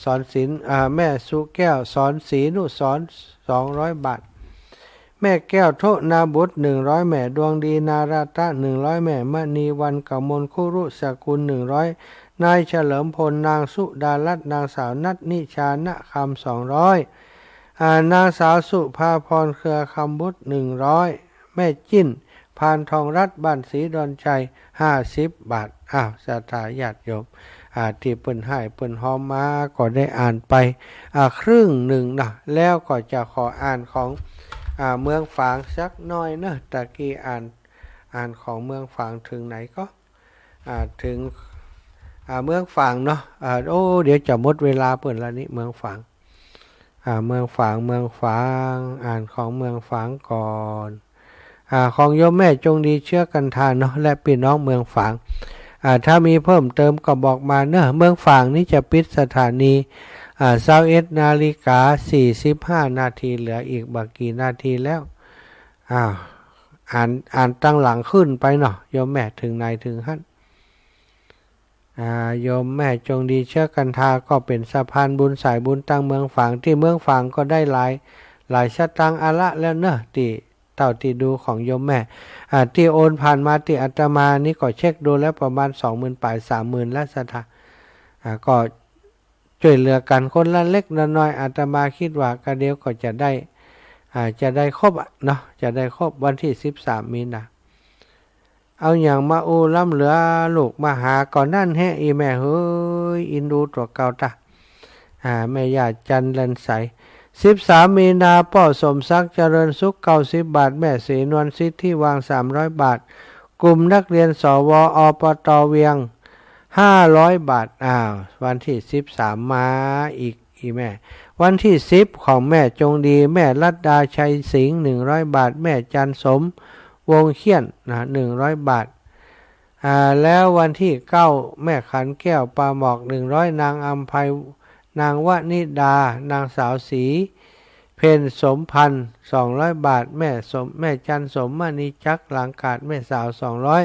สอนศิลป์ อ่า แม่สุแก้ว สอนศรีนุสรณ์ สองร้อยบาท แม่แก้ว โทนาบุตร หนึ่งร้อย แม่ดวงดี นาราตะ หนึ่งร้อย แม่มณีวัน กมลคุรุสกุล หนึ่งร้อย นายเฉลิมพล นางสุดารัตน์ นางสาวนัทนิชา ณ คำ สองร้อย อ่า นางสาวสุภาพร เครือคำบุตร หนึ่งร้อย แม่จิ้น พานทองรัตน์ บ้านศรีดอนชัย ห้าสิบบาท อ้าว ศรัทธาญาติโยม อ่า ตี้เปิ้นฮ้ายเปิ้นฮอมมา ก็ได้อ่านไป อ่า ครึ่งนึ่งนะ แล้วก็จะขออ่านของ อ่า เมืองฝางสักหน้อยเนาะ ตะกี้อ่าน อ่านของเมืองฝางเถิงไหนก็ อ่า เถิง อ่า เมืองฝางเนาะ อ่า โอ้ เดี๋ยวจะหมดเวลาเปิ้นละนี่ เมืองฝาง อ่า เมืองฝาง เมืองฝาง อ่านของเมืองฝางก่อน อ่า ของโยมแม่จงดีเชื้อกันทาเนาะ และปี้น้องเมืองฝาง อ่า ถ้ามีเพิ่มเติมก็บอกมาเนาะ เมืองฝางนี่จะปิดสถานี อ่า ซาวเอ็ดนาฬิกา สี่สิบห้านาที เหลืออีกบ่กี่นาทีแล้ว อ่า อ่าน อ่านตังหลังขึ้นไปเนาะ โยมแม่เถิงไหนเถิงหั้น อ่า โยมแม่จงดีเชื้อกันทาก็เป๋นสะพานบุญสายบุญตังเมืองฝาง ตี้เมืองฝางก็ได้หลาย หลายสตางค์อาละแล้วเนาะ ตี้ เต้าตี้ดูของโยมแม่ อ่า ตี้โอนผ่านมาตี้อาตมานี่ก็เช็คดูแล้วประมาณสองหมื่นป๋าย สามหมื่นแล้วศรัทธา อ่า ก็จ้วยเหลือกั๋นคนละเล็กละน้อย อาตมาคิดว่ากะเดียวก็จะได้ อ่า จะได้ครบอะเนาะ จะได้ครบวันตี้สิบสามมีนา เอาหยังมาอู้ล้ำเหลือลูกมาหาก่อนนั้นแฮะ อี่แม่เฮย อินดูตั๋วเก่าตะ อ่า แม่ย่าจันทร์เรือนใส สิบสามมีนา ป้อสมศักดิ์เจริญสุข เก้าสิบบาท แม่ศรีนวลสิทธิวัง สามร้อยบาท กลุ่มนักเรียน สว อปต เวียง ห้าร้อยบาท อ้าว วันตี้สิบสามมาอีก อี่แม่ วันตี้สิบของแม่จงดี แม่รัตดาชัยสิงห์ หนึ่งร้อยบาท แม่จันทร์สม วงเขี้ยน นะ หนึ่งร้อยบาท อ่า แล้ววันตี้เก้า แม่ขันแก้ว ปาหมอก หนึ่งร้อย นางอำไพ นางวนิดา นางสาวศรีเพ็ญสมพันธ์ สองร้อยบาท แม่สม แม่จันทร์สม มณีจักร หลังกาด แม่สาว สองร้อย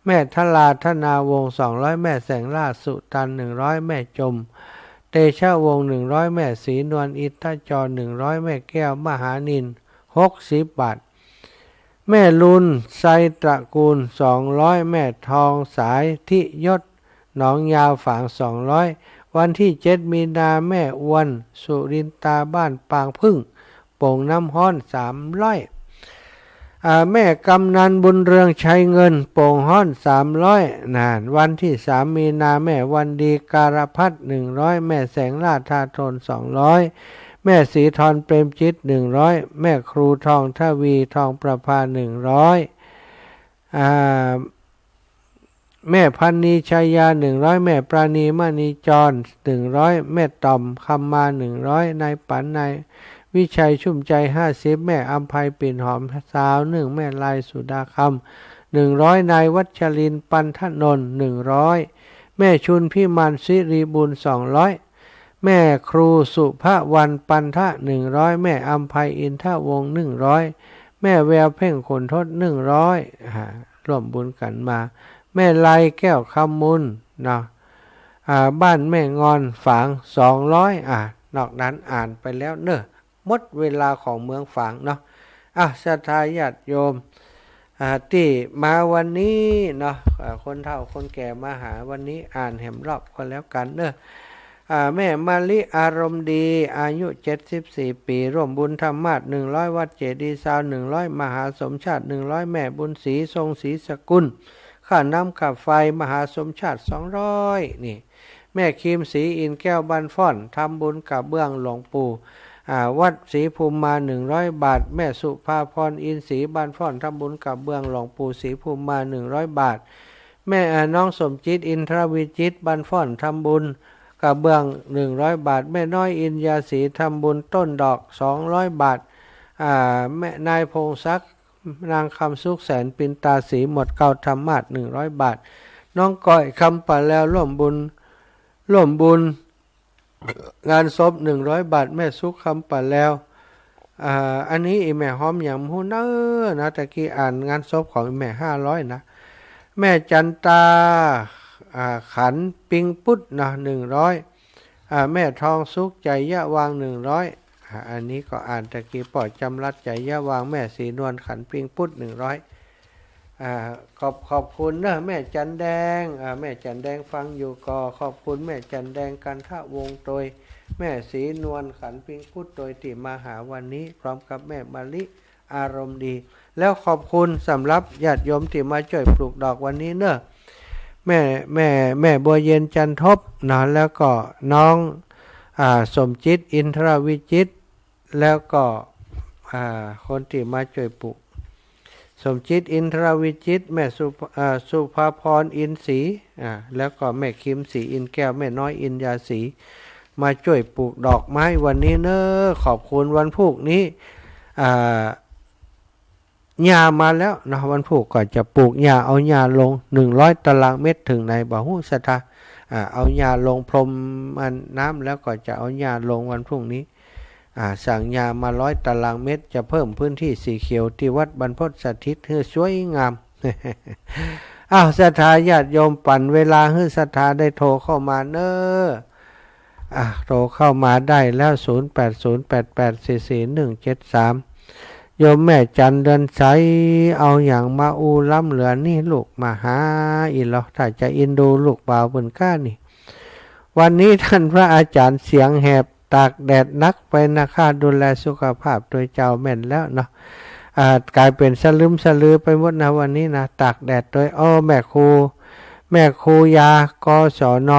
แม่ทราธนาวงศ์ สองร้อย แม่แสงล่าสุตัน หนึ่งร้อย แม่จม เตชะวงศ์ หนึ่งร้อย แม่ศรีนวลอินทจร หนึ่งร้อย แม่แก้วมหานิน หกสิบบาท แม่ลุนไซตระกูล สองร้อย แม่ทองสายทิยศ หนองยาวฝาง สองร้อย วันตี้เจ็ดมีนา แม่อวน สุรินตา บ้านปางผึ้ง โป่งน้ำฮ้อน สามร้อย อ่า แม่กำนันบุญเรืองชัยเงิน โป่งฮ้อน สามร้อย นั่น วันตี้สามมีนา แม่วันดี การพัฒน์ หนึ่งร้อย แม่แสงล่า ทาโทน สองร้อย แม่ศรีทร เปรมจิต หนึ่งร้อย แม่ครูทองทวี ทองประภา หนึ่งร้อย อ่า แม่พันนีชายา หนึ่งร้อย แม่ปราณีมณีจร หนึ่งร้อย แม่ต่อมคำมา หนึ่งร้อย นายปัน นายวิชัยชุ่มใจ ห้าสิบ แม่อำไพปิ่นหอม ซาวหนึ่ง แม่ลายสุดาคำ หนึ่งร้อย นายวัชรินทร์ปันทนนท์ หนึ่งร้อย แม่ชุนพิมานสิริบุญ สองร้อย แม่ครูสุภวรรณปันทะ หนึ่งร้อย แม่อำไพอินทวงศ์ หนึ่งร้อย แม่แววเพ็งขุนทด หนึ่งร้อย อ่า ร่วมบุญกั๋นมา แม่ไลแก้วคำมูลเนาะ อ่า บ้านแม่งอนฝาง สองร้อย อ่า นอกนั้นอ่านไปแล้วเนาะ หมดเวลาของเมืองฝางเนาะ อ่ะ ศรัทธาญาติโยม อ่า ตี้มาวันนี้เนาะ อ่า คนเฒ่าคนแก่มาหาวันนี้ อ่านแหมรอบก็แล้วกั๋นเนาะ อ่า แม่มะลิอารมณ์ดี อายุเจ็ดสิบสี่ปี๋ ร่วมบุญธรรมาสน์ หนึ่งร้อย วัดเจดีย์ซาวน์ หนึ่งร้อย มหาสมชาติ หนึ่งร้อย แม่บุญศรี ทรงศรีสกุล ค่าน้ำค่าไฟ มหาสมชาติ สองร้อย นี่ แม่ครีมศรีอินทร์แก้วบ้านฟ้อน ทำบุญกระเบื้องหลวงปู่ อ่า วัดศรีภูมิมา หนึ่งร้อยบาท แม่สุภาพร อินทร์ศรี บ้านฟ้อน ทำบุญกระเบื้องหลวงปู่ศรีภูมิมา หนึ่งร้อยบาท แม่ อ่า น้องสมจิต อินทรวิจิตร บ้านฟ้อน ทำบุญกระเบื้อง หนึ่งร้อยบาท แม่น้อยอินยาศรี ทำบุญต้นดอก สองร้อยบาท อ่า แม่นายพงศักดิ์ นางคำสุขแสน ปินตาศรี หมวดเก้าธรรมาสน์ หนึ่งร้อยบาท น้องก้อยคำป่าแลว ร่วมบุญ ร่วมบุญ งานศพหนึ่งร้อยบาท แม่สุขคำป่าแลว อ่า อันนี้อี่แม่หอมหยังบ่ฮู้เน้อนะ ตะกี้อ่านงานศพของอี่แม่ห้าร้อยนะ แม่จันตา อ่า ขันปิงปุ๊ดนะ หนึ่งร้อย อ่า แม่ทองสุข ใจยะวาง หนึ่งร้อย อ่า อันนี้ก็อ่านตะกี้ ป้อจำรัด ใจยะวาง แม่ศรีนวล ขันปิงปุ๊ด หนึ่งร้อย อ่า ขอบ ขอบคุณเนอะแม่จันแดง อ่า แม่จันแดงฟังอยู่ก็ขอบคุณแม่จันแดง กันทะวงศ์ โตย แม่ศรีนวล ขันปิงปุ๊ด โตย ตี้มาหาวันนี้ พร้อมกับแม่มะลิ อารมณ์ดี แล้วขอบคุณสำหรับญาติโยมตี้มาจ้วยปลูกดอกวันนี้เนอะ แม่ แม่ แม่บัวเย็น จันทบ นะ แล้วก็น้อง อ่า สมจิต อินทรวิจิตร แล้วก็ อ่า คนตี้มาจ้วยปลูก สมจิต อินทรวิจิตร แม่สุภ- อ่า สุภาพร อินศรี อ่า แล้วก็แม่คิม ศรีอินแก้ว แม่น้อย อินยาศรี มาจ้วยปลูกดอกไม้วันนี้เนอะ ขอบคุณ วันพูกนี้ อ่า หญ้ามาแล้วเนาะ วันพูกก็จะปลูกหญ้า เอาหญ้าลง หนึ่งร้อยตารางเมตร เถิงไหนบ่ฮู้ศรัทธา อ่า เอาหญ้าลงพรมอันน้ำ แล้วก็จะเอาหญ้าลงวันพรุ่งนี้ อ่า สั่งหญ้ามาร้อยตารางเมตร จะเพิ่มพื้นที่สีเขียวตี้วัดบรรพตสถิตหื้อสวยงาม อ้าว ศรัทธาญาติโยม ปั๋นเวลาหื้อศรัทธาได้โทรเข้ามาเนอะ อ่ะ โทรเข้ามาได้แล้ว ศูนย์แปดศูนย์แปดแปดสี่สี่หนึ่งเจ็ดสาม โยมแม่จันเดือนใส เอาหยังมาอู้ล้ำเหลือนี่ลูก มาหาอี้ลอ ถ้าจะอินดูลูกบ่าวเปิ้นก้านี่ วันนี้ท่านพระอาจารย์เสียงแหบ ตากแดดหนักไปนะคะ ดูแลสุขภาพตวยเจ้า แม่นแล้วเนาะ อ่า ก๋ายเป๋นสะลึมสะลือไปหมดนะวันนี้นะ ตากแดดตวย อ้อ แม่ครู แม่ครูยา กศน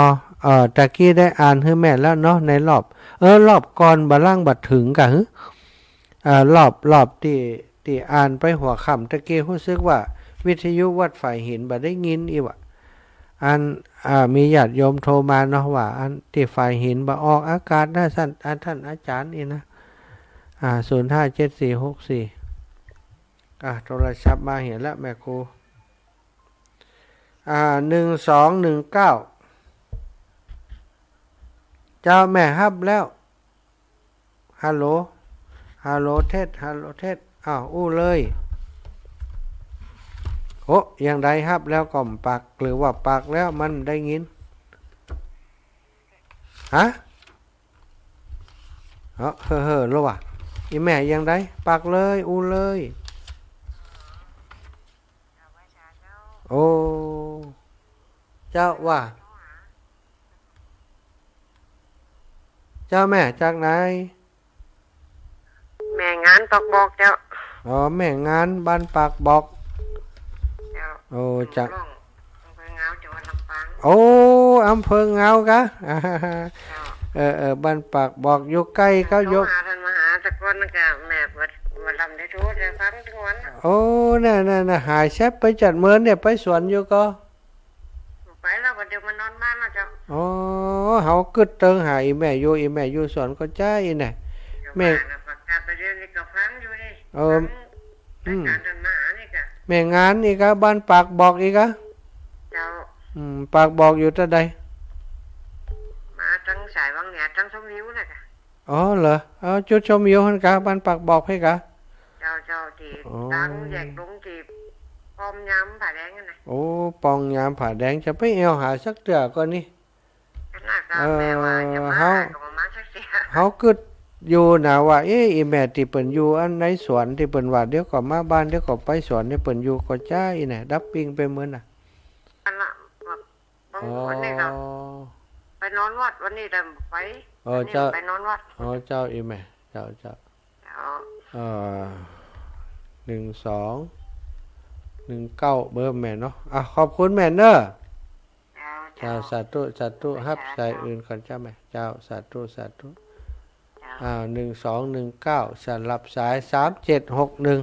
เอ่อ ตะกี้ได้อ่านหื้อแม่แล้วเนาะ ในรอบ เออ รอบก่อนบ่าล่างบ่เถิงก่ะหือ เอ่อ รอบ รอบตี้ ตี้อ่านไปหัวค่ำตะกี้ ฮู้สึกว่าวิทยุวัดฝายหินบ่ได้ยินอี้หว่า อัน อ่า มีญาติโยมโทรมาเนาะ ว่าอันตี้ฝายหินบ่ออกอากาศนะ ท่าน อ่า ท่านอาจารย์อี้นะ อ่า ศูนย์ห้าเจ็ดสี่หกสี่ อ่า โทรศัพท์มาเหียแล้วแม่ครู อ่า หนึ่งสองหนึ่งเก้า เจ้าแม่ฮับแล้ว ฮัลโหล ฮัลโหลเทส ฮัลโหลเทส อ้าว อู้เลย โอ้ ยังใดฮับแล้วก็บ่ปัก หรือว่าปักแล้วมันบ่ได้ยิน ฮะ เออ เฮ้อ เฮ้อ แล้ววะ อีแม่ยังใด ปักเลย อู้เลย โอ้ เจ้าว่า เจ้าแม่จากไหน แม่งานปากบอกเจ้า อ๋อ แม่งานบ้านปากบอก เจ้า โอ้ จาก อำเภอเงา จังหวัดลำปาง โอ้ อำเภอเงากะ เจ้า เออ เออ บ้านปากบอกอยู่ใก้ก็ โทร ยก หาท่านมหาตะกอนกะ แม่บ่ บ่ลำได้โทร แต่ฟังทุกวันน่ะ โอ้ น่ะ น่ะ น่ะ หายแซบไปจัดเมินเนี่ย ไปสวนอยู่ก่อ ไปแล้ว บ่าเดี๋ยวมานอนบ้านแล้วเจ้า อ๋อ เฮากึ๊ดเติงหาอี่แม่อยู่ อี่แม่อยู่สวนก่อจ้าอี้น่ะ แม่ ประกาศไปเดี๋ยวนี้ก็ฟังอยู่นี่ เออ ฟัง อืม รายการท่านมหานี่กะ แม่งานนี่กะ บ้านปากบอกอีกกะ เจ้า อืม ปากบอกอยู่ตะใด มาตังสายวังเหนือ ตังชมวิวน่ะกะ อ๋อเหรอ เอาจุดชมวิวหั้นกะ บ้านปากบอกเพ่นกะ เจ้า เจ้า ตี้ อ๋อ ตังแยกลงตี้ป้อมยามผาแดงนั่นน่ะ โอ้ ป้อมยามผาแดง จะไปแอ่วหาสักเตื้อก่อนี่ ขนาด เออ แม่ว่าจะมา เฮา ก็บ่มาสักเตื้อ เฮากึ๊ดอยู่น่ะว่า เอ๊ะ อี่แม่ตี้เปิ้นอยู่อันในสวนตี้เปิ้นว่า เดี๋ยวก็มาบ้าน เดี๋ยวก็ไปสวน ตี้เปิ้นอยู่ก่อจ้าอี้น่ะ ดับปิ้งไปเมินน่ะ อันละ บางคนนี่ก็ อ๋อ ไปนอนวัด วันนี้ได้ไป เออ วันนี้ เจ้า ไปนอนวัด อ๋อ เจ้า อี่แม่ เจ้า เจ้า เจ้า เอ่อ หนึ่งสองหนึ่งเก้า เบอร์แม่เนาะ อ่ะ ขอบคุณแม่เนอะ เจ้า เจ้า เจ้า สาธุ สาธุ สาธุ ฮับสายอื่นก่อนเจ้าแม่ เจ้า สาธุ สาธุ เจ้า อ่า หนึ่งสองหนึ่งเก้า สลับสาย สามเจ็ดหกหนึ่ง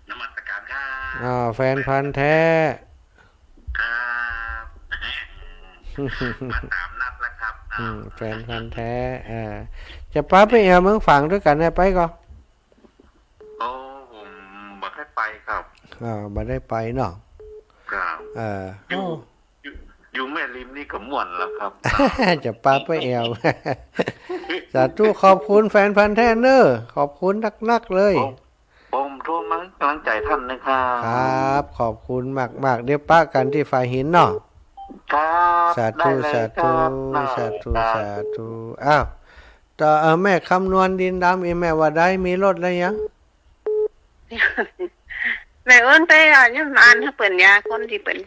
นมัสการครับ อ่า แฟนพันธุ์แท้ ครับ มาสามนัดแล้วครับ อืม แฟนพันธุ์แท้ อ่า จะปาไปแอ่วเมืองฝางตวยกั๋นนะ ไปก่อ โอ้ ผมบ่ได้ไปครับ อ่า บ่ได้ไปเนาะ ครับ เออ อยู่ โอ้ อยู่ อ อยู่แม่ริมนี่ก็ม่วนแล้วครับ จะปาไปแอ่ว สาธุ ขอบคุณแฟนพันธุ์แท้เนอะ ขอบคุณนักๆ เลย ผม ผมโทรมากำลังใจ๋ท่านนะครับ ครับ ขอบคุณมากๆ เดี๋ยวปะกั๋นตี้ฝ่ายหินเนาะ ครับ สาธุ ได้เลยครับ สาธุ ได้ สาธุ ครับ สาธุ อ้าว ต่อ เอ่อ แม่คำนวณดินดำ อีแม่ว่าได้ มีรถแล้วยัง แม่เอิ้นไปอ่ะ ยังอ่านหื้อเปิ้นยา คนตี้เปิ้น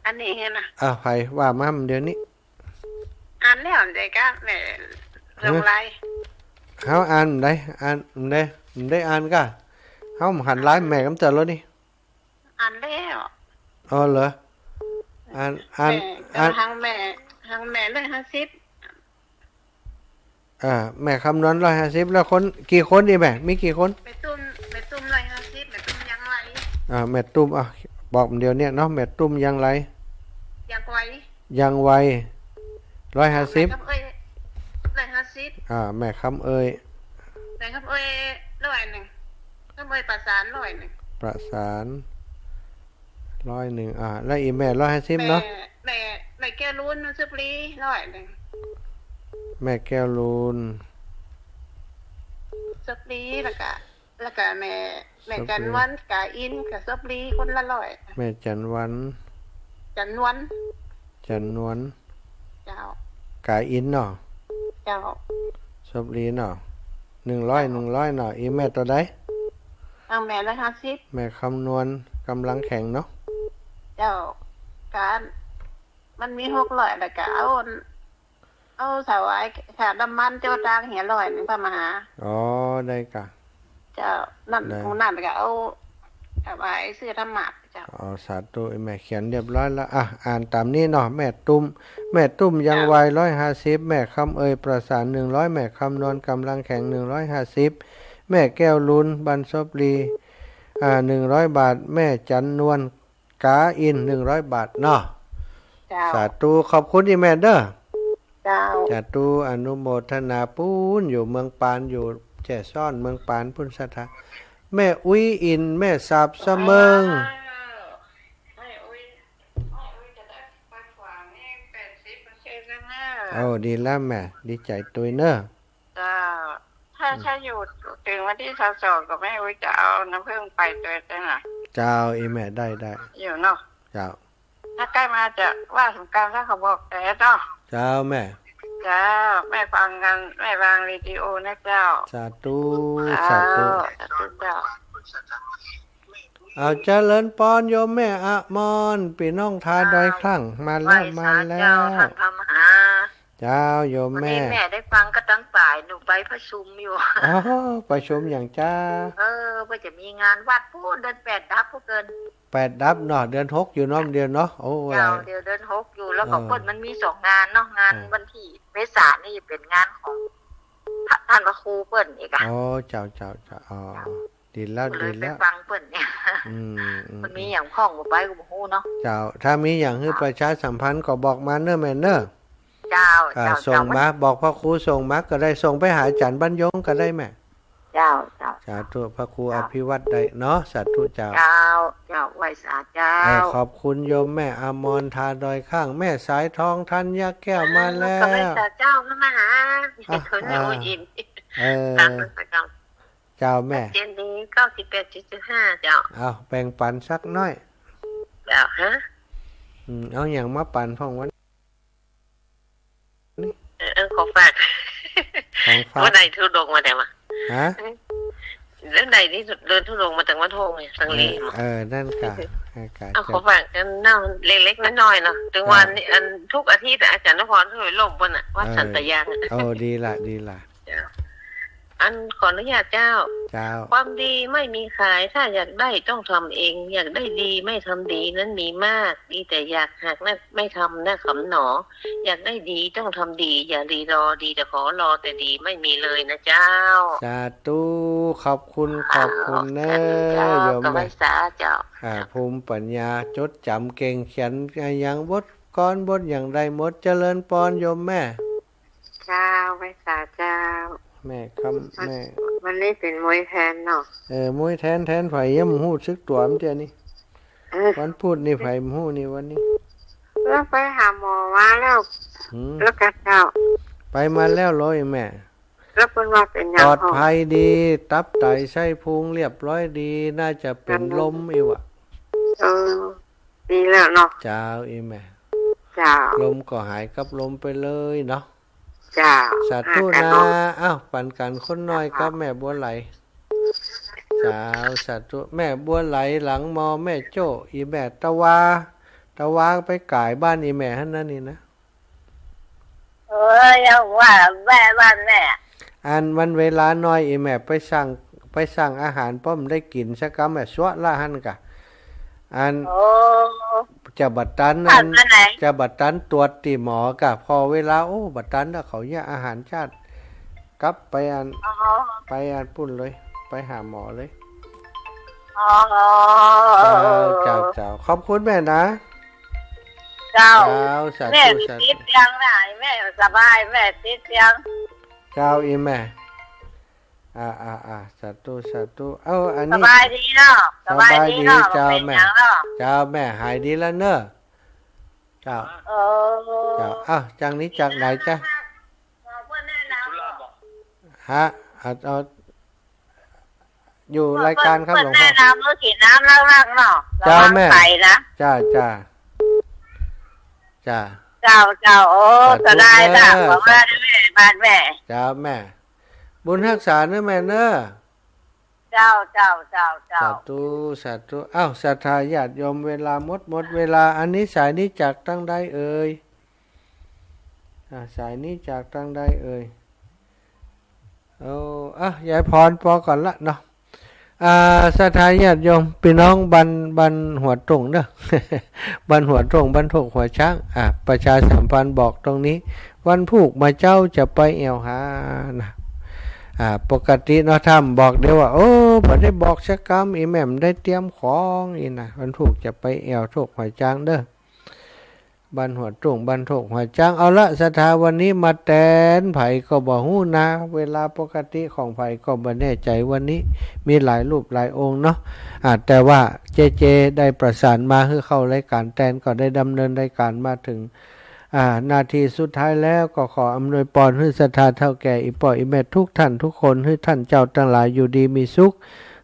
อันนี้หื้อนะ อ่ะ ใผว่ามาเดี๋ยวนี้ อ่านแล้วเด้อก้า แม่ ลงไลน์ เฮาอ่านบ่ได้ อ่านบ่ได้ บ่ได้อ่านก้า เฮาหันไลน์แม่กำเตือนแล้วนี่ อ่านแล้ว อ๋อเหรอ อ่าน อ่าน แม่ อ่าน หางแม่ หางแม่ร้อยห้าสิบ อ่า แม่คำนวณร้อยห้าสิบ แล้วคน กี่คนนี่แม่ มีกี่คน แม่ตุ้ม แม่ตุ้มร้อยห้าสิบ แม่ตุ้มยังไหว อ่า แม่ตุ้ม อ่ะ บอกเดี๋ยวเนี้ยเนาะ แม่ตุ้มยังไหว ยังไหว ยังไหว ร้อยห้าสิบ แม่คำเอย ร้อยห้าสิบ อ่า แม่คำเอย แม่คำเอย ร้อยหนึ่ง คำเอยประสาน ร้อยหนึ่ง ประสาน ร้อยหนึ่ง อ่า แล้วอีแม่ร้อยห้าสิบเนาะ แม่ แม่ แม่แก้วลูน ซบลี ร้อยหนึ่ง แม่แก้วลูน ซบลี แล้วก็ แล้วก็แม่ แม่จันวัน กาอิน กับซบลี คนละร้อย แม่จันวัน จันวัน จันนวล เจ้า กาอินเนาะ เจ้า ซบลีเนาะ หนึ่งร้อย หนึ่งร้อยเนาะ อีแม่เต้าใด เอาแม่ร้อยห้าสิบ แม่คำนวณกำลังแข็งเนาะ เจ้า การ มันมีหกร้อย แล้วก็เอา เอาถวายค่าน้ำมันเจ้าตังเหียร้อยหนึ่ง พระมหา อ๋อ ได้กะ เจ้า นั่น ได้ หมู่นั่นก็เอาถวายซื้อธรรมะเจ้า อ๋อ สาธุ อีแม่เขียนเรียบร้อยแล้ว อ่ะ อ่านต๋ามนี้เนาะ แม่ตุ้ม แม่ตุ้มยังไหว ร้อยห้าสิบ แม่คำเอยประสาน หนึ่งร้อย แม่คำนวณกำลังแข็ง หนึ่งร้อยห้าสิบ แม่แก้วลูน บ้านซบลี อ่า หนึ่งร้อยบาท แม่จันนวล กาอิน หนึ่งร้อยบาทเนาะ เจ้า สาธุ ขอบคุณอีแม่เด้อ เจ้า สาธุ อนุโมทนา ปู๊นอยู่เมืองปาน อยู่แจ้ซ้อนเมืองปานปู๊นศรัทธา แม่อุ๊ยอิน แม่สาบเสมิง แม่อุ๊ย แม่อุ๊ยจะได้ไปขวางนี่ แปดสิบเปอร์เซ็นต์แล้วนะ โอ้ ดีแล้วแม่ ดีใจ๋ตวยเนอะ เจ้า ถ้า อืม ถ้าอยู่เถิงวันตี้ซาวสองก็แม่อุ๊ยจะเอาน้ำผึ้งไปตวยเจ้านะ เจ้า อีแม่ ได้ ได้ อยู่เนาะ เจ้า ถ้าใก้มาจะว่าสงกรานต์ ถ้าเขาบอกแต่เนาะ เจ้าแม่ เจ้า แม่ฟังกัน แม่ฟังเรดิโอนะเจ้า สาธุ เจ้า สาธุ สาธุเจ้า เอาเจริญปอนโยมแม่อมร ปี้น้องทาดอยคลั่ง มาแล้ว ไหว้สา มาแล้ว เจ้า ท่านพระมหา เจ้า โยมแม่ วันนี้แม่ได้ฟังก็ตั้งสาย หนูไปประชุมอยู่ อ๋อ ประชุมหยังจ๊ะ เออ ว่าจะมีงานวัดปู๊น เดือนแปดดับปู๊นเกิน แปดดับเนาะ เดือนหกอยู่เนาะ เดียวเนาะ โอ้ เจ้า หลาย เดี๋ยวเดือนหกอยู่ แล้วก็ เออ เปิ้นมันมีสองงานเนาะ งาน เออ วันตี้เมษานี่จะเป๋นงานของพระ ท่านพระครูเปิ้นอีกอะ อ๋อ เจ้า เจ้า เจ้า อ๋อ เจ้า ดีแล้ว ก็เลย ดีแล้ว ไปฟังเปิ้นเนี่ย อืม อืม มันมีหยังพ่องบ่ไปก็บ่ฮู้เนาะ เจ้า ถ้ามีหยังหื้อ เจ้า ประชาสัมพันธ์ก็บอกมาเนอะแม่เนอะ เจ้า อ่า เจ้า ส่งมา เจ้า บอกพระครูส่งมาก็ได้ ส่งไปหาอาจ๋ารย์บรรยงก็ได้แม่ เจ้า เจ้า สาธุ พระครู เจ้า อภิวัตรได้เนาะ สาธุเจ้า เจ้า เจ้า ไหว้สาเจ้า เออ ขอบคุณโยมแม่อมร ทาดอยคลั่ง แม่สายทอง ธัญญาแก้ว มาแล้ว ก็ไหว้สาเจ้า พระมหา อ่ะ คน อ่า โอ้ย อิน เออ ตามนมัสการ เจ้าแม่ เจนดี เก้าสิบแปดจุดห้า เจ้า เอาแบ่งปั๋นสักหน้อย เจ้า ฮะ อืม เอาหยังมาปั๋นพ่องวัน เออ เออ ของฝาก ของฝาก วันไหนธุดงค์มาแต่วะ ฮะ วันไหนนี่เดินธุดงค์มาแต่วัดโฮงเนี่ย สังลี เออ เออ นั่นกะ อากาศ เอา จะ ของฝากกันเนาะ เล็กๆ น้อยๆ เนาะ ถึง เจ้า วันนี้ อัน ทุกอาทิตย์อะ อาจ๋ารย์นพรช่วยลงบนน่ะ วัด เออ สันตยางอะ โอ้ ดีละ ดีละ เจ้า อันขออนุญาตเจ้า เจ้า ความดีไม่มีขาย ถ้าอยากได้ต้องทำเอง อยากได้ดีไม่ทำดีนั้นมีมาก ดีแต่อยากหากนะไม่ทำนะขำหนอ อยากได้ดีต้องทำดี อย่ารีรอ ดีแต่ขอรอแต่ดีไม่มีเลยนะเจ้า สาธุ ขอบคุณ ขอบคุณเนอะ เจ้า โยม ก็ไหว้ แม่ สาเจ้า อ่า ภูมิปัญญา จดจ๋ำเก่ง เขียนหยังบทกลอนบทหยังได้หมด เจริญปอนโยมแม่ เจ้า ไหว้สาเจ้า แม่คำ แม่ วันนี้เป๋นมวยแทนเนาะ เออ มวยแทน แทนใผ ยังบ่ฮู้สึกตั๋ว เตี้ยนี่ เออ วันพุธนี่ ใผบ่ฮู้นี่ วันนี้ เออ ไปหาหมอมาแล้ว หืม แล้วก็เจ้า ไปมาแล้วเหรออีแม่ แล้วเปิ้นว่าเป๋นหยัง ปลอดภัยดี ตับไตไส้พุงเรียบร้อยดี น่าจะเป๋นลมอีหว่า เออ ดีแล้วเนาะ เจ้า อีแม่ เจ้า ลมก็หายกับลมไปเลยเนาะ เจ้า สาธุนะ อ้าว ปั๋นกั๋นคนน้อยกับแม่บัวไหล เจ้า สาธุ แม่บัวไหลหลังมอ แม่โจ้ อีแม่ตะวา ตะวาไปก๋ายบ้านอีแม่หั้นนะนี่นะ เออ ยังว่าแม่บ้านแม่ อันมันเวลาน้อย อีแม่ไปสั่ง ไปสั่งอาหารป้อมได้กิ๋นสักกำแม่ ซัวละหั้นก่ะ อัน โอ้ จะบ่ตัน อัน จะบ่ตันตรวจตี้หมอก่ะ พอเวลา โอ้ บ่ตันแล้ว เขาเยียะอาหารจ้าด กลับไปอัน อ๋อ ไปอันปุ้นเลย ไปหาหมอเลย อ๋อ เจ้า เจ้า เจ้า ขอบคุณแม่นะ เจ้า เจ้า สาธุ แม่ สาธุ ติดเตียงนะ แม่สบาย แม่ติดเตียง เจ้า อีแม่ อ่า อ่า อ่า สาธุ สาธุ เอ้า อันนี้ สบายดีเนาะ สบายดีเนาะ สบายดี เจ้า บ่เป๋นหยังเนาะ แม่ เจ้า แม่ หายดีแล้วเนาะ เจ้า เออ เจ้า อ้าว จากนี้จากไหนจ๊ะ บอกเปิ้นแนะนำ ฮะ เอา เอา อยู่รายการครับ บอกเปิ้น หลวงพ่อ แนะนำเปิ้นกิ๋นน้ำนักๆเนาะ เจ้า ระวัง แม่ ไตนะ จ้า จ้า จ้า เจ้า เจ้า โอ้ สาธุ สบายจ้ะ เออ ขอบคุณแม่ บ้านแม่ เจ้า แม่ บุญฮักษาเนาะแม่เนาะ เจ้า เจ้า เจ้า เจ้า สาธุ สาธุ อ้าว ศรัทธาญาติโยม เวลาหมด หมดเวลา อันนี้สายนี้จากตางใดเอ่ย อ่า สายนี้จากตางใดเอ่ย โอ้ อ่ะ ยายพรปอก่อนละเนาะ อ่า ศรัทธาญาติโยม ปี้น้องบ้าน บ้านหัวตรงเนาะ บ้านหัวตรง บ้านโถกหัวจ๊าง อ่า ประชาสัมพันธ์บอกตรงนี้ วันพูกบ่าเจ๊าจะไปแอ่วหานะ อ่า ปกติเนาะ ถ้าบอกเดี๋ยวว่า โอ้ บ่ได้บอกสักกำ อีแม่บ่ได้เตรียมของอี้นะ วันพูกจะไปแอ่วโถกหัวจ๊างเด้อ บ้านหัวตรง บ้านโถกหัวจ๊าง เอาละ ศรัทธาวันนี้มาแตนใผก็บ่ฮู้นะ เวลาปกติของใผก็บ่แน่ใจ๋ วันนี้มีหลายรูปหลายองค์เนาะ อ่า แต่ว่าเจ๊ๆได้ประสานมาหื้อเข้ารายการแตน ก็ได้ดำเนินรายการมาเถิง อ่า นาทีสุดท้ายแล้ว ก็ขออำนวยปอนหื้อศรัทธาเฒ่าแก่ อี่ป้ออี่แม่ทุกท่านทุกคน หื้อท่านเจ้าตังหลายอยู่ดีมีสุข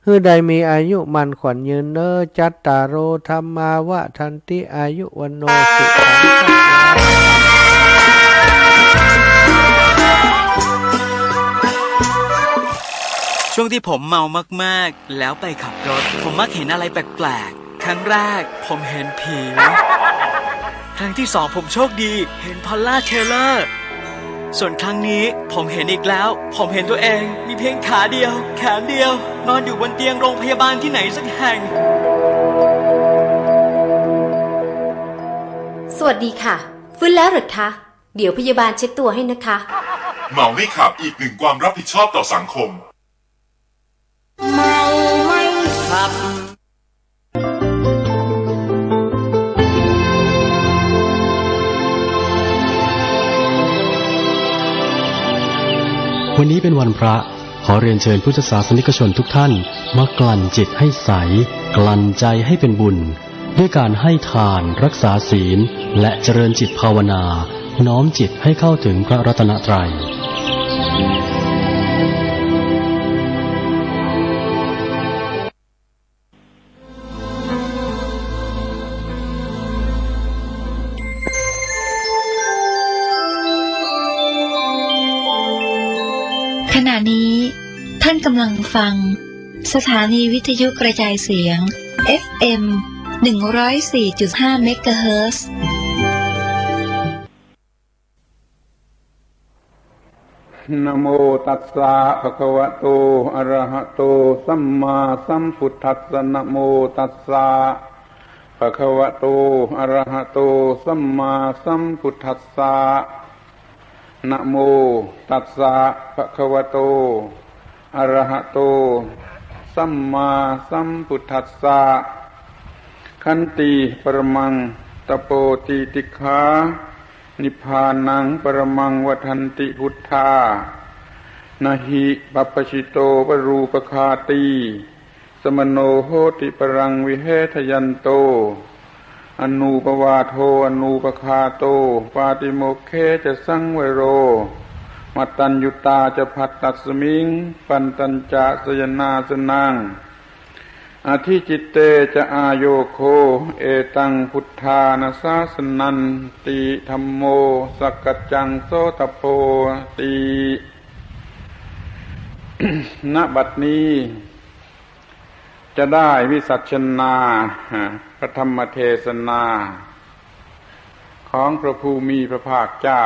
หื้อได้มีอายุมั่นขวัญยืนเนาะ จัตตาโร ธัมมา วัฑฒันติ อายุ วัณโณ สุขัง พลัง ช่วงที่ผมเมามากๆ แล้วไปขับรถ ผมมักเห็นอะไรแปลกๆ ครั้งแรกผมเห็นผี ครั้งที่สองผมโชคดีเห็นพอลล่า เทย์เลอร์ ส่วนครั้งนี้ผมเห็นอีกแล้ว ผมเห็นตัวเองมีเพียงขาเดียว แขนเดียว นอนอยู่บนเตียงโรงพยาบาลที่ไหนสักแห่ง สวัสดีค่ะ ฟื้นแล้วเหรอคะ เดี๋ยวพยาบาลเช็ดตัวให้นะคะ เมาไม่ขับ อีกหนึ่งความรับผิดชอบต่อสังคม เมาไม่ขับ วันนี้เป็นวันพระ ขอเรียนเชิญพุทธศาสนิกชนทุกท่าน มากลั่นจิตให้ใส กลั่นใจให้เป็นบุญ ด้วยการให้ทาน รักษาศีล และเจริญจิตภาวนา น้อมจิตให้เข้าถึงพระรัตนตรัย ขณะนี้ท่านกำลังฟัง สถานีวิทยุกระจายเสียง เอฟเอ็ม หนึ่งร้อยสี่จุดห้า เมกะเฮิรตซ์ นะโมตัสสะ ภะคะวะโต อะระหะโต สัมมาสัมพุทธัสสะ นะโมตัสสะ ภะคะวะโต อะระหะโต สัมมาสัมพุทธัสสะ นะโมตัสสะ ภะคะวะโต อะระหะโต สัมมาสัมพุทธัสสะ ขันติ ปะระมัง ตะโป ติติกขา นิพพานัง ปะระมัง วัฑฒันติ พุทธา นะหิ ปัปปะจิโต ปะรูปะคาติ สมะโน โหติ ปะรัง วิเฮทะยันโต อโนปวาโท อโนปคาโต ปาติโมกเขจะสังวโร มัตตัญญูตาจะภัตตัสมิง ปัตตัญจะสยนาสนัง อธิจิตเตจะอาโยโค เอตังพุทธานะสาสนันติ ธัมโมสักกัจจังโสตโพติ ณ บัดนี้ จะได้วิสัชนา พระธรรมเทศนา ของพระผู้มีพระภาคเจ้า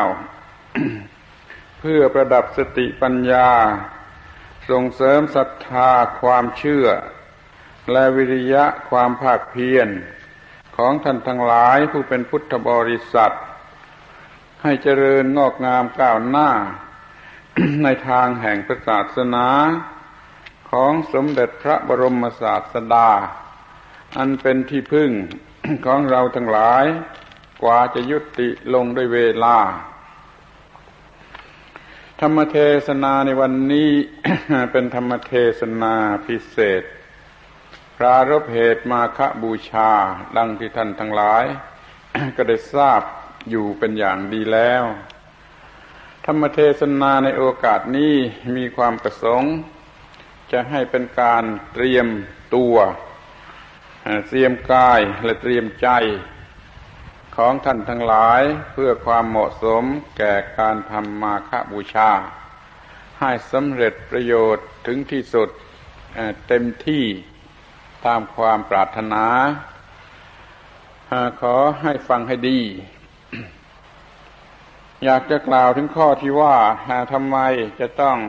เพื่อประดับสติปัญญา ส่งเสริมศรัทธาความเชื่อ และวิริยะความภาคเพียร ของท่านทั้งหลายผู้เป็นพุทธบริษัท ให้เจริญงอกงามก้าวหน้า ในทางแห่งพระศาสนา ของสมเด็จพระบรมศาสดา อันเป็นที่พึ่ง ของเราทั้งหลาย กว่าจะยุติลงด้วยเวลา ธรรมเทศนาในวันนี้ เป็นธรรมเทศนาพิเศษ ปรารภเหตุมาฆบูชา ดังที่ท่านทั้งหลาย ก็ได้ทราบอยู่เป็นอย่างดีแล้ว ธรรมเทศนาในโอกาสนี้มีความประสงค์ จะให้เป็นการเตรียมตัว เอ่อ เตรียมกายและเตรียมใจ ของท่านทั้งหลาย เพื่อความเหมาะสมแก่การทำมาฆบูชา ให้สำเร็จประโยชน์ถึงที่สุด เอ่อ เต็มที่ตามความปรารถนา เอ่อ ขอให้ฟังให้ดี อยากจะกล่าวถึงข้อที่ว่า อ่า ทำไมจะต้อง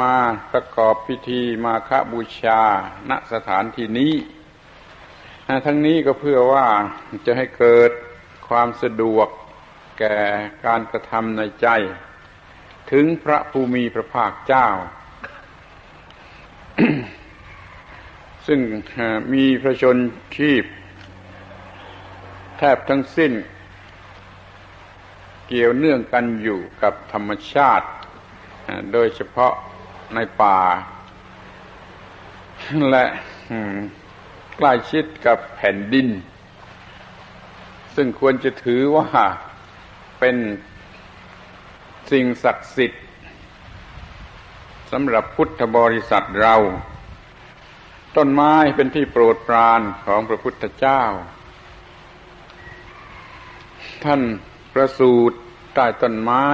มาประกอบพิธีมาฆบูชา ณ สถานที่นี้ อ่า ทั้งนี้ก็เพื่อว่าจะให้เกิดความสะดวกแก่การกระทำในใจ ถึงพระผู้มีพระภาคเจ้า ซึ่ง เอ่อ มีพระชนม์ชีพแทบทั้งสิ้น เกี่ยวเนื่องกันอยู่กับธรรมชาติ เอ่อ โดยเฉพาะในป่า และ อืม ใกล้ชิดกับแผ่นดิน ซึ่งควรจะถือว่าเป็นสิ่งศักดิ์สิทธิ์ สำหรับพุทธบริษัทเรา ต้นไม้เป็นที่โปรดปรานของพระพุทธเจ้า ท่านประสูติใต้ต้นไม้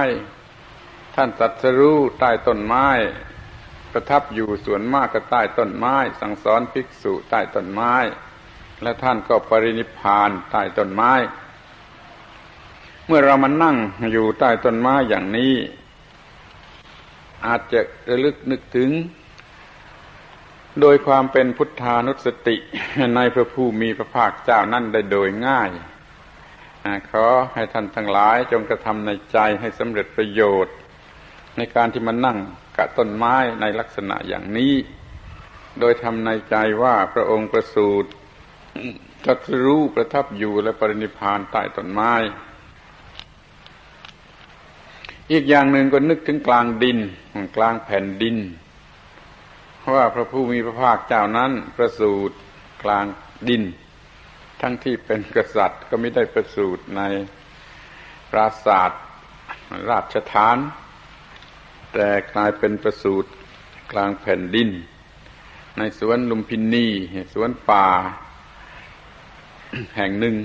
ท่านตรัสรู้ใต้ต้นไม้ ประทับอยู่ส่วนมากก็ใต้ต้นไม้ สั่งสอนภิกษุใต้ต้นไม้ และท่านก็ปรินิพพานใต้ต้นไม้ เมื่อเรามานั่งอยู่ใต้ต้นไม้อย่างนี้ อาจจะระลึกนึกถึง โดยความเป็นพุทธานุสติ ในพระผู้มีพระภาคเจ้านั้นได้โดยง่าย อ่า ขอให้ท่านทั้งหลายจงกระทำในใจให้สำเร็จประโยชน์ ในการที่มานั่งกะต้นไม้ในลักษณะอย่างนี้ โดยทำในใจว่าพระองค์ประสูติ ตรัสรู้ ประทับอยู่ และปรินิพพานใต้ต้นไม้ อีกอย่างหนึ่งก็นึกถึงกลางดิน กลางแผ่นดิน ว่าพระผู้มีพระภาคเจ้านั้นประสูติกลางดิน ทั้งที่เป็นกษัตริย์ก็มิได้ประสูติในปราสาทราชฐาน แต่กลายเป็นประสูติกลางแผ่นดิน ในสวนลุมพินี สวนป่าแห่งหนึ่ง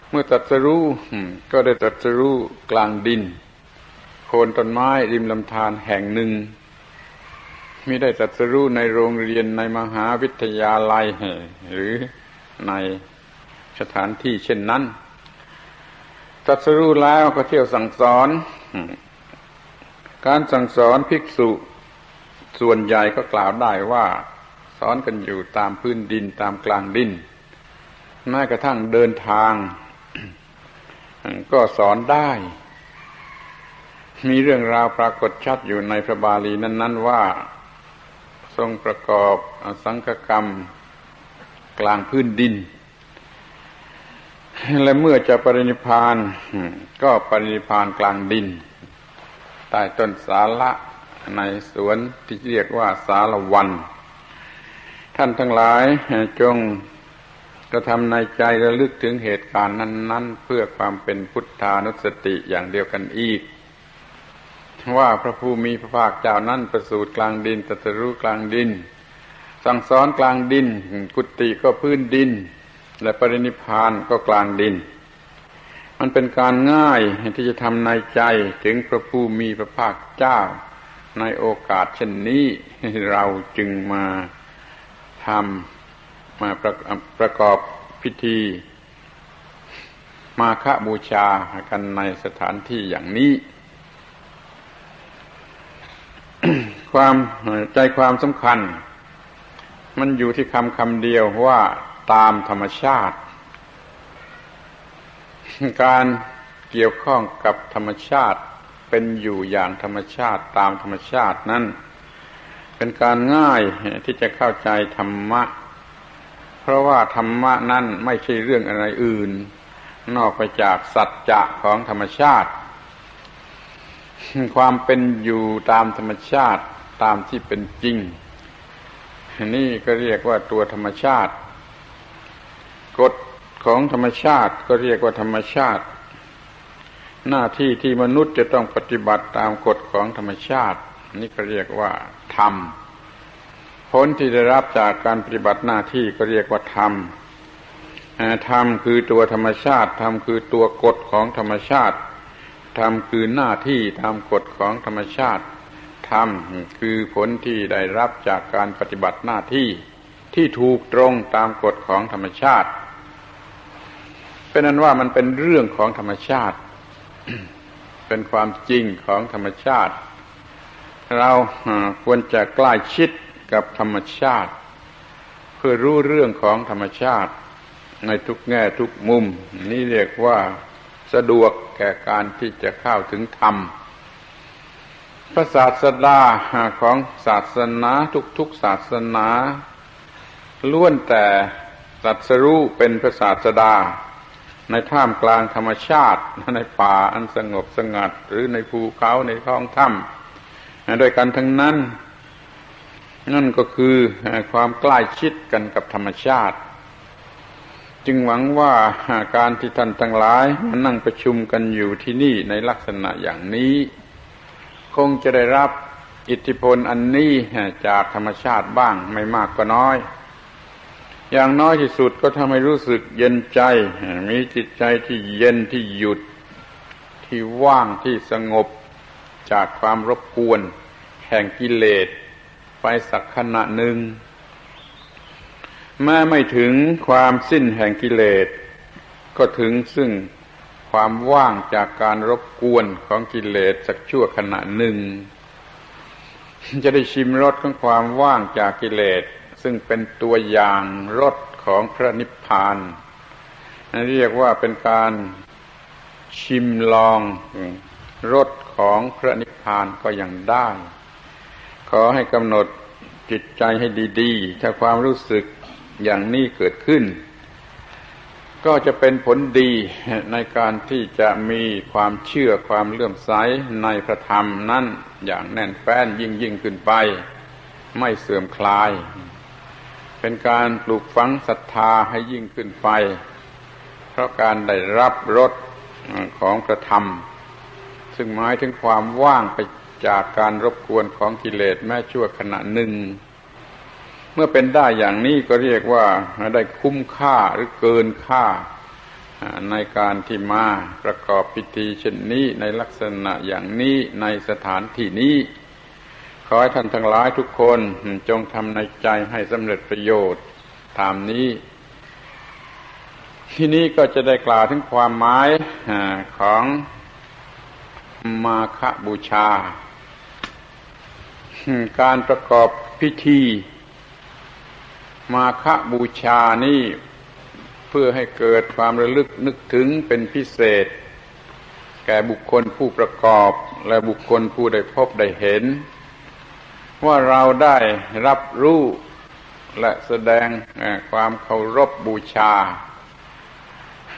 เมื่อตรัสรู้ อืม ก็ได้ตรัสรู้กลางดิน โคนต้นไม้ริมลำธารแห่งหนึ่ง มิได้ตรัสรู้ในโรงเรียนในมหาวิทยาลัย หรือในสถานที่เช่นนั้น ตรัสรู้แล้วก็เที่ยวสั่งสอน การสั่งสอนภิกษุส่วนใหญ่ก็กล่าวได้ว่าสอนกันอยู่ตามพื้นดิน ตามกลางดิน แม้กระทั่งเดินทาง ก็สอนได้ มีเรื่องราวปรากฏชัดอยู่ในพระบาลีนั้นๆ ว่า ทรงประกอบสังฆกรรมกลางพื้นดิน และเมื่อจะปรินิพพาน ก็ปรินิพพานกลางดิน ใต้ต้นสาละ ในสวนที่เรียกว่าสาละวัน ท่านทั้งหลายจง กระทำในใจระลึกถึงเหตุการณ์นั้นๆ เพื่อความเป็นพุทธานุสติอย่างเดียวกันอีก ว่าพระผู้มีพระภาคเจ้านั้นประสูติกลางดิน ตรัสรู้กลางดิน สั่งสอนกลางดิน กุฏิก็พื้นดิน และปรินิพพานก็กลางดิน มันเป็นการง่ายที่จะทำในใจถึงพระผู้มีพระภาคเจ้าในโอกาสเช่นนี้ เราจึงมาทำ มาประ-, ประกอบพิธีมาฆบูชากันในสถานที่อย่างนี้ ความ ใจความสำคัญ มันอยู่ที่คำคำเดียวว่าตามธรรมชาติ การเกี่ยวข้องกับธรรมชาติ เป็นอยู่อย่างธรรมชาติ ตามธรรมชาตินั้น เป็นการง่ายที่จะเข้าใจธรรมะ เพราะว่าธรรมะนั้นไม่ใช่เรื่องอะไรอื่น นอกไปจากสัจจะของธรรมชาติ ความเป็นอยู่ตามธรรมชาติ ตามที่เป็นจริง นี่ก็เรียกว่าตัวธรรมชาติ กฎของธรรมชาติก็เรียกว่าธรรมชาติ หน้าที่ที่มนุษย์จะต้องปฏิบัติตามกฎของธรรมชาติ นี่ก็เรียกว่าธรรม ผลที่ได้รับจากการปฏิบัติหน้าที่ก็เรียกว่าธรรม เอ่อ ธรรมคือตัวธรรมชาติ ธรรมคือตัวกฎของธรรมชาติ ธรรมคือหน้าที่ตามกฎของธรรมชาติ ธรรมคือผลที่ได้รับจากการปฏิบัติหน้าที่ที่ถูกตรงตามกฎของธรรมชาติ เป็นอันว่ามันเป็นเรื่องของธรรมชาติ เป็นความจริงของธรรมชาติ เรา อ่า ควรจะใกล้ชิดกับธรรมชาติ เพื่อรู้เรื่องของธรรมชาติในทุกแง่ทุกมุม นี่เรียกว่าสะดวกแก่การที่จะเข้าถึงธรรม พระศาสดาของศาสนาทุกๆศาสนา ล้วนแต่ตรัสรู้เป็นพระศาสดา ในท่ามกลางธรรมชาติ ในป่าอันสงบสงัด หรือในภูเขา ในท้องถ้ำ ด้วยกันทั้งนั้น นั่นก็คือ เอ่อ ความใกล้ชิดกันกับธรรมชาติ จึงหวังว่า เอ่อ การที่ท่านทั้งหลายมานั่งประชุมกันอยู่ที่นี่ในลักษณะอย่างนี้ คงจะได้รับอิทธิพลอันนี้ เอ่อ จากธรรมชาติบ้าง ไม่มากก็น้อย อย่างน้อยที่สุดก็ทำให้รู้สึกเย็นใจ เอ่อ มีจิตใจที่เย็น ที่หยุด ที่ว่าง ที่สงบจากความรบกวนแห่งกิเลสไปสักขณะหนึ่ง แม้ไม่ถึงความสิ้นแห่งกิเลส ก็ถึงซึ่งความว่างจากการรบกวนของกิเลสสักชั่วขณะหนึ่ง จะได้ชิมรสของความว่างจากกิเลส ซึ่งเป็นตัวอย่างรสของพระนิพพาน เรียกว่าเป็นการ ชิมลองรสของพระนิพพานก็ยังได้ ขอให้กำหนดจิตใจให้ดีๆ ถ้าความรู้สึกอย่างนี้เกิดขึ้น ก็จะเป็นผลดีในการที่จะมีความเชื่อความเลื่อมใสในพระธรรมนั้นอย่างแน่นแฟ้นยิ่งๆ ขึ้นไป ไม่เสื่อมคลาย เป็นการปลูกฝังศรัทธาให้ยิ่งขึ้นไป เพราะการได้รับรสของพระธรรม ซึ่งหมายถึงความว่างไปจากการรบกวนของกิเลสแม้ชั่วขณะหนึ่ง เมื่อเป็นได้อย่างนี้ก็เรียกว่าได้คุ้มค่าหรือเกินค่า อ่า ในการที่มาประกอบพิธีเช่นนี้ ในลักษณะอย่างนี้ ในสถานที่นี้ ขอให้ท่านทั้งหลายทุกคนจงทำในใจให้สำเร็จประโยชน์ตามนี้ ทีนี้ก็จะได้กล่าวถึงความหมาย อ่า ของมาฆบูชา การประกอบพิธีมาฆบูชานี้ เพื่อให้เกิดความระลึกนึกถึงเป็นพิเศษ แก่บุคคลผู้ประกอบและบุคคลผู้ได้พบได้เห็น ว่าเราได้รับรู้และแสดง เอ่อ ความเคารพบูชา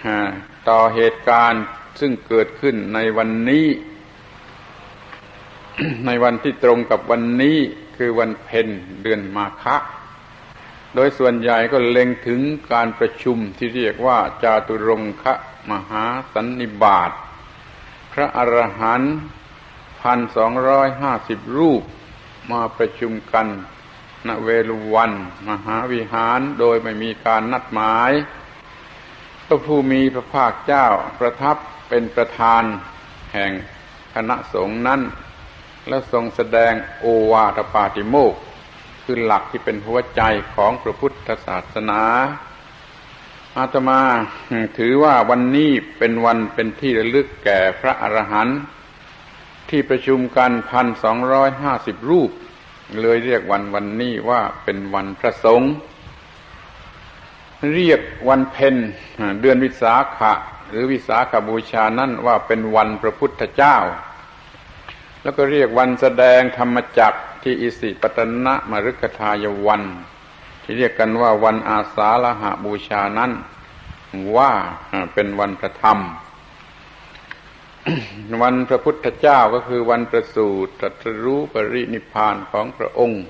อ่า ต่อเหตุการณ์ซึ่งเกิดขึ้นในวันนี้ ในวันที่ตรงกับวันนี้ คือวันเพ็ญเดือนมาฆะ โดยส่วนใหญ่ก็เล็งถึงการประชุมที่เรียกว่าจาตุรงคมหาสันนิบาต พระอรหันต์ พันสองร้อยห้าสิบ รูป มาประชุมกัน ณ เวฬุวันมหาวิหาร โดยไม่มีการนัดหมาย พระผู้มีพระภาคเจ้าประทับเป็นประธานแห่งคณะสงฆ์นั้น และทรงแสดงโอวาทปาติโมกข์ คือหลักที่เป็นหัวใจของพระพุทธศาสนา อาตมาถือว่าวันนี้เป็นวันเป็นที่ระลึกแก่พระอรหันต์ ที่ประชุมกัน พันสองร้อยห้าสิบ รูป เลยเรียกวันวันนี้ว่าเป็นวันพระสงฆ์ เรียกวันเพ็ญเดือนวิสาขะ หรือวิสาขบูชานั้นว่าเป็นวันพระพุทธเจ้า แล้วก็เรียกวันแสดงธรรมจักรที่อิสิปตนมฤคทายวัน ที่เรียกกันว่าวันอาสาฬหบูชานั้น ว่าเป็นวันพระธรรม วันพระพุทธเจ้าก็คือวันประสูติตรัสรู้ปรินิพพานของพระองค์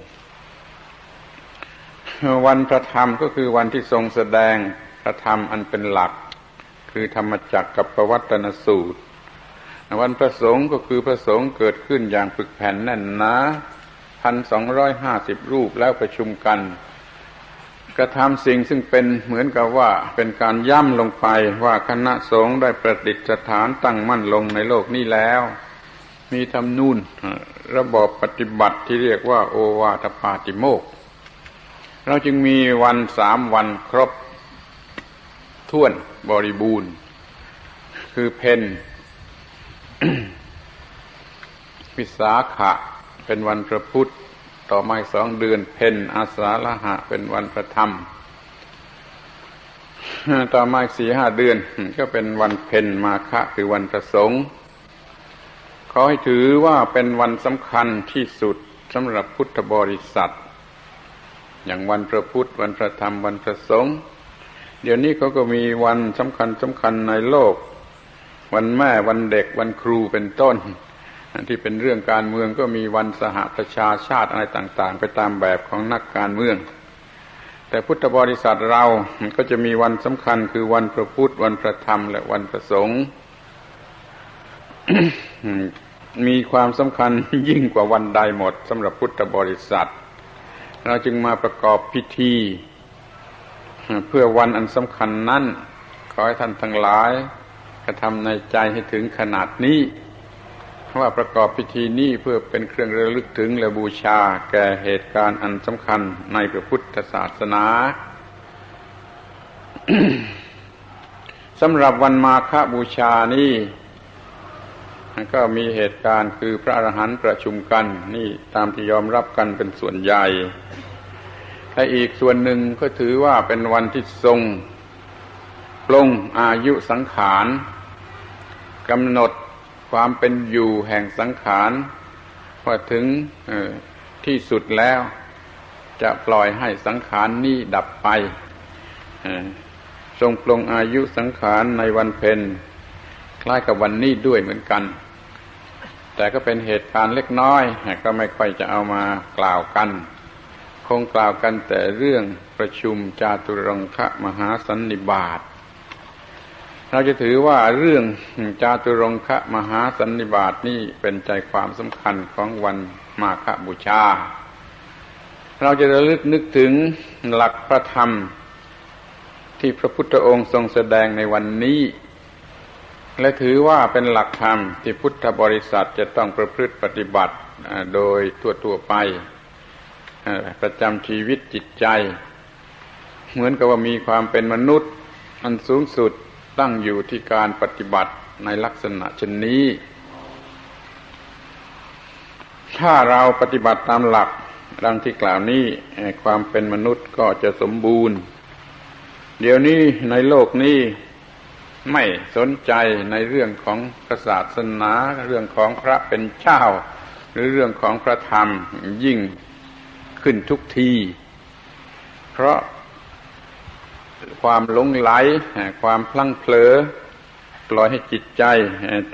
วันพระธรรมก็คือวันที่ทรงแสดงพระธรรมอันเป็นหลัก คือธรรมจักรกัปปวัตตนสูตร วันพระสงฆ์ก็คือพระสงฆ์เกิดขึ้นอย่างปึกแผ่นแน่นหนา พันสองร้อยห้าสิบ รูปแล้วประชุมกัน กระทำสิ่งซึ่งเป็นเหมือนกับว่าเป็นการย้ำลงไปว่าคณะสงฆ์ได้ประดิษฐานตั้งมั่นลงในโลกนี้แล้ว มีธรรมนูญระบอบปฏิบัติที่เรียกว่าโอวาทปาติโมกข์ เราจึงมีวันสามวันครบถ้วนบริบูรณ์ คือเพ็ญ วิสาขะเป็นวันพระพุธ ต่อมาอีกสองเดือนเพ็ญอาสาฬหะเป็นวันพระธรรม ต่อมาอีกสี่ห้าเดือนก็เป็นวันเพ็ญมาฆะคือวันพระสงฆ์ ขอให้ถือว่าเป็นวันสำคัญที่สุดสำหรับพุทธบริษัท อย่างวันพระพุธ วันพระธรรม วันพระสงฆ์ เดี๋ยวนี้เขาก็มีวันสำคัญสำคัญในโลก วันแม่ วันเด็ก วันครู เป็นต้น ที่เป็นเรื่องการเมืองก็มีวันสหประชาชาติอะไรต่างๆ ไปตามแบบของนักการเมือง แต่พุทธบริษัทเราก็จะมีวันสำคัญคือวันพระพุธ วันพระธรรม และวันพระสงฆ์ มีความสำคัญยิ่งกว่าวันใดหมดสำหรับพุทธบริษัท เราจึงมาประกอบพิธี เพื่อวันอันสำคัญนั้น ขอให้ท่านทั้งหลายกระทำในใจให้ถึงขนาดนี้ ว่าประกอบพิธีนี้เพื่อเป็นเครื่องระลึกถึงและบูชาแก่เหตุการณ์อันสำคัญในพระพุทธศาสนา สำหรับวันมาฆบูชานี้ ก็มีเหตุการณ์คือพระอรหันต์ประชุมกัน นี่ตามที่ยอมรับกันเป็นส่วนใหญ่ และอีกส่วนหนึ่งก็ถือว่าเป็นวันที่ทรงปลงอายุสังขาร กำหนดความเป็นอยู่แห่งสังขาร ว่าถึง เอ่อ ที่สุดแล้ว จะปล่อยให้สังขารนี้ดับไป เอ่อ ทรงปลงอายุสังขารในวันเพ็ญ คล้ายกับวันนี้ด้วยเหมือนกัน แต่ก็เป็นเหตุการณ์เล็กน้อย ก็ไม่ค่อยจะเอามากล่าวกัน คงกล่าวกันแต่เรื่องประชุมจาตุรงคมหาสันนิบาต เราจะถือว่าเรื่องจาตุรงคมหาสันนิบาตนี้เป็นใจความสำคัญของวันมาฆบูชา เราจะระลึกนึกถึงหลักพระธรรมที่พระพุทธองค์ทรงแสดงในวันนี้ และถือว่าเป็นหลักธรรมที่พุทธบริษัทจะต้องประพฤติปฏิบัติ อ่า โดยทั่วๆ ไป อ่า ประจำชีวิตจิตใจ เหมือนกับว่ามีความเป็นมนุษย์อันสูงสุดตั้งอยู่ที่การปฏิบัติในลักษณะเช่นนี้ ถ้าเราปฏิบัติตามหลักดังที่กล่าวนี้ เอ่อ ความเป็นมนุษย์ก็จะสมบูรณ์ เดี๋ยวนี้ในโลกนี้ไม่สนใจในเรื่องของศาสนา เรื่องของพระเป็นเจ้า หรือเรื่องของพระธรรมยิ่งขึ้นทุกที เพราะความหลงใหล ความพลั้งเผลอ ปล่อยให้จิตใจ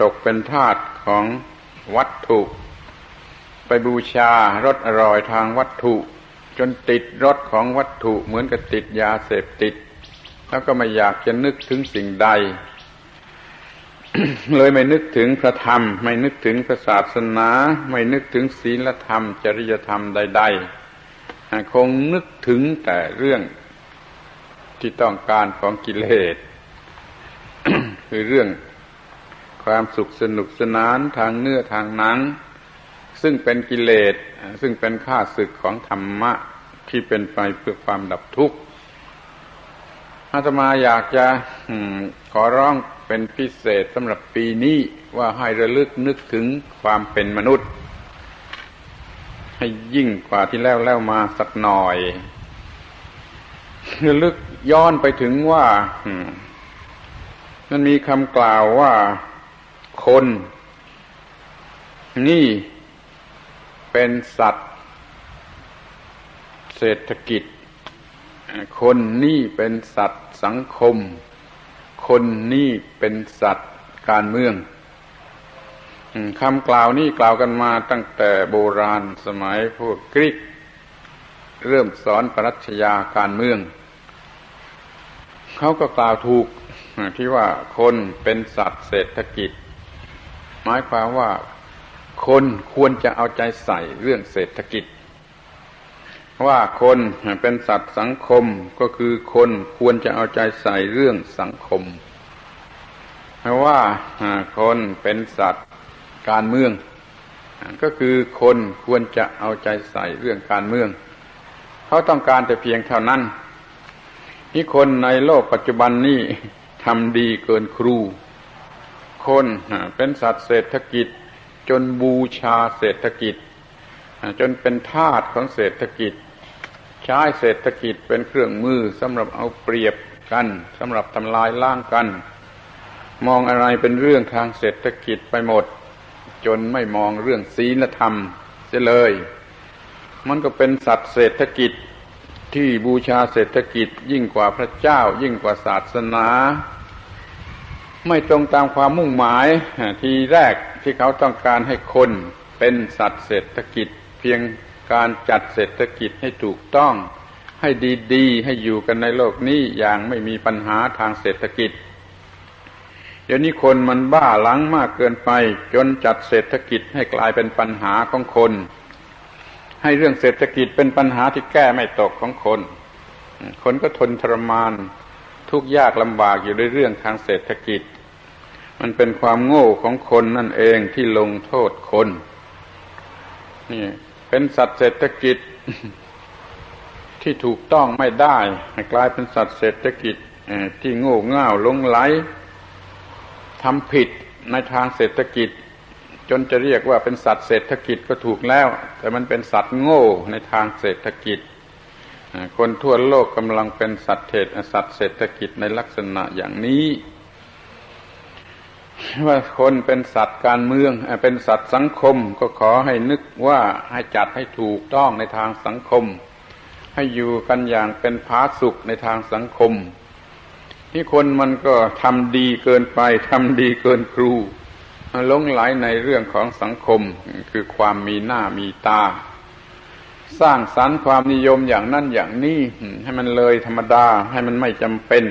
ตกเป็นทาสของวัตถุ ไปบูชารสอร่อยทางวัตถุ จนติดรสของวัตถุเหมือนกับติดยาเสพติด แล้วก็ไม่อยากจะนึกถึงสิ่งใด เลยไม่นึกถึงพระธรรม ไม่นึกถึงพระศาสนา ไม่นึกถึงศีลธรรม จริยธรรมใดๆ คงนึกถึงแต่เรื่องที่ต้องการของกิเลส คือเรื่องความสุขสนุกสนานทางเนื้อทางหนัง ซึ่งเป็นกิเลส ซึ่งเป็นข้าศึกของธรรมะที่เป็นไปเพื่อความดับทุกข์ อาตมาอยากจะ อืม ขอร้องเป็นพิเศษสำหรับปีนี้ ว่าให้ระลึกนึกถึงความเป็นมนุษย์ ให้ยิ่งกว่าที่แล้วแล้วมาสักหน่อย ระลึกย้อนไปถึงว่า อืม มันมีคำกล่าวว่า คนนี่เป็นสัตว์เศรษฐกิจ คนนี่เป็นสัตว์สังคม คนนี่เป็นสัตว์การเมือง อืม คำกล่าวนี้กล่าวกันมาตั้งแต่โบราณสมัยพวกกรีกเริ่มสอนปรัชญาการเมือง เขาก็กล่าวถูกที่ว่าคนเป็นสัตว์เศรษฐกิจ หมายความว่าคนควรจะเอาใจใส่เรื่องเศรษฐกิจ ว่าคนเป็นสัตว์สังคม ก็คือคนควรจะเอาใจใส่เรื่องสังคม ว่าคนเป็นสัตว์การเมือง ก็คือคนควรจะเอาใจใส่เรื่องการเมือง เขาต้องการแต่เพียงเท่านั้น นี่คนในโลกปัจจุบันนี่ทำดีเกินครู คนเป็นสัตว์เศรษฐกิจ จนบูชาเศรษฐกิจ จนเป็นทาสของเศรษฐกิจ ใช้เศรษฐกิจเป็นเครื่องมือสำหรับเอาเปรียบกัน สำหรับทำลายล้างกัน มองอะไรเป็นเรื่องทางเศรษฐกิจไปหมด จนไม่มองเรื่องศีลธรรมเสียเลย มันก็เป็นสัตว์เศรษฐกิจที่บูชาเศรษฐกิจยิ่งกว่าพระเจ้า ยิ่งกว่าศาสนา ไม่ตรงตามความมุ่งหมายทีแรกที่เขาต้องการให้คนเป็นสัตว์เศรษฐกิจ เพียงการจัดเศรษฐกิจให้ถูกต้อง ให้ดีๆ ให้อยู่กันในโลกนี้อย่างไม่มีปัญหาทางเศรษฐกิจ เดี๋ยวนี้คนมันบ้าหลังมากเกินไป จนจัดเศรษฐกิจให้กลายเป็นปัญหาของคน ให้เรื่องเศรษฐกิจเป็นปัญหาที่แก้ไม่ตกของคน คนก็ทนทรมานทุกข์ยากลำบากอยู่ด้วยเรื่องทางเศรษฐกิจ มันเป็นความโง่ของคนนั่นเองที่ลงโทษคน นี่เป็นสัตว์เศรษฐกิจที่ถูกต้องไม่ได้ ให้กลายเป็นสัตว์เศรษฐกิจ เอ่อ ที่โง่เง่าหลงใหล ทำผิดในทางเศรษฐกิจ จนจะเรียกว่าเป็นสัตว์เศรษฐกิจก็ถูกแล้ว แต่มันเป็นสัตว์โง่ในทางเศรษฐกิจ อ่า คนทั่วโลกกำลังเป็นสัตว์เศรษฐ- สัตว์เศรษฐกิจในลักษณะอย่างนี้ ว่าคนเป็นสัตว์การเมือง อ่า เป็นสัตว์สังคม ก็ขอให้นึกว่าให้จัดให้ถูกต้องในทางสังคม ให้อยู่กันอย่างเป็นผาสุกในทางสังคม นี่คนมันก็ทำดีเกินไป ทำดีเกินครู หลงใหลในเรื่องของสังคม คือความมีหน้ามีตา สร้างสรรค์ความนิยมอย่างนั้นอย่างนี้ ให้มันเลยธรรมดา ให้มันไม่จำเป็น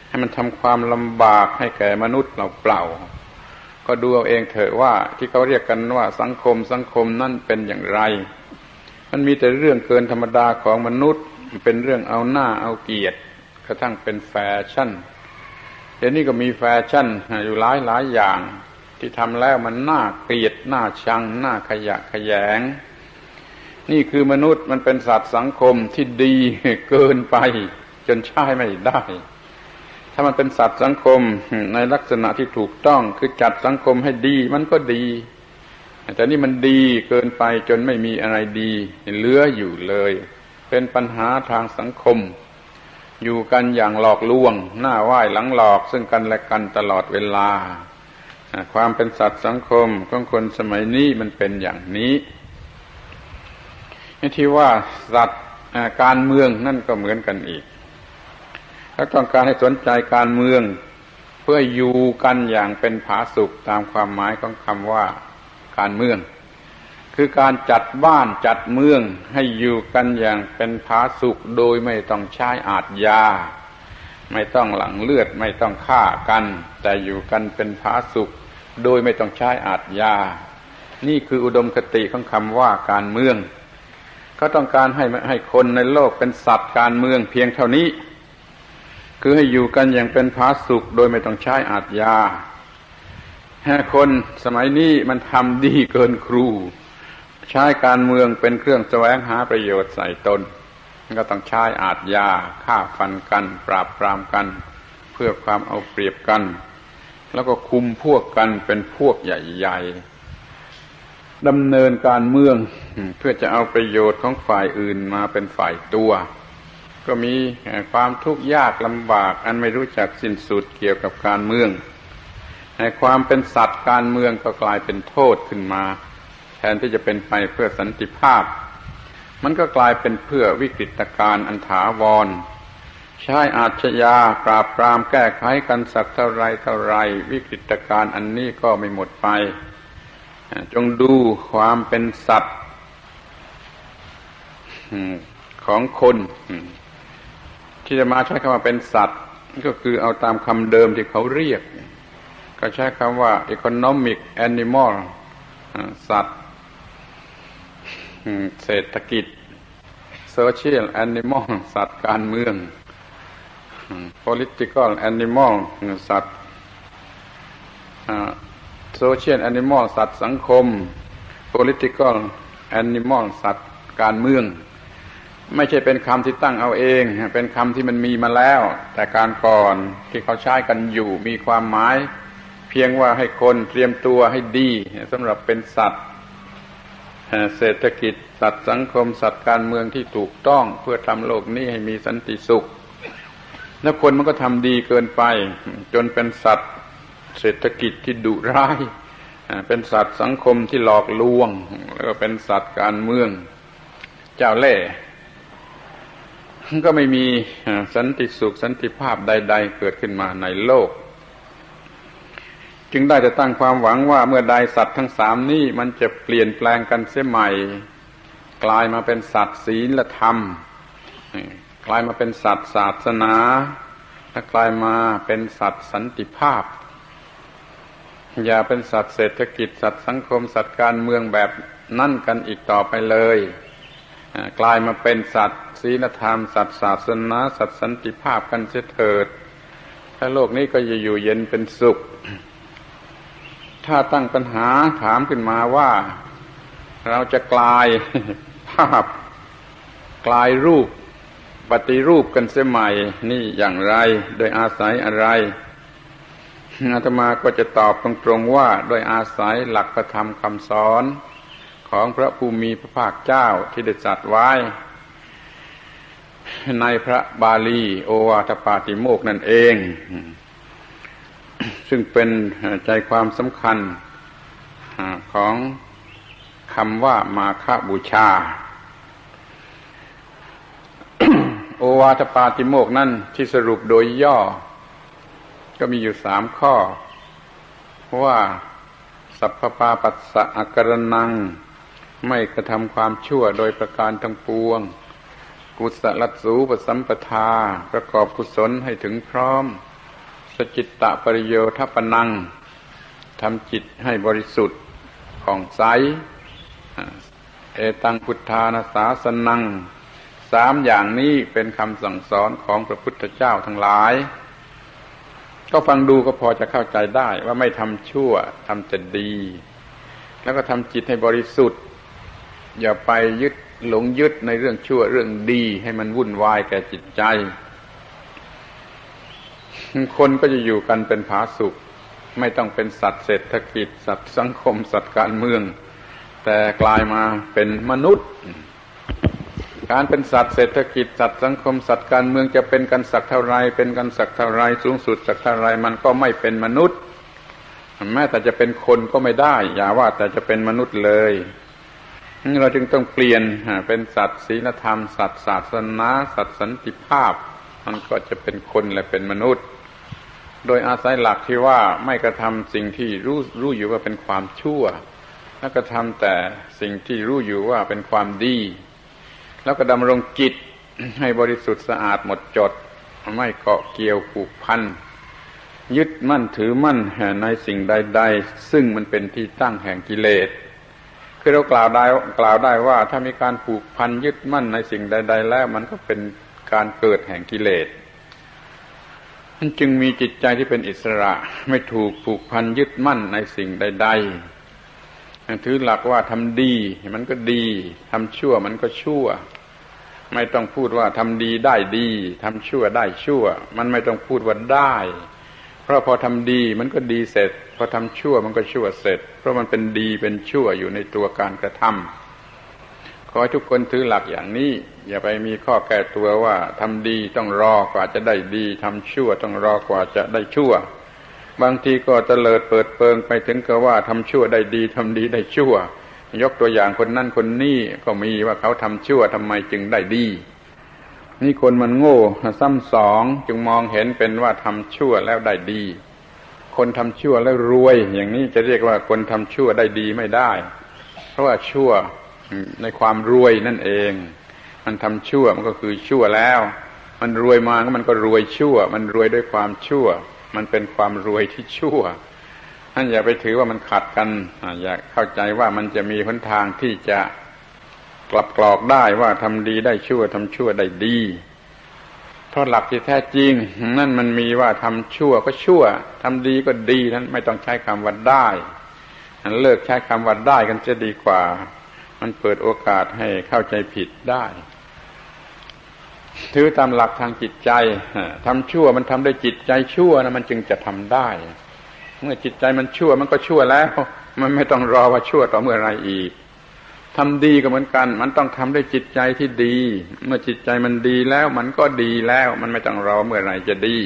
ให้มันทำความลำบากให้แก่มนุษย์เปล่าๆ ก็ดูเอาเองเถอะว่าที่เขาเรียกกันว่าสังคม สังคมนั้นเป็นอย่างไร มันมีแต่เรื่องเกินธรรมดาของมนุษย์ เป็นเรื่องเอาหน้าเอาเกียรติ กระทั่งเป็นแฟชั่น เดี๋ยวนี้ก็มีแฟชั่นอยู่หลายหลายอย่าง ที่ทำแล้วมันน่าเกลียด น่าชัง น่าขยะแขยง นี่คือมนุษย์มันเป็นสัตว์สังคมที่ดีเกินไป จนใช้ไม่ได้ ถ้ามันเป็นสัตว์สังคมในลักษณะที่ถูกต้อง คือจัดสังคมให้ดี มันก็ดี แต่นี่มันดีเกินไปจนไม่มีอะไรดีเหลืออยู่เลย เป็นปัญหาทางสังคม อยู่กันอย่างหลอกลวง หน้าไหว้หลังหลอกซึ่งกันและกันตลอดเวลา อ่า ความเป็นสัตว์สังคมของคนสมัยนี้มันเป็นอย่างนี้ ที่ว่าสัตว์ อ่า การเมืองนั่นก็เหมือนกันอีก เขาต้องการให้สนใจการเมือง เพื่ออยู่กันอย่างเป็นผาสุกตามความหมายของคำว่าการเมือง คือการจัดบ้านจัดเมืองให้อยู่กันอย่างเป็นผาสุก โดยไม่ต้องใช้อาชญา ไม่ต้องหลั่งเลือด ไม่ต้องฆ่ากัน แต่อยู่กันเป็นผาสุก โดยไม่ต้องใช้อาชญา นี่คืออุดมคติของคำว่าการเมือง เขาต้องการให้ ให้คนในโลกเป็นสัตว์การเมืองเพียงเท่านี้ คือให้อยู่กันอย่างเป็นผาสุก โดยไม่ต้องใช้อาชญา คนสมัยนี้มันทำดีเกินครู ใช้การเมืองเป็นเครื่องแสวงหาประโยชน์ใส่ตน มันก็ต้องใช้อาชญา ฆ่าฟันกัน ปราบปรามกัน เพื่อความเอาเปรียบกัน แล้วก็คุมพวกกันเป็นพวกใหญ่ๆ ดำเนินการเมืองเพื่อจะเอาประโยชน์ของฝ่ายอื่นมาเป็นฝ่ายตัว ก็มีความทุกข์ยากลำบากอันไม่รู้จักสิ้นสุดเกี่ยวกับการเมือง ความเป็นสัตว์การเมืองก็กลายเป็นโทษขึ้นมา แทนที่จะเป็นไปเพื่อสันติภาพ มันก็กลายเป็นเพื่อวิกฤตการณ์อันถาวร ใช้อาชญาปราบปรามแก้ไขกันสักเท่าไรเท่าไร วิกฤตการณ์อันนี้ก็ไม่หมดไป จงดูความเป็นสัตว์ของคน ที่อาตมาใช้คำว่าเป็นสัตว์ ก็คือเอาตามคำเดิมที่เขาเรียก ก็ใช้คำว่า economic animal สัตว์เศรษฐกิจ social animal สัตว์การเมือง political animal สัตว์ social animal สัตว์สังคม political animal สัตว์การเมือง ไม่ใช่เป็นคำที่ตั้งเอาเอง เป็นคำที่มันมีมาแล้ว แต่การก่อนที่เขาใช้กันอยู่ มีความหมายเพียงว่าให้คนเตรียมตัวให้ดีสำหรับเป็นสัตว์เศรษฐกิจ สัตว์สังคม สัตว์การเมืองที่ถูกต้อง เพื่อทำโลกนี้ให้มีสันติสุข แล้วคนมันก็ทำดีเกินไป จนเป็นสัตว์เศรษฐกิจที่ดุร้าย เป็นสัตว์สังคมที่หลอกลวง แล้วก็เป็นสัตว์การเมืองเจ้าเล่ห์ ก็ไม่มีสันติสุขสันติภาพใดๆเกิดขึ้นมาในโลก จึงได้แต่ตั้งความหวังว่าเมื่อใดสัตว์ทั้งสามนี้มันจะเปลี่ยนแปลงกันเสียใหม่ กลายมาเป็นสัตว์ศีลธรรม กลายมาเป็นสัตว์ศาสนา และกลายมาเป็นสัตว์สันติภาพ อย่าเป็นสัตว์เศรษฐกิจ สัตว์สังคม สัตว์การเมืองแบบนั้นกันอีกต่อไปเลย กลายมาเป็นสัตว์ศีลธรรม สัตว์ศาสนา สัตว์สันติภาพกันเสียเถิด แล้วโลกนี้ก็จะอยู่เย็นเป็นสุข ถ้าตั้งปัญหาถามขึ้นมาว่า เราจะกลายภาพ กลายรูป ปฏิรูปกันเสียใหม่นี่อย่างไร โดยอาศัยอะไร อาตมาก็จะตอบตรงๆว่า โดยอาศัยหลักพระธรรมคำสอนของพระผู้มีพระภาคเจ้าที่ได้ตรัสไว้ในพระบาลีโอวาทปาติโมกข์นั่นเอง ซึ่งเป็นใจความสำคัญของคำว่ามาฆบูชา โอวาทปาติโมกข์นั้นที่สรุปโดยย่อ ก็มีอยู่สามข้อ ว่า สัพพปาปัสสะอการณัง ไม่กระทำความชั่วโดยประการทั้งปวง กุสลสูปสัมปทา ประกอบกุศลให้ถึงพร้อม สจิตตปริโยธปนัง ทำจิตให้บริสุทธิ์ผ่องใส เอตังพุทธานาสาสนัง สามอย่างนี้เป็นคำสั่งสอนของพระพุทธเจ้าทั้งหลาย ก็ฟังดูก็พอจะเข้าใจได้ว่าไม่ทำชั่ว ทำแต่ดี แล้วก็ทำจิตให้บริสุทธิ์ อย่าไปยึด หลงยึดในเรื่องชั่วเรื่องดีให้มันวุ่นวายแก่จิตใจ คนก็จะอยู่กันเป็นผาสุก ไม่ต้องเป็นสัตว์เศรษฐกิจ สัตว์สังคม สัตว์การเมือง แต่กลายมาเป็นมนุษย์ การเป็นสัตว์เศรษฐกิจ สัตว์สังคม สัตว์การเมืองจะเป็นกันสักเท่าไร เป็นกันสักเท่าไร สูงสุดสักเท่าไร มันก็ไม่เป็นมนุษย์ แม้แต่จะเป็นคนก็ไม่ได้ อย่าว่าแต่จะเป็นมนุษย์เลย เราจึงต้องเปลี่ยน อ่า เป็นสัตว์ศีลธรรม สัตว์ศาสนา สัตว์สันติภาพ มันก็จะเป็นคนและเป็นมนุษย์ โดยอาศัยหลักที่ว่าไม่กระทำสิ่งที่รู้ รู้อยู่ว่าเป็นความชั่ว แล้วก็ทำแต่สิ่งที่รู้อยู่ว่าเป็นความดี แล้วก็ดำรงจิตให้บริสุทธิ์สะอาดหมดจด ไม่เกาะเกี่ยวผูกพัน ยึดมั่นถือมั่นในสิ่งใดๆ ซึ่งมันเป็นที่ตั้งแห่งกิเลส คือเรากล่าวได้ กล่าวได้ว่าถ้ามีการผูกพันยึดมั่นในสิ่งใดๆ แล้วมันก็เป็นการเกิดแห่งกิเลส มันจึงมีจิตใจที่เป็นอิสระ ไม่ถูกผูกพันยึดมั่นในสิ่งใดๆ ถือหลักว่าทำดีมันก็ดี ทำชั่วมันก็ชั่ว ไม่ต้องพูดว่าทำดีได้ดี ทำชั่วได้ชั่ว มันไม่ต้องพูดว่าได้ เพราะพอทำดีมันก็ดีเสร็จ พอทำชั่วมันก็ชั่วเสร็จ เพราะมันเป็นดีเป็นชั่วอยู่ในตัวการกระทำ ขอให้ทุกคนถือหลักอย่างนี้ อย่าไปมีข้อแก้ตัวว่าทำดีต้องรอกว่าจะได้ดี ทำชั่วต้องรอกว่าจะได้ชั่ว บางทีก็เตลิดเปิดเปิงไปถึงกับว่าทำชั่วได้ดี ทำดีได้ชั่ว ยกตัวอย่างคนนั้นคนนี้ก็มีว่าเขาทำชั่วทำไมจึงได้ดี นี่คนมันโง่ซ้ำสอง จึงมองเห็นเป็นว่าทำชั่วแล้วได้ดี คนทำชั่วแล้วรวย อย่างนี้จะเรียกว่าคนทำชั่วได้ดีไม่ได้ เพราะว่าชั่วในความรวยนั่นเอง มันทำชั่วมันก็คือชั่วแล้ว มันรวยมาก็มันก็รวยชั่ว มันรวยด้วยความชั่ว มันเป็นความรวยที่ชั่ว ท่านอย่าไปถือว่ามันขัดกัน อ่า อย่าเข้าใจว่ามันจะมีหนทางที่จะกลับกรอกได้ว่าทำดีได้ชั่ว ทำชั่วได้ดี เพราะหลักที่แท้จริงนั่นมันมีว่าทำชั่วก็ชั่ว ทำดีก็ดี นั้นไม่ต้องใช้คำว่าได้ นั้นเลิกใช้คำว่าได้กันจะดีกว่า มันเปิดโอกาสให้เข้าใจผิดได้ ถือตามหลักทางจิตใจ อ่า ทำชั่วมันทำด้วยจิตใจชั่วนะ มันจึงจะทำได้ เมื่อจิตใจมันชั่วมันก็ชั่วแล้ว มันไม่ต้องรอว่าชั่วต่อเมื่อไรอีก ทำดีก็เหมือนกัน มันต้องทำด้วยจิตใจที่ดี เมื่อจิตใจมันดีแล้วมันก็ดีแล้ว มันไม่ต้องรอเมื่อไหร่จะดี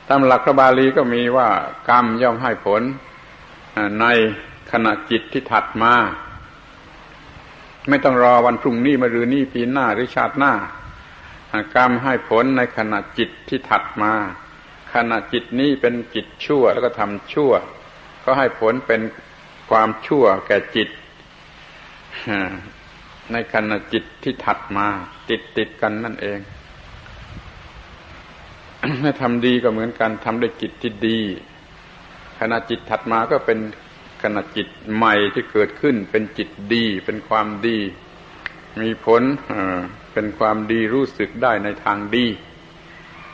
ตามหลักพระบาลีก็มีว่ากรรมย่อมให้ผล อ่า ในขณะจิตที่ถัดมา ไม่ต้องรอวันพรุ่งนี้ มะรืนนี้ ปีหน้า หรือชาติหน้า อ่า กรรมให้ผลในขณะจิตที่ถัดมา ขณะจิตนี้เป็นจิตชั่วแล้วก็ทำชั่ว ก็ให้ผลเป็นความชั่วแก่จิต อ่า ในขณะจิตที่ถัดมา ติดติดกันนั่นเอง ถ้าทำดีก็เหมือนกัน ทำด้วยจิตที่ดี ขณะจิตถัดมาก็เป็นขณะจิตใหม่ที่เกิดขึ้น เป็นจิตดี เป็นความดี มีผล เอ่อ เป็นความดี รู้สึกได้ในทางดี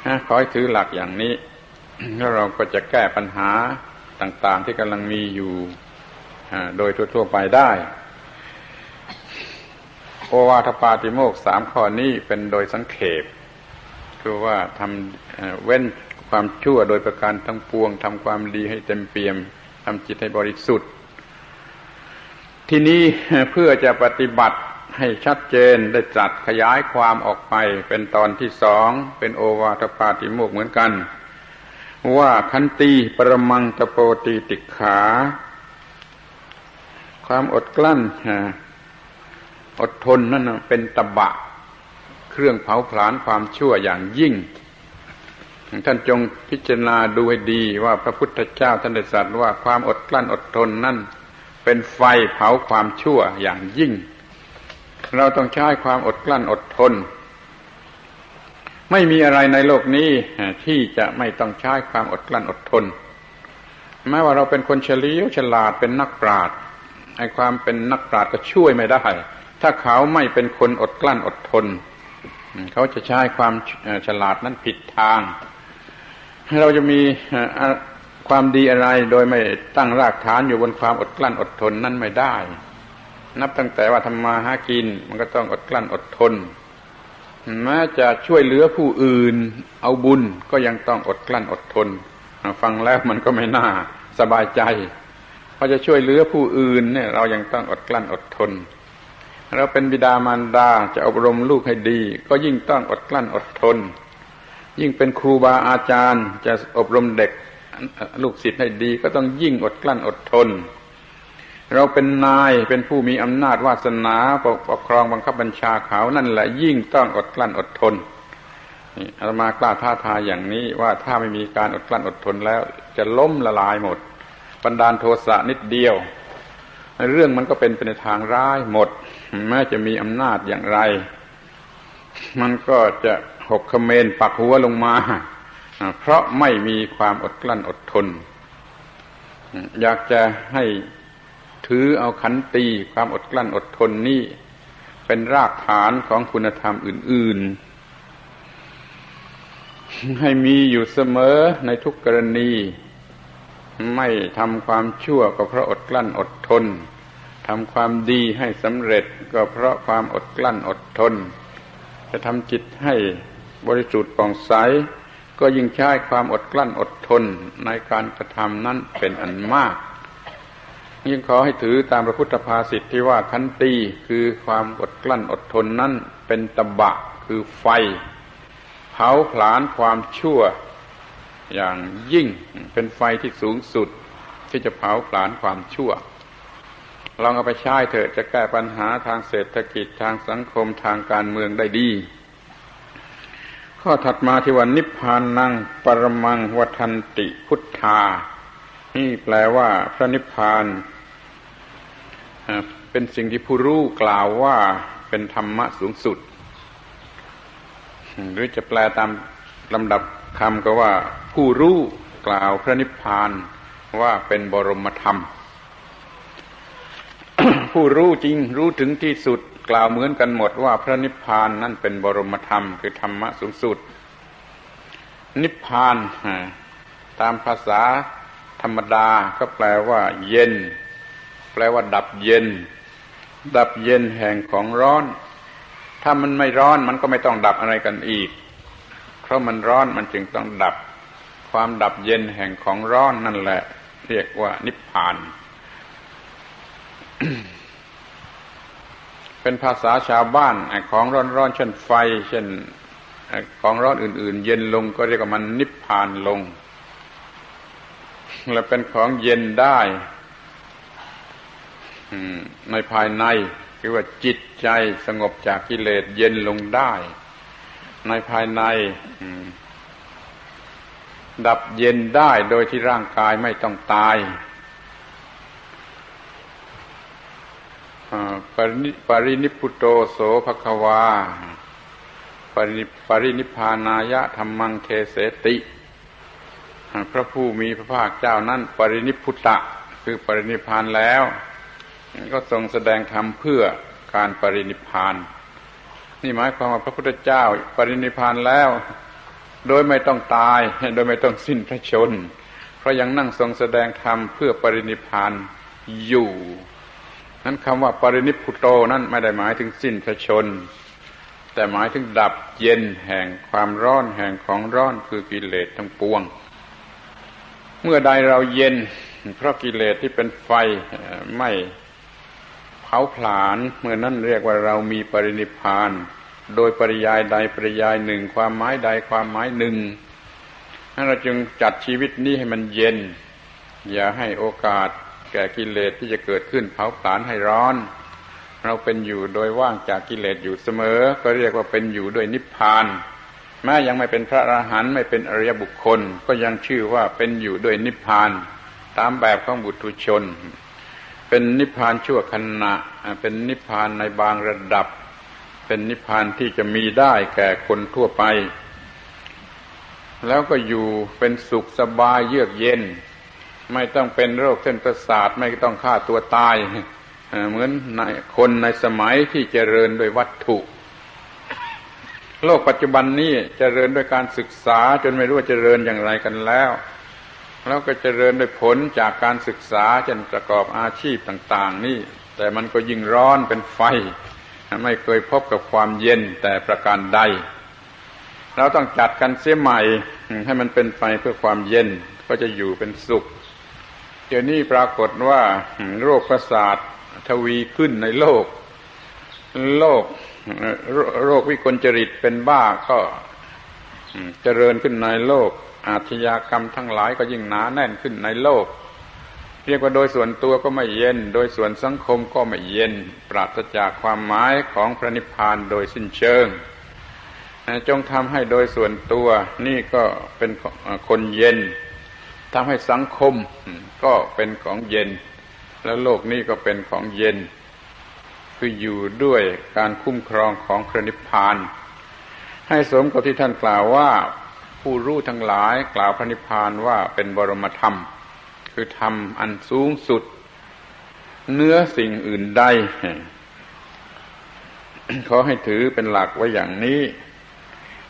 นะ ขอให้ถือหลักอย่างนี้ แล้วเราก็จะแก้ปัญหาต่างๆ ที่กำลังมีอยู่ อ่า โดยทั่วๆ ไปได้ โอวาทปาติโมกข์สามข้อนี้เป็นโดยสังเขป คือว่าทำ เอ่อ เว้นความชั่วโดยประการทั้งปวง ทำความดีให้เต็มเปี่ยม ทำจิตให้บริสุทธิ์ ทีนี้เพื่อจะปฏิบัติให้ชัดเจนได้ตรัสขยายความออกไปเป็นตอนที่สอง เป็นโอวาทปาติโมกข์เหมือนกัน ว่าขันติปรมังตโปติติกขา ความอดกลั้น อ่า อดทนนั่นน่ะเป็นตบะ เครื่องเผาผลาญความชั่วอย่างยิ่ง ท่านจงพิจารณาดูให้ดีว่าพระพุทธเจ้าท่านได้ตรัสว่าความอดกลั้นอดทนนั้นเป็นไฟเผาความชั่วอย่างยิ่ง เราต้องใช้ความอดกลั้นอดทน ไม่มีอะไรในโลกนี้ที่จะไม่ต้องใช้ความอดกลั้นอดทน แม้ว่าเราเป็นคนเฉลียวฉลาด เป็นนักปราชญ์ ไอ้ความเป็นนักปราชญ์ก็ช่วยไม่ได้ ถ้าเขาไม่เป็นคนอดกลั้นอดทน เขาจะใช้ความ เอ่อ ฉลาดนั้นผิดทาง เราจะมี เอ่อ ความดีอะไรโดยไม่ตั้งรากฐานอยู่บนความอดกลั้นอดทนนั้นไม่ได้ นับตั้งแต่ว่าทำมาหากิน มันก็ต้องอดกลั้นอดทน แม้จะช่วยเหลือผู้อื่นเอาบุญก็ยังต้องอดกลั้นอดทน ฟังแล้วมันก็ไม่น่าสบายใจ พอจะช่วยเหลือผู้อื่นเนี่ย เรายังต้องอดกลั้นอดทน เราเป็นบิดามารดาจะอบรมลูกให้ดี ก็ยิ่งต้องอดกลั้นอดทน ยิ่งเป็นครูบาอาจารย์จะอบรมเด็ก ลูกศิษย์ให้ดี ก็ต้องยิ่งอดกลั้นอดทน เราเป็นนาย เป็นผู้มีอำนาจวาสนา ปก ปกครองบังคับบัญชาเขา นั่นแหละยิ่งต้องอดกลั้นอดทน นี่อาตมากล้าท้าทายอย่างนี้ว่าถ้าไม่มีการอดกลั้นอดทนแล้วจะล้มละลายหมด บันดาลโทสะนิดเดียว เรื่องมันก็เป็นไปในทางร้ายหมด แม้จะมีอำนาจอย่างไร มันก็จะหกเขมรปักหัวลงมา เพราะไม่มีความอดกลั้นอดทน อยากจะให้ถือเอาขันตี ความอดกลั้นอดทนนี้ เป็นรากฐานของคุณธรรมอื่นๆ ให้มีอยู่เสมอในทุกกรณี ไม่ทำความชั่วก็เพราะอดกลั้นอดทน ทำความดีให้สำเร็จก็เพราะความอดกลั้นอดทน จะทำจิตให้บริสุทธิ์ผ่องใส ก็ยิ่งใช้ความอดกลั้นอดทนในการกระทำนั้นเป็นอันมาก ยิ่งขอให้ถือตามพระพุทธภาษิตที่ว่า ขันตี คือความอดกลั้นอดทนนั้นเป็นตบะ คือไฟ เผาผลาญความชั่วอย่างยิ่ง เป็นไฟที่สูงสุดที่จะเผาผลาญความชั่ว ลองเอาไปใช้เถอะ จะแก้ปัญหาทางเศรษฐกิจ ทางสังคม ทางการเมืองได้ดี ข้อถัดมาที่ว่า นิพพานังปรมังวัฏฏันติพุทธา นี่แปลว่าพระนิพพาน อ่า เป็นสิ่งที่ผู้รู้กล่าวว่าเป็นธรรมะสูงสุด หรือจะแปลตามลำดับคำก็ว่า ผู้รู้กล่าวพระนิพพานว่าเป็นบรมธรรม ผู้รู้จริงรู้ถึงที่สุดกล่าวเหมือนกันหมดว่าพระนิพพานนั้นเป็นบรมธรรม คือธรรมะสูงสุด นิพพาน อ่า ตามภาษาธรรมดาก็แปลว่าเย็น แปลว่าดับเย็น ดับเย็นแห่งของร้อน ถ้ามันไม่ร้อนมันก็ไม่ต้องดับอะไรกันอีก เพราะมันร้อนมันจึงต้องดับ ความดับเย็นแห่งของร้อนนั่นแหละเรียกว่านิพพาน เป็นภาษาชาวบ้าน ไอ้ของร้อนๆ เช่นไฟ เช่น ไอ้ของร้อนอื่นๆ เย็นลงก็เรียกว่ามันนิพพานลง และเป็นของเย็นได้ อืม ในภายใน คือว่าจิตใจสงบจากกิเลส เย็นลงได้ ในภายใน อืม ดับเย็นได้โดยที่ร่างกายไม่ต้องตาย อ่า ปรินิ- ปรินิพพุโต โส ภควา ปรินิ- ปรินิพพานายะ ธัมมัง เดเสติ อ่า พระผู้มีพระภาคเจ้านั้นปรินิพพุตะ คือปรินิพพานแล้ว ก็ทรงแสดงธรรมเพื่อการปรินิพพาน นี่หมายความว่าพระพุทธเจ้าปรินิพพานแล้ว โดยไม่ต้องตาย โดยไม่ต้องสิ้นพระชนม์ เพราะยังนั่งทรงแสดงธรรมเพื่อปรินิพพานอยู่ นั้นคำว่าปรินิพพุโตนั้นไม่ได้หมายถึงสิ้นพระชนม์ แต่หมายถึงดับเย็นแห่งความร้อนแห่งของร้อน คือกิเลสทั้งปวง เมื่อใดเราเย็น เพราะกิเลสที่เป็นไฟ เอ่อ ไม่ เผาผลาญ เมื่อนั้นเรียกว่าเรามีปรินิพพาน โดยปริยายใดปริยายหนึ่ง ความหมายใดความหมายหนึ่ง นั้นเราจึงจัดชีวิตนี้ให้มันเย็น อย่าให้โอกาสแก่กิเลสที่จะเกิดขึ้นเผาผลาญให้ร้อน เราเป็นอยู่โดยว่างจากกิเลสอยู่เสมอ ก็เรียกว่าเป็นอยู่ด้วยนิพพาน แม้ยังไม่เป็นพระอรหันต์ ไม่เป็นอริยบุคคล ก็ยังชื่อว่าเป็นอยู่ด้วยนิพพาน ตามแบบของปุถุชน เป็นนิพพานชั่วขณะ อ่า เป็นนิพพานในบางระดับ เป็นนิพพานที่จะมีได้แก่คนทั่วไป แล้วก็อยู่เป็นสุขสบายเยือกเย็น ไม่ต้องเป็นโรคเส้นประสาท ไม่ต้องฆ่าตัวตาย เอ่อ เหมือนในคนในสมัยที่เจริญด้วยวัตถุ โลกปัจจุบันนี้เจริญด้วยการศึกษาจนไม่รู้ว่าเจริญอย่างไรกันแล้ว แล้วก็เจริญด้วยผลจากการศึกษา เช่นประกอบอาชีพต่างๆ นี่ แต่มันก็ยิ่งร้อนเป็นไฟ ไม่เคยพบกับความเย็นแต่ประการใด เราต้องจัดกันเสียใหม่ ให้มันเป็นไปเพื่อความเย็น ก็จะอยู่เป็นสุข เดี๋ยวนี้ปรากฏว่า โรคประสาททวีขึ้นในโลก โรค เอ่อ โร- โรควิกลจริตเป็นบ้าก็ อืม เจริญขึ้นในโลก อาชญากรรมทั้งหลายก็ยิ่งหนาแน่นขึ้นในโลก เรียกว่าโดยส่วนตัวก็ไม่เย็น โดยส่วนสังคมก็ไม่เย็น ปราศจากความหมายของพระนิพพานโดยสิ้นเชิง เอ่อ จงทำให้โดยส่วนตัวนี่ก็เป็น เอ่อ คนเย็น ทำให้สังคมก็เป็นของเย็น แล้วโลกนี้ก็เป็นของเย็น คืออยู่ด้วยการคุ้มครองของพระนิพพาน ให้สมกับที่ท่านกล่าวว่า ผู้รู้ทั้งหลายกล่าวพระนิพพานว่าเป็นบรมธรรม คือธรรมอันสูงสุดเหนือสิ่งอื่นใด ขอให้ถือเป็นหลักไว้อย่างนี้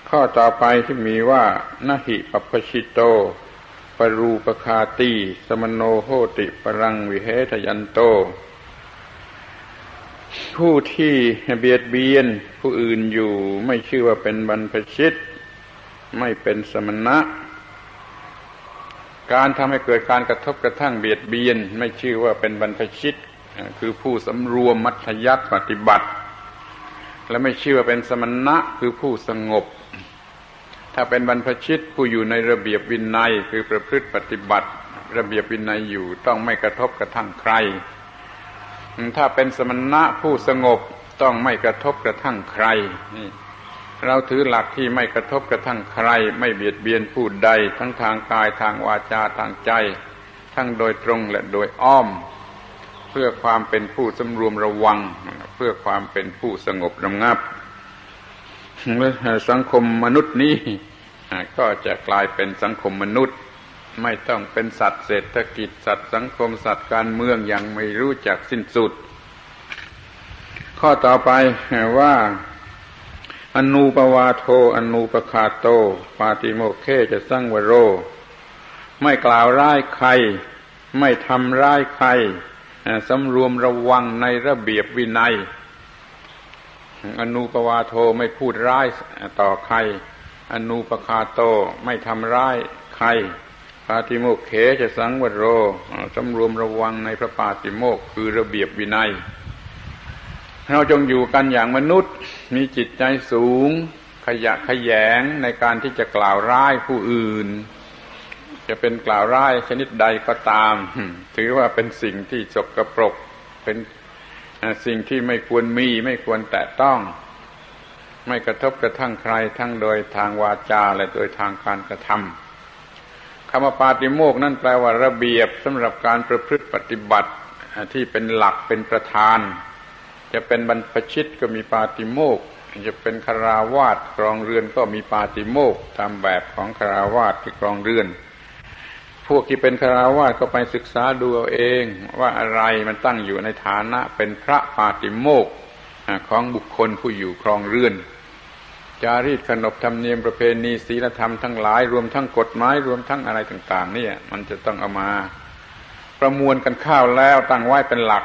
ข้อต่อไปที่มีว่า นะหิ ปัพพชิโต ปรูปคาตี สมโน โหติ ปรัง วิเฮทยันโต ผู้ที่เบียดเบียนผู้อื่นอยู่ไม่ชื่อว่าเป็นบรรพชิต ไม่เป็นสมณะ การทำให้เกิดการกระทบกระทั่งเบียดเบียนไม่ชื่อว่าเป็นบรรพชิต คือผู้สำรวมมัธยัสถ์ปฏิบัติ และไม่ชื่อว่าเป็นสมณะ คือผู้สงบ ถ้าเป็นบรรพชิตผู้อยู่ในระเบียบวินัย คือประพฤติปฏิบัติระเบียบวินัยอยู่ ต้องไม่กระทบกระทั่งใคร ถ้าเป็นสมณะผู้สงบต้องไม่กระทบกระทั่งใคร นี่ เราถือหลักที่ไม่กระทบกระทั่งใคร ไม่เบียดเบียนผู้ใด ทั้งทางกาย ทางวาจา ทางใจ ทั้งโดยตรงและโดยอ้อม เพื่อความเป็นผู้สำรวมระวัง เพื่อความเป็นผู้สงบระงับ และสังคมมนุษย์นี้ อ่า ก็จะกลายเป็นสังคมมนุษย์ ไม่ต้องเป็นสัตว์เศรษฐกิจ สัตว์สังคม สัตว์การเมืองอย่างไม่รู้จักสิ้นสุด ข้อต่อไปว่า อนูปวาโท อนูปคาโต ปาติโมกเขจะสังวโร ไม่กล่าวร้ายใคร ไม่ทำร้ายใคร อ่า สำรวมระวังในระเบียบวินัย อนูปวาโท ไม่พูดร้ายต่อใคร อนูปคาโต ไม่ทำร้ายใคร ปาติโมกเขจะสังวโร อ่า สำรวมระวังในพระปาติโมกข์ คือระเบียบวินัย เราจงอยู่กันอย่างมนุษย์ มีจิตใจสูง ขยะแขยงในการที่จะกล่าวร้ายผู้อื่น จะเป็นกล่าวร้ายชนิดใดก็ตาม ถือว่าเป็นสิ่งที่สกปรก เป็น อ่า สิ่งที่ไม่ควรมี ไม่ควรแตะต้อง ไม่กระทบกระทั่งใคร ทั้งโดยทางวาจาและโดยทางการกระทำ คำว่าปาติโมกข์นั้นแปลว่าระเบียบสำหรับการประพฤติปฏิบัติ อ่า ที่เป็นหลักเป็นประธาน จะเป็นบรรพชิตก็มีปาติโมกข์ จะเป็นฆราวาสครองเรือนก็มีปาติโมกข์ ตามแบบของฆราวาสที่ครองเรือน พวกที่เป็นฆราวาสก็ไปศึกษาดูเอาเอง ว่าอะไรมันตั้งอยู่ในฐานะเป็นพระปาติโมกข์ อ่า ของบุคคลผู้อยู่ครองเรือน จารีตขนบธรรมเนียมประเพณีศีลธรรมทั้งหลาย รวมทั้งกฎหมาย รวมทั้งอะไรต่างๆ เนี่ย มันจะต้องเอามาประมวลกันเข้าแล้วตั้งไว้เป็นหลัก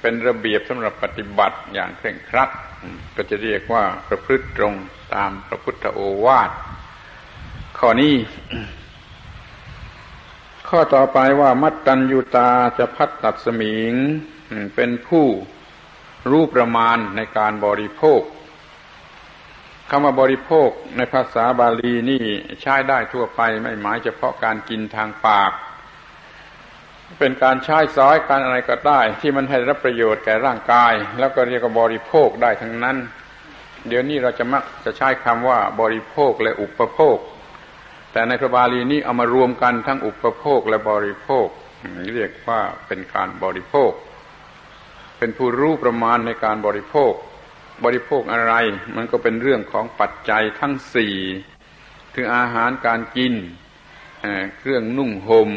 เป็นระเบียบสำหรับปฏิบัติอย่างเคร่งครัด ก็จะเรียกว่าประพฤติตรงตามพระพุทธโอวาท ข้อนี้ ข้อต่อไปว่า มัตตัญญูตาจะภัตตัสมิง เป็นผู้รู้ประมาณในการบริโภค คำว่าบริโภคในภาษาบาลีนี่ใช้ได้ทั่วไป ไม่หมายเฉพาะการกินทางปาก เป็นการใช้สอย การอะไรก็ได้ที่มันให้รับประโยชน์แก่ร่างกาย แล้วก็เรียกว่าบริโภคได้ทั้งนั้น เดี๋ยวนี้เราจะมักจะใช้คำว่าบริโภคและอุปโภค แต่ในพระบาลีนี้เอามารวมกันทั้งอุปโภคและบริโภค เรียกว่าเป็นการบริโภค เป็นผู้รู้ประมาณในการบริโภค บริโภคอะไร มันก็เป็นเรื่องของปัจจัยทั้งสี่ คืออาหารการกิน เอ่อ เครื่องนุ่งห่ม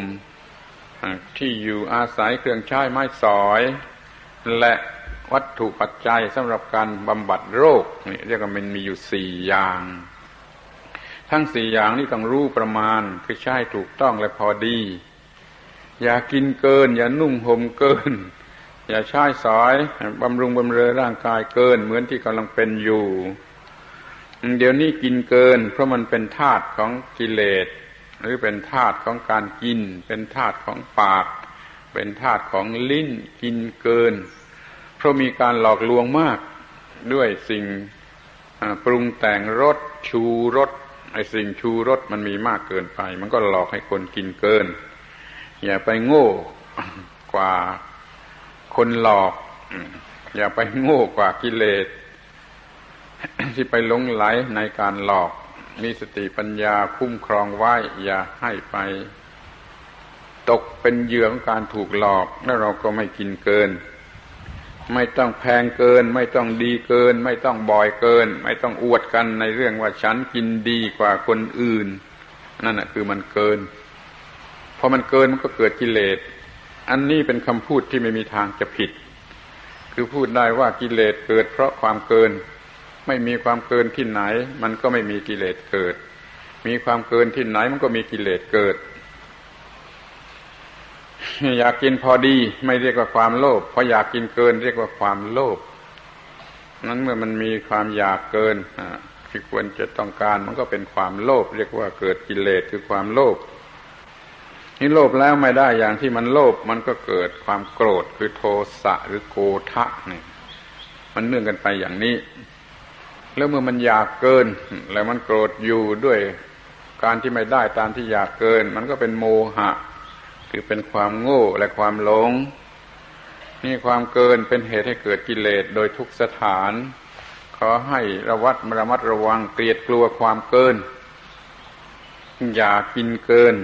เอ่อ ที่อยู่อาศัย เครื่องใช้ไม้สอย และวัตถุปัจจัยสำหรับการบำบัดโรค นี่เรียกว่ามันมีอยู่สี่อย่าง ทั้งสี่อย่างนี้ต้องรู้ประมาณ คือใช้ถูกต้องและพอดี อย่ากินเกิน อย่านุ่งห่มเกิน อย่าใช้สอยบำรุงบำเรอร่างกายเกินเหมือนที่กำลังเป็นอยู่ เดี๋ยวนี้กินเกิน เพราะมันเป็นธาตุของกิเลส หรือเป็นธาตุของการกิน เป็นธาตุของปาก เป็นธาตุของลิ้น กินเกิน เพราะมีการหลอกลวงมากด้วยสิ่ง อ่า ปรุงแต่งรส ชูรส ไอ้สิ่งชูรสมันมีมากเกินไป มันก็หลอกให้คนกินเกิน อย่าไปโง่กว่าคนหลอก อย่าไปโง่กว่ากิเลส ที่ไปหลงใหลในการหลอก มีสติปัญญาคุ้มครองไว้ อย่าให้ไป ตกเป็นเหยื่อของการถูกหลอก แล้วเราก็ไม่กินเกิน ไม่ต้องแพงเกิน ไม่ต้องดีเกิน ไม่ต้องบ่อยเกิน ไม่ต้องอวดกันในเรื่องว่าฉันกินดีกว่าคนอื่น นั่นน่ะคือมันเกิน พอมันเกินมันก็เกิดกิเลส อันนี้เป็นคำพูดที่ไม่มีทางจะผิด คือพูดได้ว่ากิเลสเกิดเพราะความเกิน ไม่มีความเกินที่ไหน มันก็ไม่มีกิเลสเกิด มีความเกินที่ไหนมันก็มีกิเลสเกิด อยากกินพอดีไม่เรียกว่าความโลภ พออยากกินเกินเรียกว่าความโลภ นั้นเมื่อมันมีความอยากเกิน อ่า ที่ควรจะต้องการ มันก็เป็นความโลภ เรียกว่าเกิดกิเลสคือความโลภ นี่โลภแล้วไม่ได้อย่างที่มันโลภ มันก็เกิดความโกรธคือโทสะหรือโกธะนี่ มันเนื่องกันไปอย่างนี้ แล้วเมื่อมันอยากเกิน แล้วมันโกรธอยู่ด้วยการที่ไม่ได้ตามที่อยากเกิน มันก็เป็นโมหะ คือเป็นความโง่และความหลง นี่ความเกินเป็นเหตุให้เกิดกิเลสโดยทุกสถาน ขอให้ระวัดระมัดระวังเกลียดกลัวความเกิน อย่ากินเกิน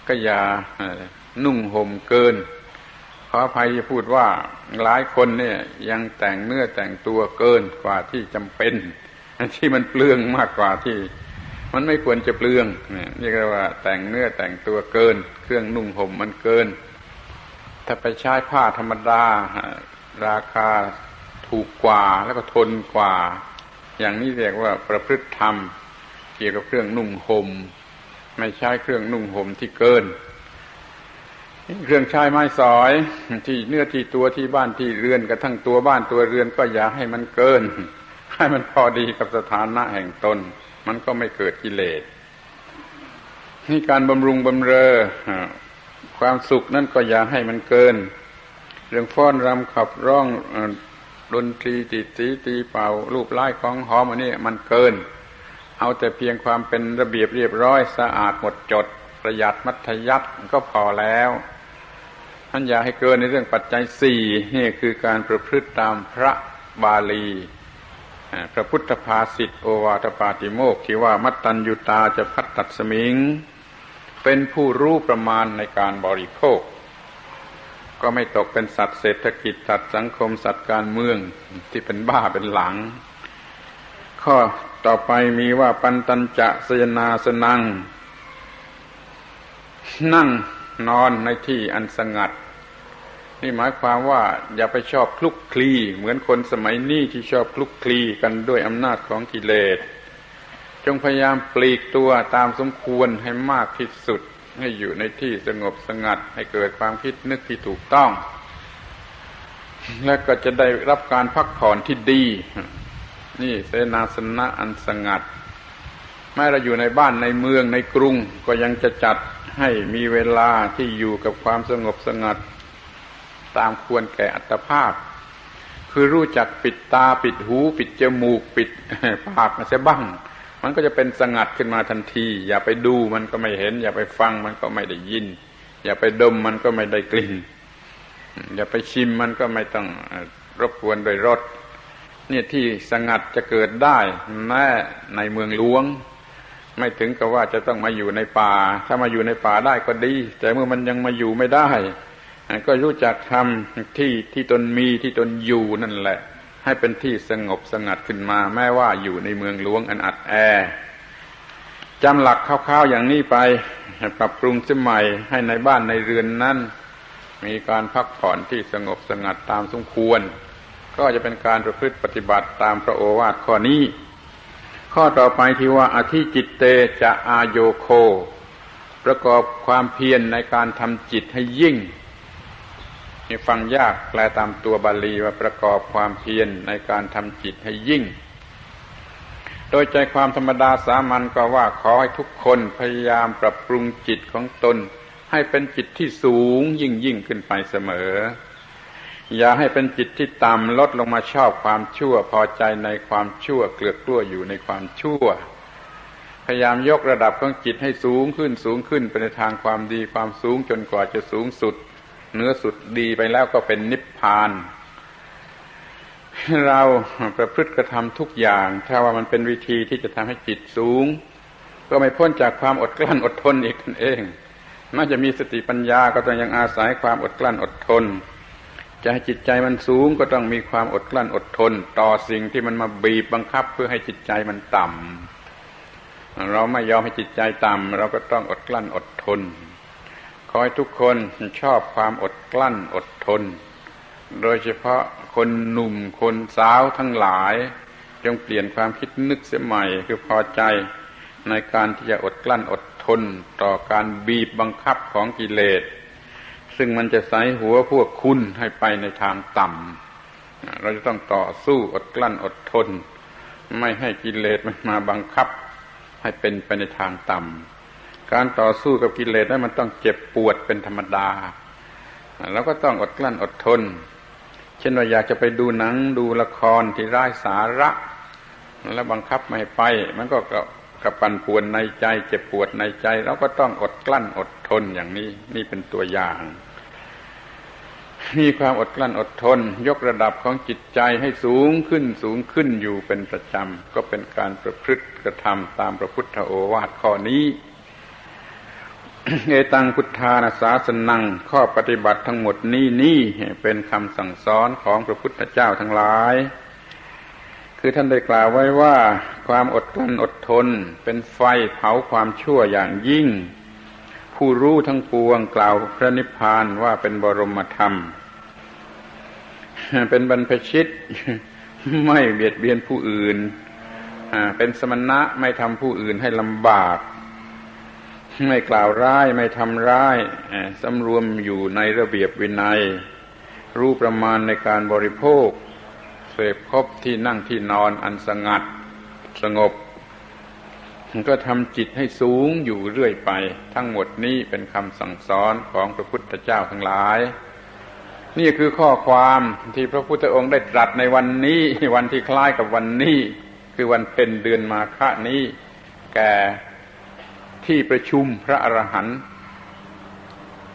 ก็อย่า เอ่อ นุ่งห่มเกิน ขออภัยที่พูดว่าหลายคนเนี่ยยังแต่งเนื้อแต่งตัวเกินกว่าที่จำเป็น ที่มันเปลืองมากกว่าที่มันไม่ควรจะเปลือง เนี่ยเรียกว่าแต่งเนื้อแต่งตัวเกิน เครื่องนุ่งห่มมันเกิน ถ้าไปใช้ผ้าธรรมดา ราคาถูกกว่าแล้วก็ทนกว่า อย่างนี้เรียกว่าประพฤติธรรม เกี่ยวกับเครื่องนุ่งห่ม ไม่ใช้เครื่องนุ่งห่มที่เกิน เครื่องใช้ไม้สอย ที่เนื้อที่ตัวที่บ้านที่เรือน กระทั่งตัวบ้านตัวเรือนก็อย่าให้มันเกิน ให้มันพอดีกับสถานะแห่งตน มันก็ไม่เกิดกิเลส นี่การบำรุงบำเรอ อ่า ความสุขนั่นก็อย่าให้มันเกิน เรื่องฟ้อนรำขับร้อง เอ่อ ดนตรีตีดสีตีเป่า ลูบไล้ของหอม อันนี้มันเกิน เอาแต่เพียงความเป็นระเบียบเรียบร้อย สะอาดหมดจด ประหยัดมัธยัสถ์ก็พอแล้ว นั้นอย่าให้เกินในเรื่องปัจจัยสี่ นี่คือการประพฤติตามพระบาลี อ่า พระพุทธภาษิตโอวาทปาติโมกข์ที่ว่า มัตตัญญูตาจะภัตตัสมิง เป็นผู้รู้ประมาณในการบริโภค ก็ไม่ตกเป็นสัตว์เศรษฐกิจ สัตว์สังคม สัตว์การเมืองที่เป็นบ้าเป็นหลัง ข้อต่อไปมีว่า ปันตัญจะสยนาสนัง นั่งนอนในที่อันสงัด นี่หมายความว่าอย่าไปชอบคลุกคลีเหมือนคนสมัยนี้ที่ชอบคลุกคลีกันด้วยอำนาจของกิเลส จงพยายามปลีกตัวตามสมควรให้มากที่สุด ให้อยู่ในที่สงบสงัด ให้เกิดความคิดนึกที่ถูกต้อง และก็จะได้รับการพักผ่อนที่ดี นี่เสนาสนะอันสงัด แม้เราอยู่ในบ้านในเมืองในกรุง ก็ยังจะจัดให้มีเวลาที่อยู่กับความสงบสงัด ตามควรแก่อัตภาพ คือรู้จักปิดตาปิดหู ปิดจมูก ปิดปากเสียบ้าง มันก็จะเป็นสงัดขึ้นมาทันที อย่าไปดูมันก็ไม่เห็น อย่าไปฟังมันก็ไม่ได้ยิน อย่าไปดมมันก็ไม่ได้กลิ่น อย่าไปชิมมันก็ไม่ต้อง เอ่อ รบกวนโดยรส เนี่ยที่สงัดจะเกิดได้แม้ในเมืองหลวง ไม่ถึงกับว่าจะต้องมาอยู่ในป่า ถ้ามาอยู่ในป่าได้ก็ดี แต่เมื่อมันยังมาอยู่ไม่ได้ อ่ะ ก็รู้จักทำที่ที่ตนมีที่ตนอยู่นั่นแหละ ให้เป็นที่สงบสงัดขึ้นมา แม้ว่าอยู่ในเมืองหลวงอันอัดแอ จำหลักคร่าวๆอย่างนี้ไป ปรับปรุงเสียใหม่ ให้ในบ้านในเรือนนั้น มีการพักผ่อนที่สงบสงัดตามสมควร ก็จะเป็นการประพฤติปฏิบัติตามพระโอวาทข้อนี้ ข้อต่อไปที่ว่า อธิจิตเตจะอาโยโค ประกอบความเพียรในการทำจิตให้ยิ่ง นี่ฟังยาก แปลตามตัวบาลีว่าประกอบความเพียรในการทำจิตให้ยิ่ง โดยใจความธรรมดาสามัญก็ว่าขอให้ทุกคนพยายามปรับปรุงจิตของตนให้เป็นจิตที่สูงยิ่งๆขึ้นไปเสมอ อย่าให้เป็นจิตที่ต่ำลดลงมาชอบความชั่ว พอใจในความชั่ว เกลือกกลั้วอยู่ในความชั่ว พยายามยกระดับของจิตให้สูงขึ้น สูงขึ้นไปในทางความดีความสูง จนกว่าจะสูงสุด เหนือสุดดีไปแล้วก็เป็นนิพพาน เราประพฤติกระทำทุกอย่าง ถ้าว่ามันเป็นวิธีที่จะทำให้จิตสูง ก็ไม่พ้นจากความอดกลั้นอดทนอีกนั่นเอง แม้จะมีสติปัญญาก็ต้องยังอาศัยความอดกลั้นอดทน จะให้จิตใจมันสูงก็ต้องมีความอดกลั้นอดทน ต่อสิ่งที่มันมาบีบบังคับเพื่อให้จิตใจมันต่ำ เราไม่ยอมให้จิตใจต่ำ เราก็ต้องอดกลั้นอดทน ขอให้ทุกคนชอบความอดกลั้นอดทน โดยเฉพาะคนหนุ่มคนสาวทั้งหลาย จงเปลี่ยนความคิดนึกเสียใหม่ คือพอใจในการที่จะอดกลั้นอดทนต่อการบีบบังคับของกิเลส ซึ่งมันจะใส่หัวพวกคุณให้ไปในทางต่ำ เราจะต้องต่อสู้อดกลั้นอดทน ไม่ให้กิเลสมันมาบังคับให้เป็นไปในทางต่ำ การต่อสู้กับกิเลสนั้นมันต้องเจ็บปวดเป็นธรรมดา เราก็ต้องอดกลั้นอดทน เช่นว่าอยากจะไปดูหนังดูละครที่ไร้สาระ แล้วบังคับไม่ให้ไป มันก็กระ กระปั่นป่วนในใจ เจ็บปวดในใจ เราก็ต้องอดกลั้นอดทนอย่างนี้ นี่เป็นตัวอย่าง มีความอดกลั้นอดทน ยกระดับของจิตใจให้สูงขึ้น สูงขึ้นอยู่เป็นประจำ ก็เป็นการประพฤติกระทำตามพระพุทธโอวาทข้อนี้ เอตังพุทธานาสาสนัง ข้อปฏิบัติทั้งหมดนี้ นี่เป็นคำสั่งสอนของพระพุทธเจ้าทั้งหลาย คือท่านได้กล่าวไว้ว่า ความอดกลั้นอดทนเป็นไฟเผาความชั่วอย่างยิ่ง ผู้รู้ทั้งปวงกล่าวพระนิพพานว่าเป็นบรมธรรม เป็นบรรพชิต ไม่เบียดเบียนผู้อื่น อ่า เป็นสมณะไม่ทำผู้อื่นให้ลำบาก ไม่กล่าวร้าย ไม่ทำร้าย อ่า สำรวมอยู่ในระเบียบวินัย รู้ประมาณในการบริโภค เสพคบที่นั่งที่นอนอันสงัดสงบ ก็ทำจิตให้สูงอยู่เรื่อยไป ทั้งหมดนี้เป็นคำสั่งสอนของพระพุทธเจ้าทั้งหลาย นี่คือข้อความที่พระพุทธองค์ได้ตรัสในวันนี้ วันที่คล้ายกับวันนี้ คือวันเพ็ญเดือนมาฆะนี้ แก่ที่ประชุมพระอรหันต์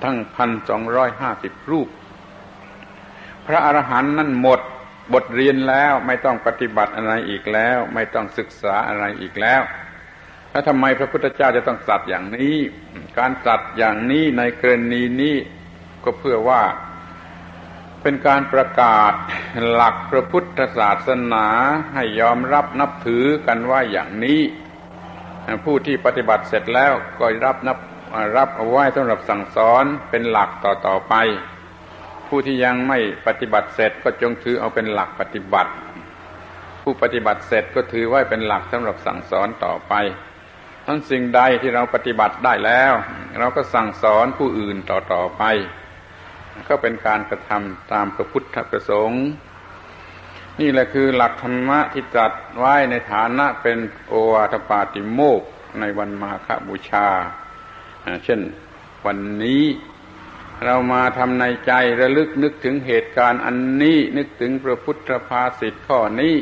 ทั้ง พันสองร้อยห้าสิบ รูป พระอรหันต์นั่นหมดบทเรียนแล้ว ไม่ต้องปฏิบัติอะไรอีกแล้ว ไม่ต้องศึกษาอะไรอีกแล้ว แล้วทำไมพระพุทธเจ้าจะต้องตรัสอย่างนี้ การตรัสอย่างนี้ในกรณีนี้ก็เพื่อว่าเป็นการประกาศหลักพระพุทธศาสนาให้ยอมรับนับถือกันว่าอย่างนี้ ผู้ที่ปฏิบัติเสร็จแล้วก็รับนับ รับเอาไว้สำหรับสั่งสอนเป็นหลักต่อๆ ไป ผู้ที่ยังไม่ปฏิบัติเสร็จก็จงถือเอาเป็นหลักปฏิบัติ ผู้ปฏิบัติเสร็จก็ถือไว้เป็นหลักสำหรับสั่งสอนต่อไป ทั้งสิ่งใดที่เราปฏิบัติได้แล้ว เราก็สั่งสอนผู้อื่นต่อๆ ไป ก็เป็นการกระทำตามพระพุทธประสงค์ นี่แหละคือหลักธรรมะที่ตรัสไว้ในฐานะเป็นโอวาทปาติโมกข์ในวันมาฆบูชา อ่า เช่น วันนี้เรามาทำในใจระลึกนึกถึงเหตุการณ์อันนี้ นึกถึงพระพุทธภาษิตข้อนี้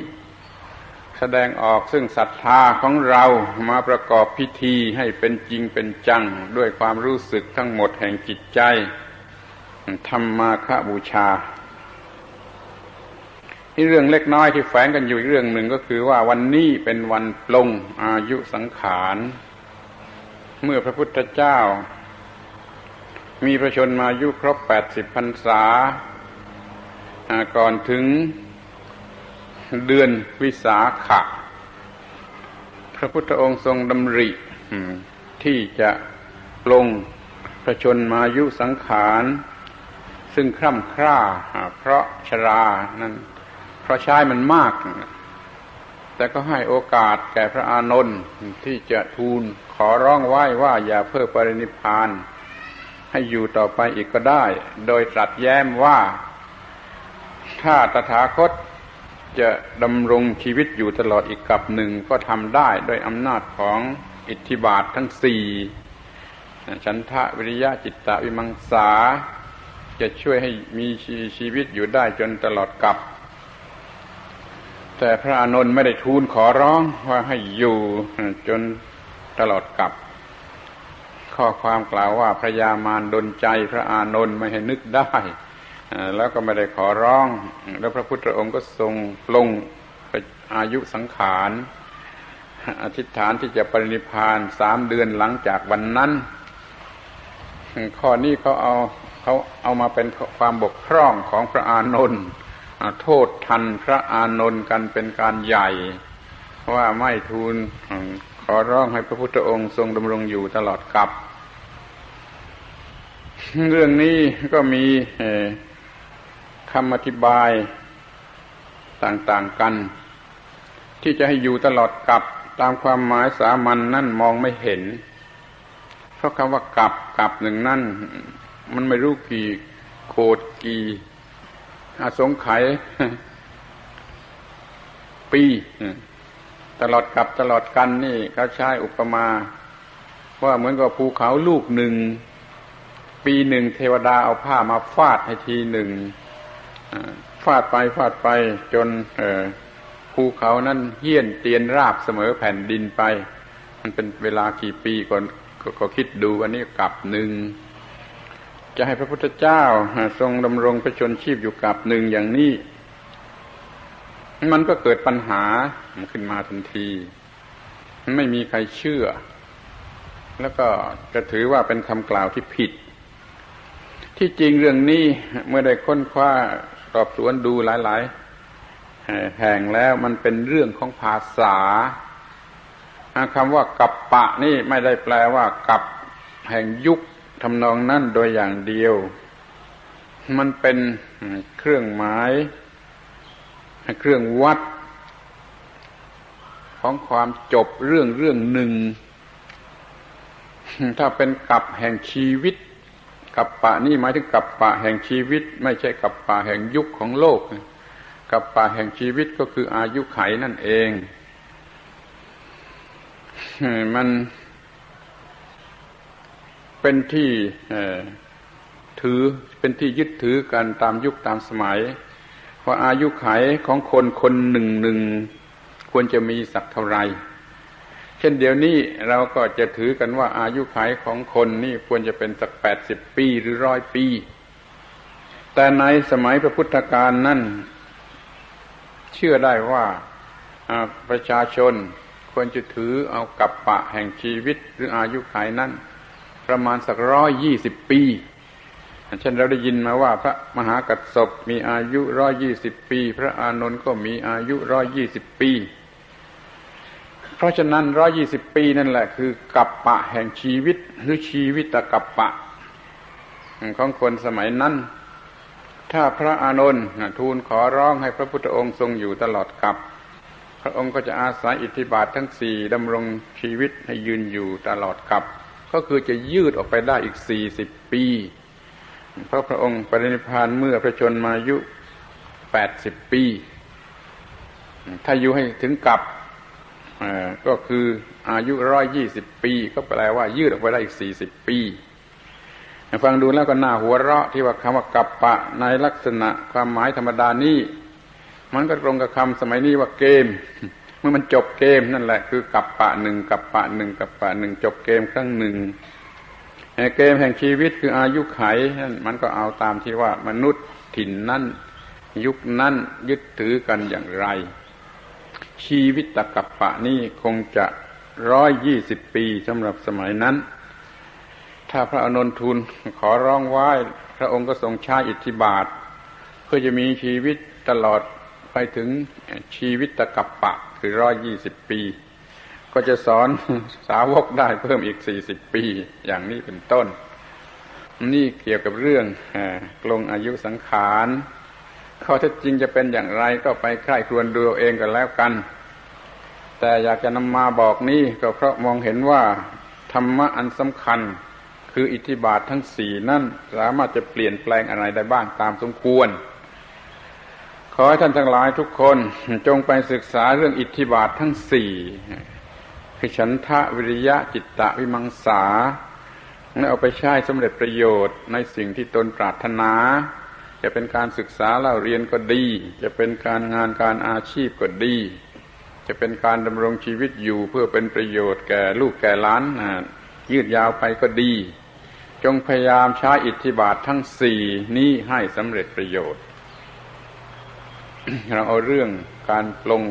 แสดงออกซึ่งศรัทธาของเรามาประกอบพิธีให้เป็นจริงเป็นจังด้วยความรู้สึกทั้งหมดแห่งจิตใจ ธรรมาคบูชา นี่เรื่องเล็กน้อยที่แฝงกันอยู่อีกเรื่องหนึ่งก็คือว่าวันนี้เป็นวันปลงอายุสังขาร เมื่อพระพุทธเจ้ามีพระชนมายุครบ แปดสิบ พรรษา อ่า ก่อนถึงเดือนวิสาขะ พระพุทธองค์ทรงดำริ อืม ที่จะปลงพระชนมายุสังขาร ซึ่งคร่ำคร่า อ่า เพราะชรานั้น เพราะใช้มันมาก แต่ก็ให้โอกาสแก่พระอานนท์ที่จะทูลขอร้องไหว้ว่าอย่าเพิ่งปรินิพพาน ให้อยู่ต่อไปอีกก็ได้ โดยตรัสแย้มว่า ถ้าตถาคตจะดำรงชีวิตอยู่ตลอดอีกกัปหนึ่งก็ทำได้ ด้วยอำนาจของอิทธิบาททั้งสี่ ฉันทะ วิริยะ จิตตะ วิมังสา จะช่วยให้มีชี- ชีวิตอยู่ได้จนตลอดกัป แต่พระอานนท์ไม่ได้ทูลขอร้องว่าให้อยู่จนตลอดกัป ข้อความกล่าวว่าพญามารดลใจพระอานนท์ไม่ให้นึกได้ เอ่อ แล้วก็ไม่ได้ขอร้อง แล้วพระพุทธองค์ก็ทรงปลงอายุสังขาร อธิษฐานที่จะปรินิพพานสามเดือนหลังจากวันนั้น ข้อนี้เขาเอา เขาเอามาเป็นความบกพร่องของพระอานนท์ อ่า โทษทันพระอานนท์กันเป็นการใหญ่ ว่าไม่ทูล อืม ขอร้องให้พระพุทธองค์ทรงดำรงอยู่ตลอดกัป เรื่องนี้ก็มี เอ่อ คำอธิบายต่างๆ กัน ที่จะให้อยู่ตลอดกัปตามความหมายสามัญนนั้นมองไม่เห็น เพราะคำว่ากัป กัปหนึ่งนั้น มันไม่รู้กี่โขดกี่อสงไขยปี ตลอดกัปตลอดกัณฑ์นี่เขาใช้อุปมา ว่าเหมือนกับภูเขาลูกหนึ่ง ปีหนึ่งเทวดาเอาผ้ามาฟาดให้ทีหนึ่ง อ่า ฟาดไปฟาดไปจน เอ่อ ภูเขานั้นเฮี้ยนเตียนราบเสมอแผ่นดินไป มันเป็นเวลากี่ปีก็ ก็ ก็คิดดู อันนี้กัปหนึ่ง จะให้พระพุทธเจ้า อ่า ทรงดำรงพระชนม์ชีพอยู่กัปหนึ่งอย่างนี้ มันก็เกิดปัญหาขึ้นมาทันที ไม่มีใครเชื่อ แล้วก็จะถือว่าเป็นคำกล่าวที่ผิด ที่จริงเรื่องนี้เมื่อได้ค้นคว้าสอบสวนดูหลายๆ แห่งแล้ว มันเป็นเรื่องของภาษา อ่า คำว่ากัปปะนี่ไม่ได้แปลว่ากัปแห่งยุคทำนองนั้นโดยอย่างเดียว มันเป็นเครื่องหมาย เครื่องวัดของความจบเรื่องเรื่องหนึ่ง ถ้าเป็นกัปแห่งชีวิต กัปปะนี่หมายถึงกัปปะแห่งชีวิต ไม่ใช่กัปปะแห่งยุคของโลก กัปปะแห่งชีวิตก็คืออายุขัยนั่นเอง มัน เป็นที่ เอ่อ ถือ เป็นที่ยึดถือกันตามยุคตามสมัย ว่าอายุขัยของคนคนหนึ่งหนึ่งควรจะมีสักเท่าไหร่ เช่นเดี๋ยวนี้เราก็จะถือกันว่าอายุขัยของคนนี่ควรจะเป็นสักแปดสิบปีหรือร้อยปี แต่ในสมัยพระพุทธกาลนั้น เชื่อได้ว่า อ่า ประชาชนควรจะถือเอากัปปะแห่งชีวิตหรืออายุขัยนั้น ประมาณสักร้อยยี่สิบปี เช่นเราได้ยินมาว่าพระมหากัสสปมีอายุร้อยยี่สิบปี พระอานนท์ก็มีอายุร้อยยี่สิบปี เพราะฉะนั้นร้อยยี่สิบปีนั่นแหละคือกัปปะแห่งชีวิตหรือชีวิตกัปปะ ของคนสมัยนั้น ถ้าพระอานนท์ทูลขอร้องให้พระพุทธองค์ทรงอยู่ตลอดกัป พระองค์ก็จะอาศัยอิทธิบาททั้งสี่ดำรงชีวิตให้ยืนอยู่ตลอดกัป ก็คือจะยืดออกไปได้อีกสี่สิบปี เพราะพระองค์ปรินิพพานเมื่อพระชนมายุแปดสิบปี ถ้าอยู่ให้ถึงกัป เอ่อ ก็คืออายุร้อยยี่สิบปี ก็แปลว่ายืดออกไปได้อีกสี่สิบปี ฟังดูแล้วก็น่าหัวเราะที่ว่าคำว่ากัปปะในลักษณะความหมายธรรมดานี้ มันก็ตรงกับคำสมัยนี้ว่าเกม เมื่อมันจบเกมนั่นแหละคือกัปปะหนึ่ง กัปปะหนึ่ง กัปปะหนึ่ง จบเกมครั้งหนึ่ง เอ่อ เกมแห่งชีวิตคืออายุขัยนั่น มันก็เอาตามที่ว่ามนุษย์ถิ่นนั้น ยุคนั้นยึดถือกันอย่างไร ชีวิตกัปปะนี่คงจะร้อยยี่สิบปีสำหรับสมัยนั้น ถ้าพระอานนท์ทูลขอร้องไหว้ พระองค์ก็ทรงใช้อิทธิบาท เพื่อจะมีชีวิตตลอดไปถึงชีวิตกัปปะคือร้อยยี่สิบปี ก็จะสอนสาวกได้เพิ่มอีกสี่สิบปี อย่างนี้เป็นต้น นี่เกี่ยวกับเรื่อง เอ่อ ปลงอายุสังขาร ข้อเท็จจริงจะเป็นอย่างไรก็ไปใคร่ครวญดูเอาเองกันแล้วกัน แต่อยากจะนำมาบอกนี้ก็เพราะมองเห็นว่าธรรมะอันสำคัญ คืออิทธิบาททั้งสี่นั้นสามารถจะเปลี่ยนแปลงอะไรได้บ้างตามสมควร ขอให้ท่านทั้งหลายทุกคนจงไปศึกษาเรื่องอิทธิบาททั้งสี่ คือฉันทะ วิริยะ จิตตะ วิมังสา และเอาไปใช้สำเร็จประโยชน์ในสิ่งที่ตนปรารถนา จะเป็นการศึกษาเล่าเรียนก็ดี จะเป็นการงานการอาชีพก็ดี จะเป็นการดำรงชีวิตอยู่เพื่อเป็นประโยชน์แก่ลูกแก่หลาน อ่า ยืดยาวไปก็ดี จงพยายามใช้อิทธิบาททั้งสี่นี้ให้สำเร็จประโยชน์ เราเอาเรื่องการปลง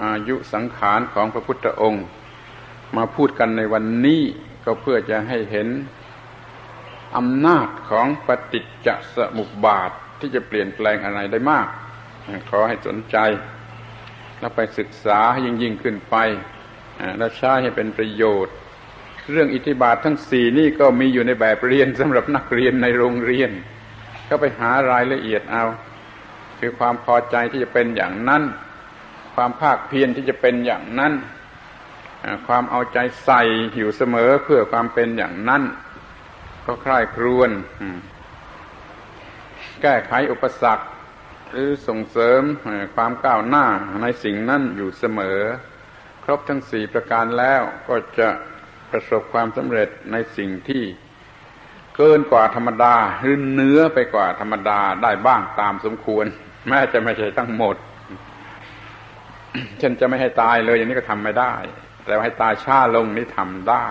อายุสังขารของพระพุทธองค์มาพูดกันในวันนี้ ก็เพื่อจะให้เห็น อำนาจของปฏิจจสมุปบาทที่จะเปลี่ยนแปลงอะไรได้มาก ขอให้สนใจ แล้วไปศึกษาให้ยิ่งๆ ขึ้นไป อ่า แล้วใช้ให้เป็นประโยชน์ เรื่องอิทธิบาททั้งสี่นี่ก็มีอยู่ในแบบเรียนสำหรับนักเรียนในโรงเรียน ก็ไปหารายละเอียดเอา คือความพอใจที่จะเป็นอย่างนั้น ความภาคเพียรที่จะเป็นอย่างนั้น อ่า ความเอาใจใส่อยู่เสมอเพื่อความเป็นอย่างนั้น ก็ใคร่ครวญ อืม แก้ไขอุปสรรค หรือส่งเสริม เอ่อ ความก้าวหน้าในสิ่งนั้นอยู่เสมอ ครบทั้งสี่ประการแล้วก็จะประสบความสำเร็จในสิ่งที่เกินกว่าธรรมดา หรือเหนือไปกว่าธรรมดาได้บ้างตามสมควร แม้จะไม่ใช่ทั้งหมด เช่นจะไม่ให้ตายเลยอย่างนี้ก็ทำไม่ได้ แต่ว่าให้ตายช้าลงนี่ทำได้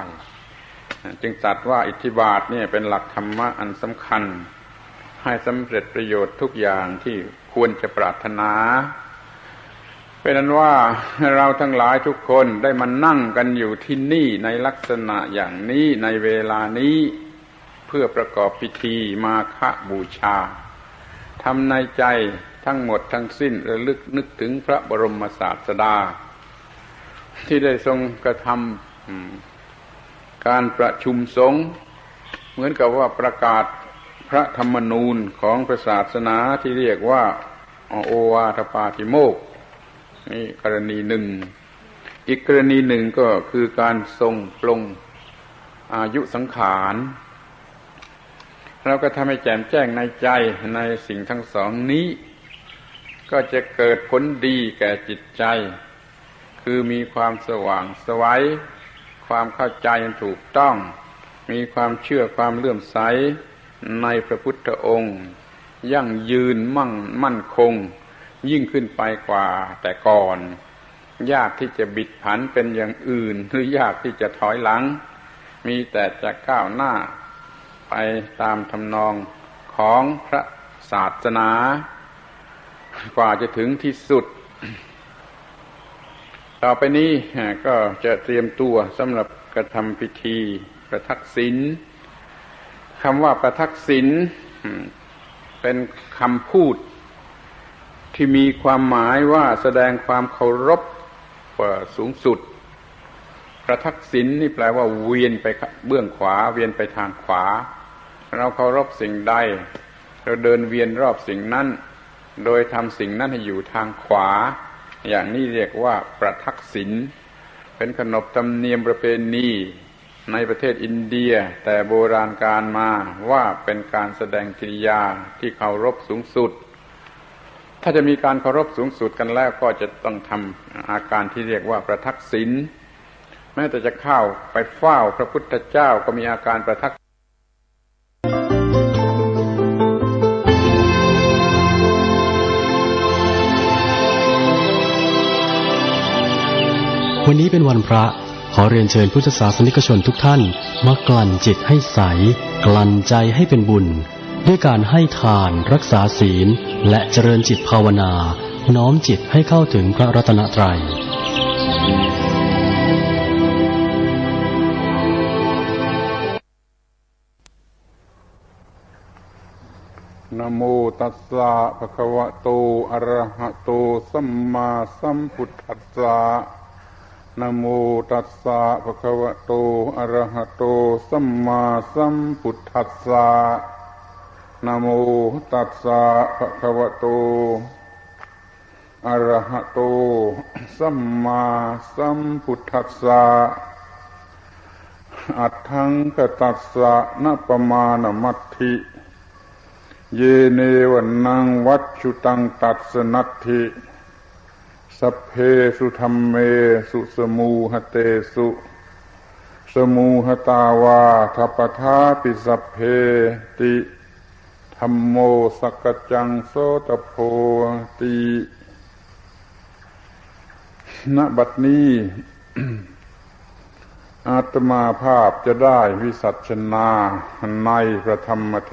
จึงตรัสว่าอิทธิบาทเนี่ยเป็นหลักธรรมะอันสำคัญ ให้สำเร็จประโยชน์ทุกอย่างที่ควรจะปรารถนา เป็นอันว่าเราทั้งหลายทุกคนได้มานั่งกันอยู่ที่นี่ในลักษณะอย่างนี้ในเวลานี้ เพื่อประกอบพิธีมาฆบูชา ทำในใจทั้งหมดทั้งสิ้นระลึกนึกถึงพระบรมศาสดา ที่ได้ทรงกระทำ อืม การประชุมสงฆ์ เหมือนกับว่าประกาศพระธรรมนูญของพระศาสนาที่เรียกว่าโอวาทปาติโมกข์ นี่กรณีหนึ่ง อีกกรณีหนึ่งก็คือการทรงปลงอายุสังขาร เราก็ทำให้แจ่มแจ้งในใจในสิ่งทั้งสองนี้ ก็จะเกิดผลดีแก่จิตใจ คือมีความสว่างไสว ความเข้าใจอันถูกต้อง มีความเชื่อความเลื่อมใสในพระพุทธองค์ ยั่งยืนมั่งมั่นคง ยิ่งขึ้นไปกว่าแต่ก่อน ยากที่จะบิดผันเป็นอย่างอื่น หรือยากที่จะถอยหลัง มีแต่จะก้าวหน้าไปตามทำนองของพระศาสนา กว่าจะถึงที่สุด ต่อไปนี้ก็จะเตรียมตัวสำหรับกระทำพิธีประทักษิณ คำว่าประทักษิณ อืม เป็นคำพูดที่มีความหมายว่าแสดงความเคารพ เอ่อ สูงสุด ประทักษิณนี่แปลว่าเวียนไปเบื้องขวา เวียนไปทางขวา เราเคารพสิ่งใด เราเดินเวียนรอบสิ่งนั้น โดยทำสิ่งนั้นให้อยู่ทางขวา อย่างนี้เรียกว่าประทักษิณ เป็นขนบธรรมเนียมประเพณีในประเทศอินเดียแต่โบราณกาลมา ว่าเป็นการแสดงกิริยาที่เคารพสูงสุด ถ้าจะมีการเคารพสูงสุดกันแล้วก็จะต้องทำอาการที่เรียกว่าประทักษิณ แม้แต่จะเข้าไปเฝ้าพระพุทธเจ้าก็มีอาการประทัก วันนี้เป็นวันพระ ขอเรียนเชิญพุทธศาสนิกชนทุกท่าน มากลั่นจิตให้ใส กลั่นใจให้เป็นบุญ ด้วยการให้ทาน รักษาศีล และเจริญจิตภาวนา น้อมจิตให้เข้าถึงพระรัตนตรัย นะโมตัสสะ ภะคะวะโต อะระหะโต สัมมาสัมพุทธัสสะ นะโมตัสสะ ภะคะวะโต อะระหะโต สัมมาสัมพุทธัสสะ นะโมตัสสะ ภะคะวะโต อะระหะโต สัมมาสัมพุทธัสสะ อัฏฐังคตัสสะ นะปะมาณมัตถิ เยเนวะนัง วัชชุตัง ตัสสะ นัตถิ สัพเพสุธัมเมสุ สะมูหะเตสุ สะมูหะตาวา ทัพพะทาปิ สัพเพติ ธัมโม สักกัจจัง โสตะโพ ติ ณ บัดนี้ อาตมาภาพจะได้วิสัชนาในพระธรรมเท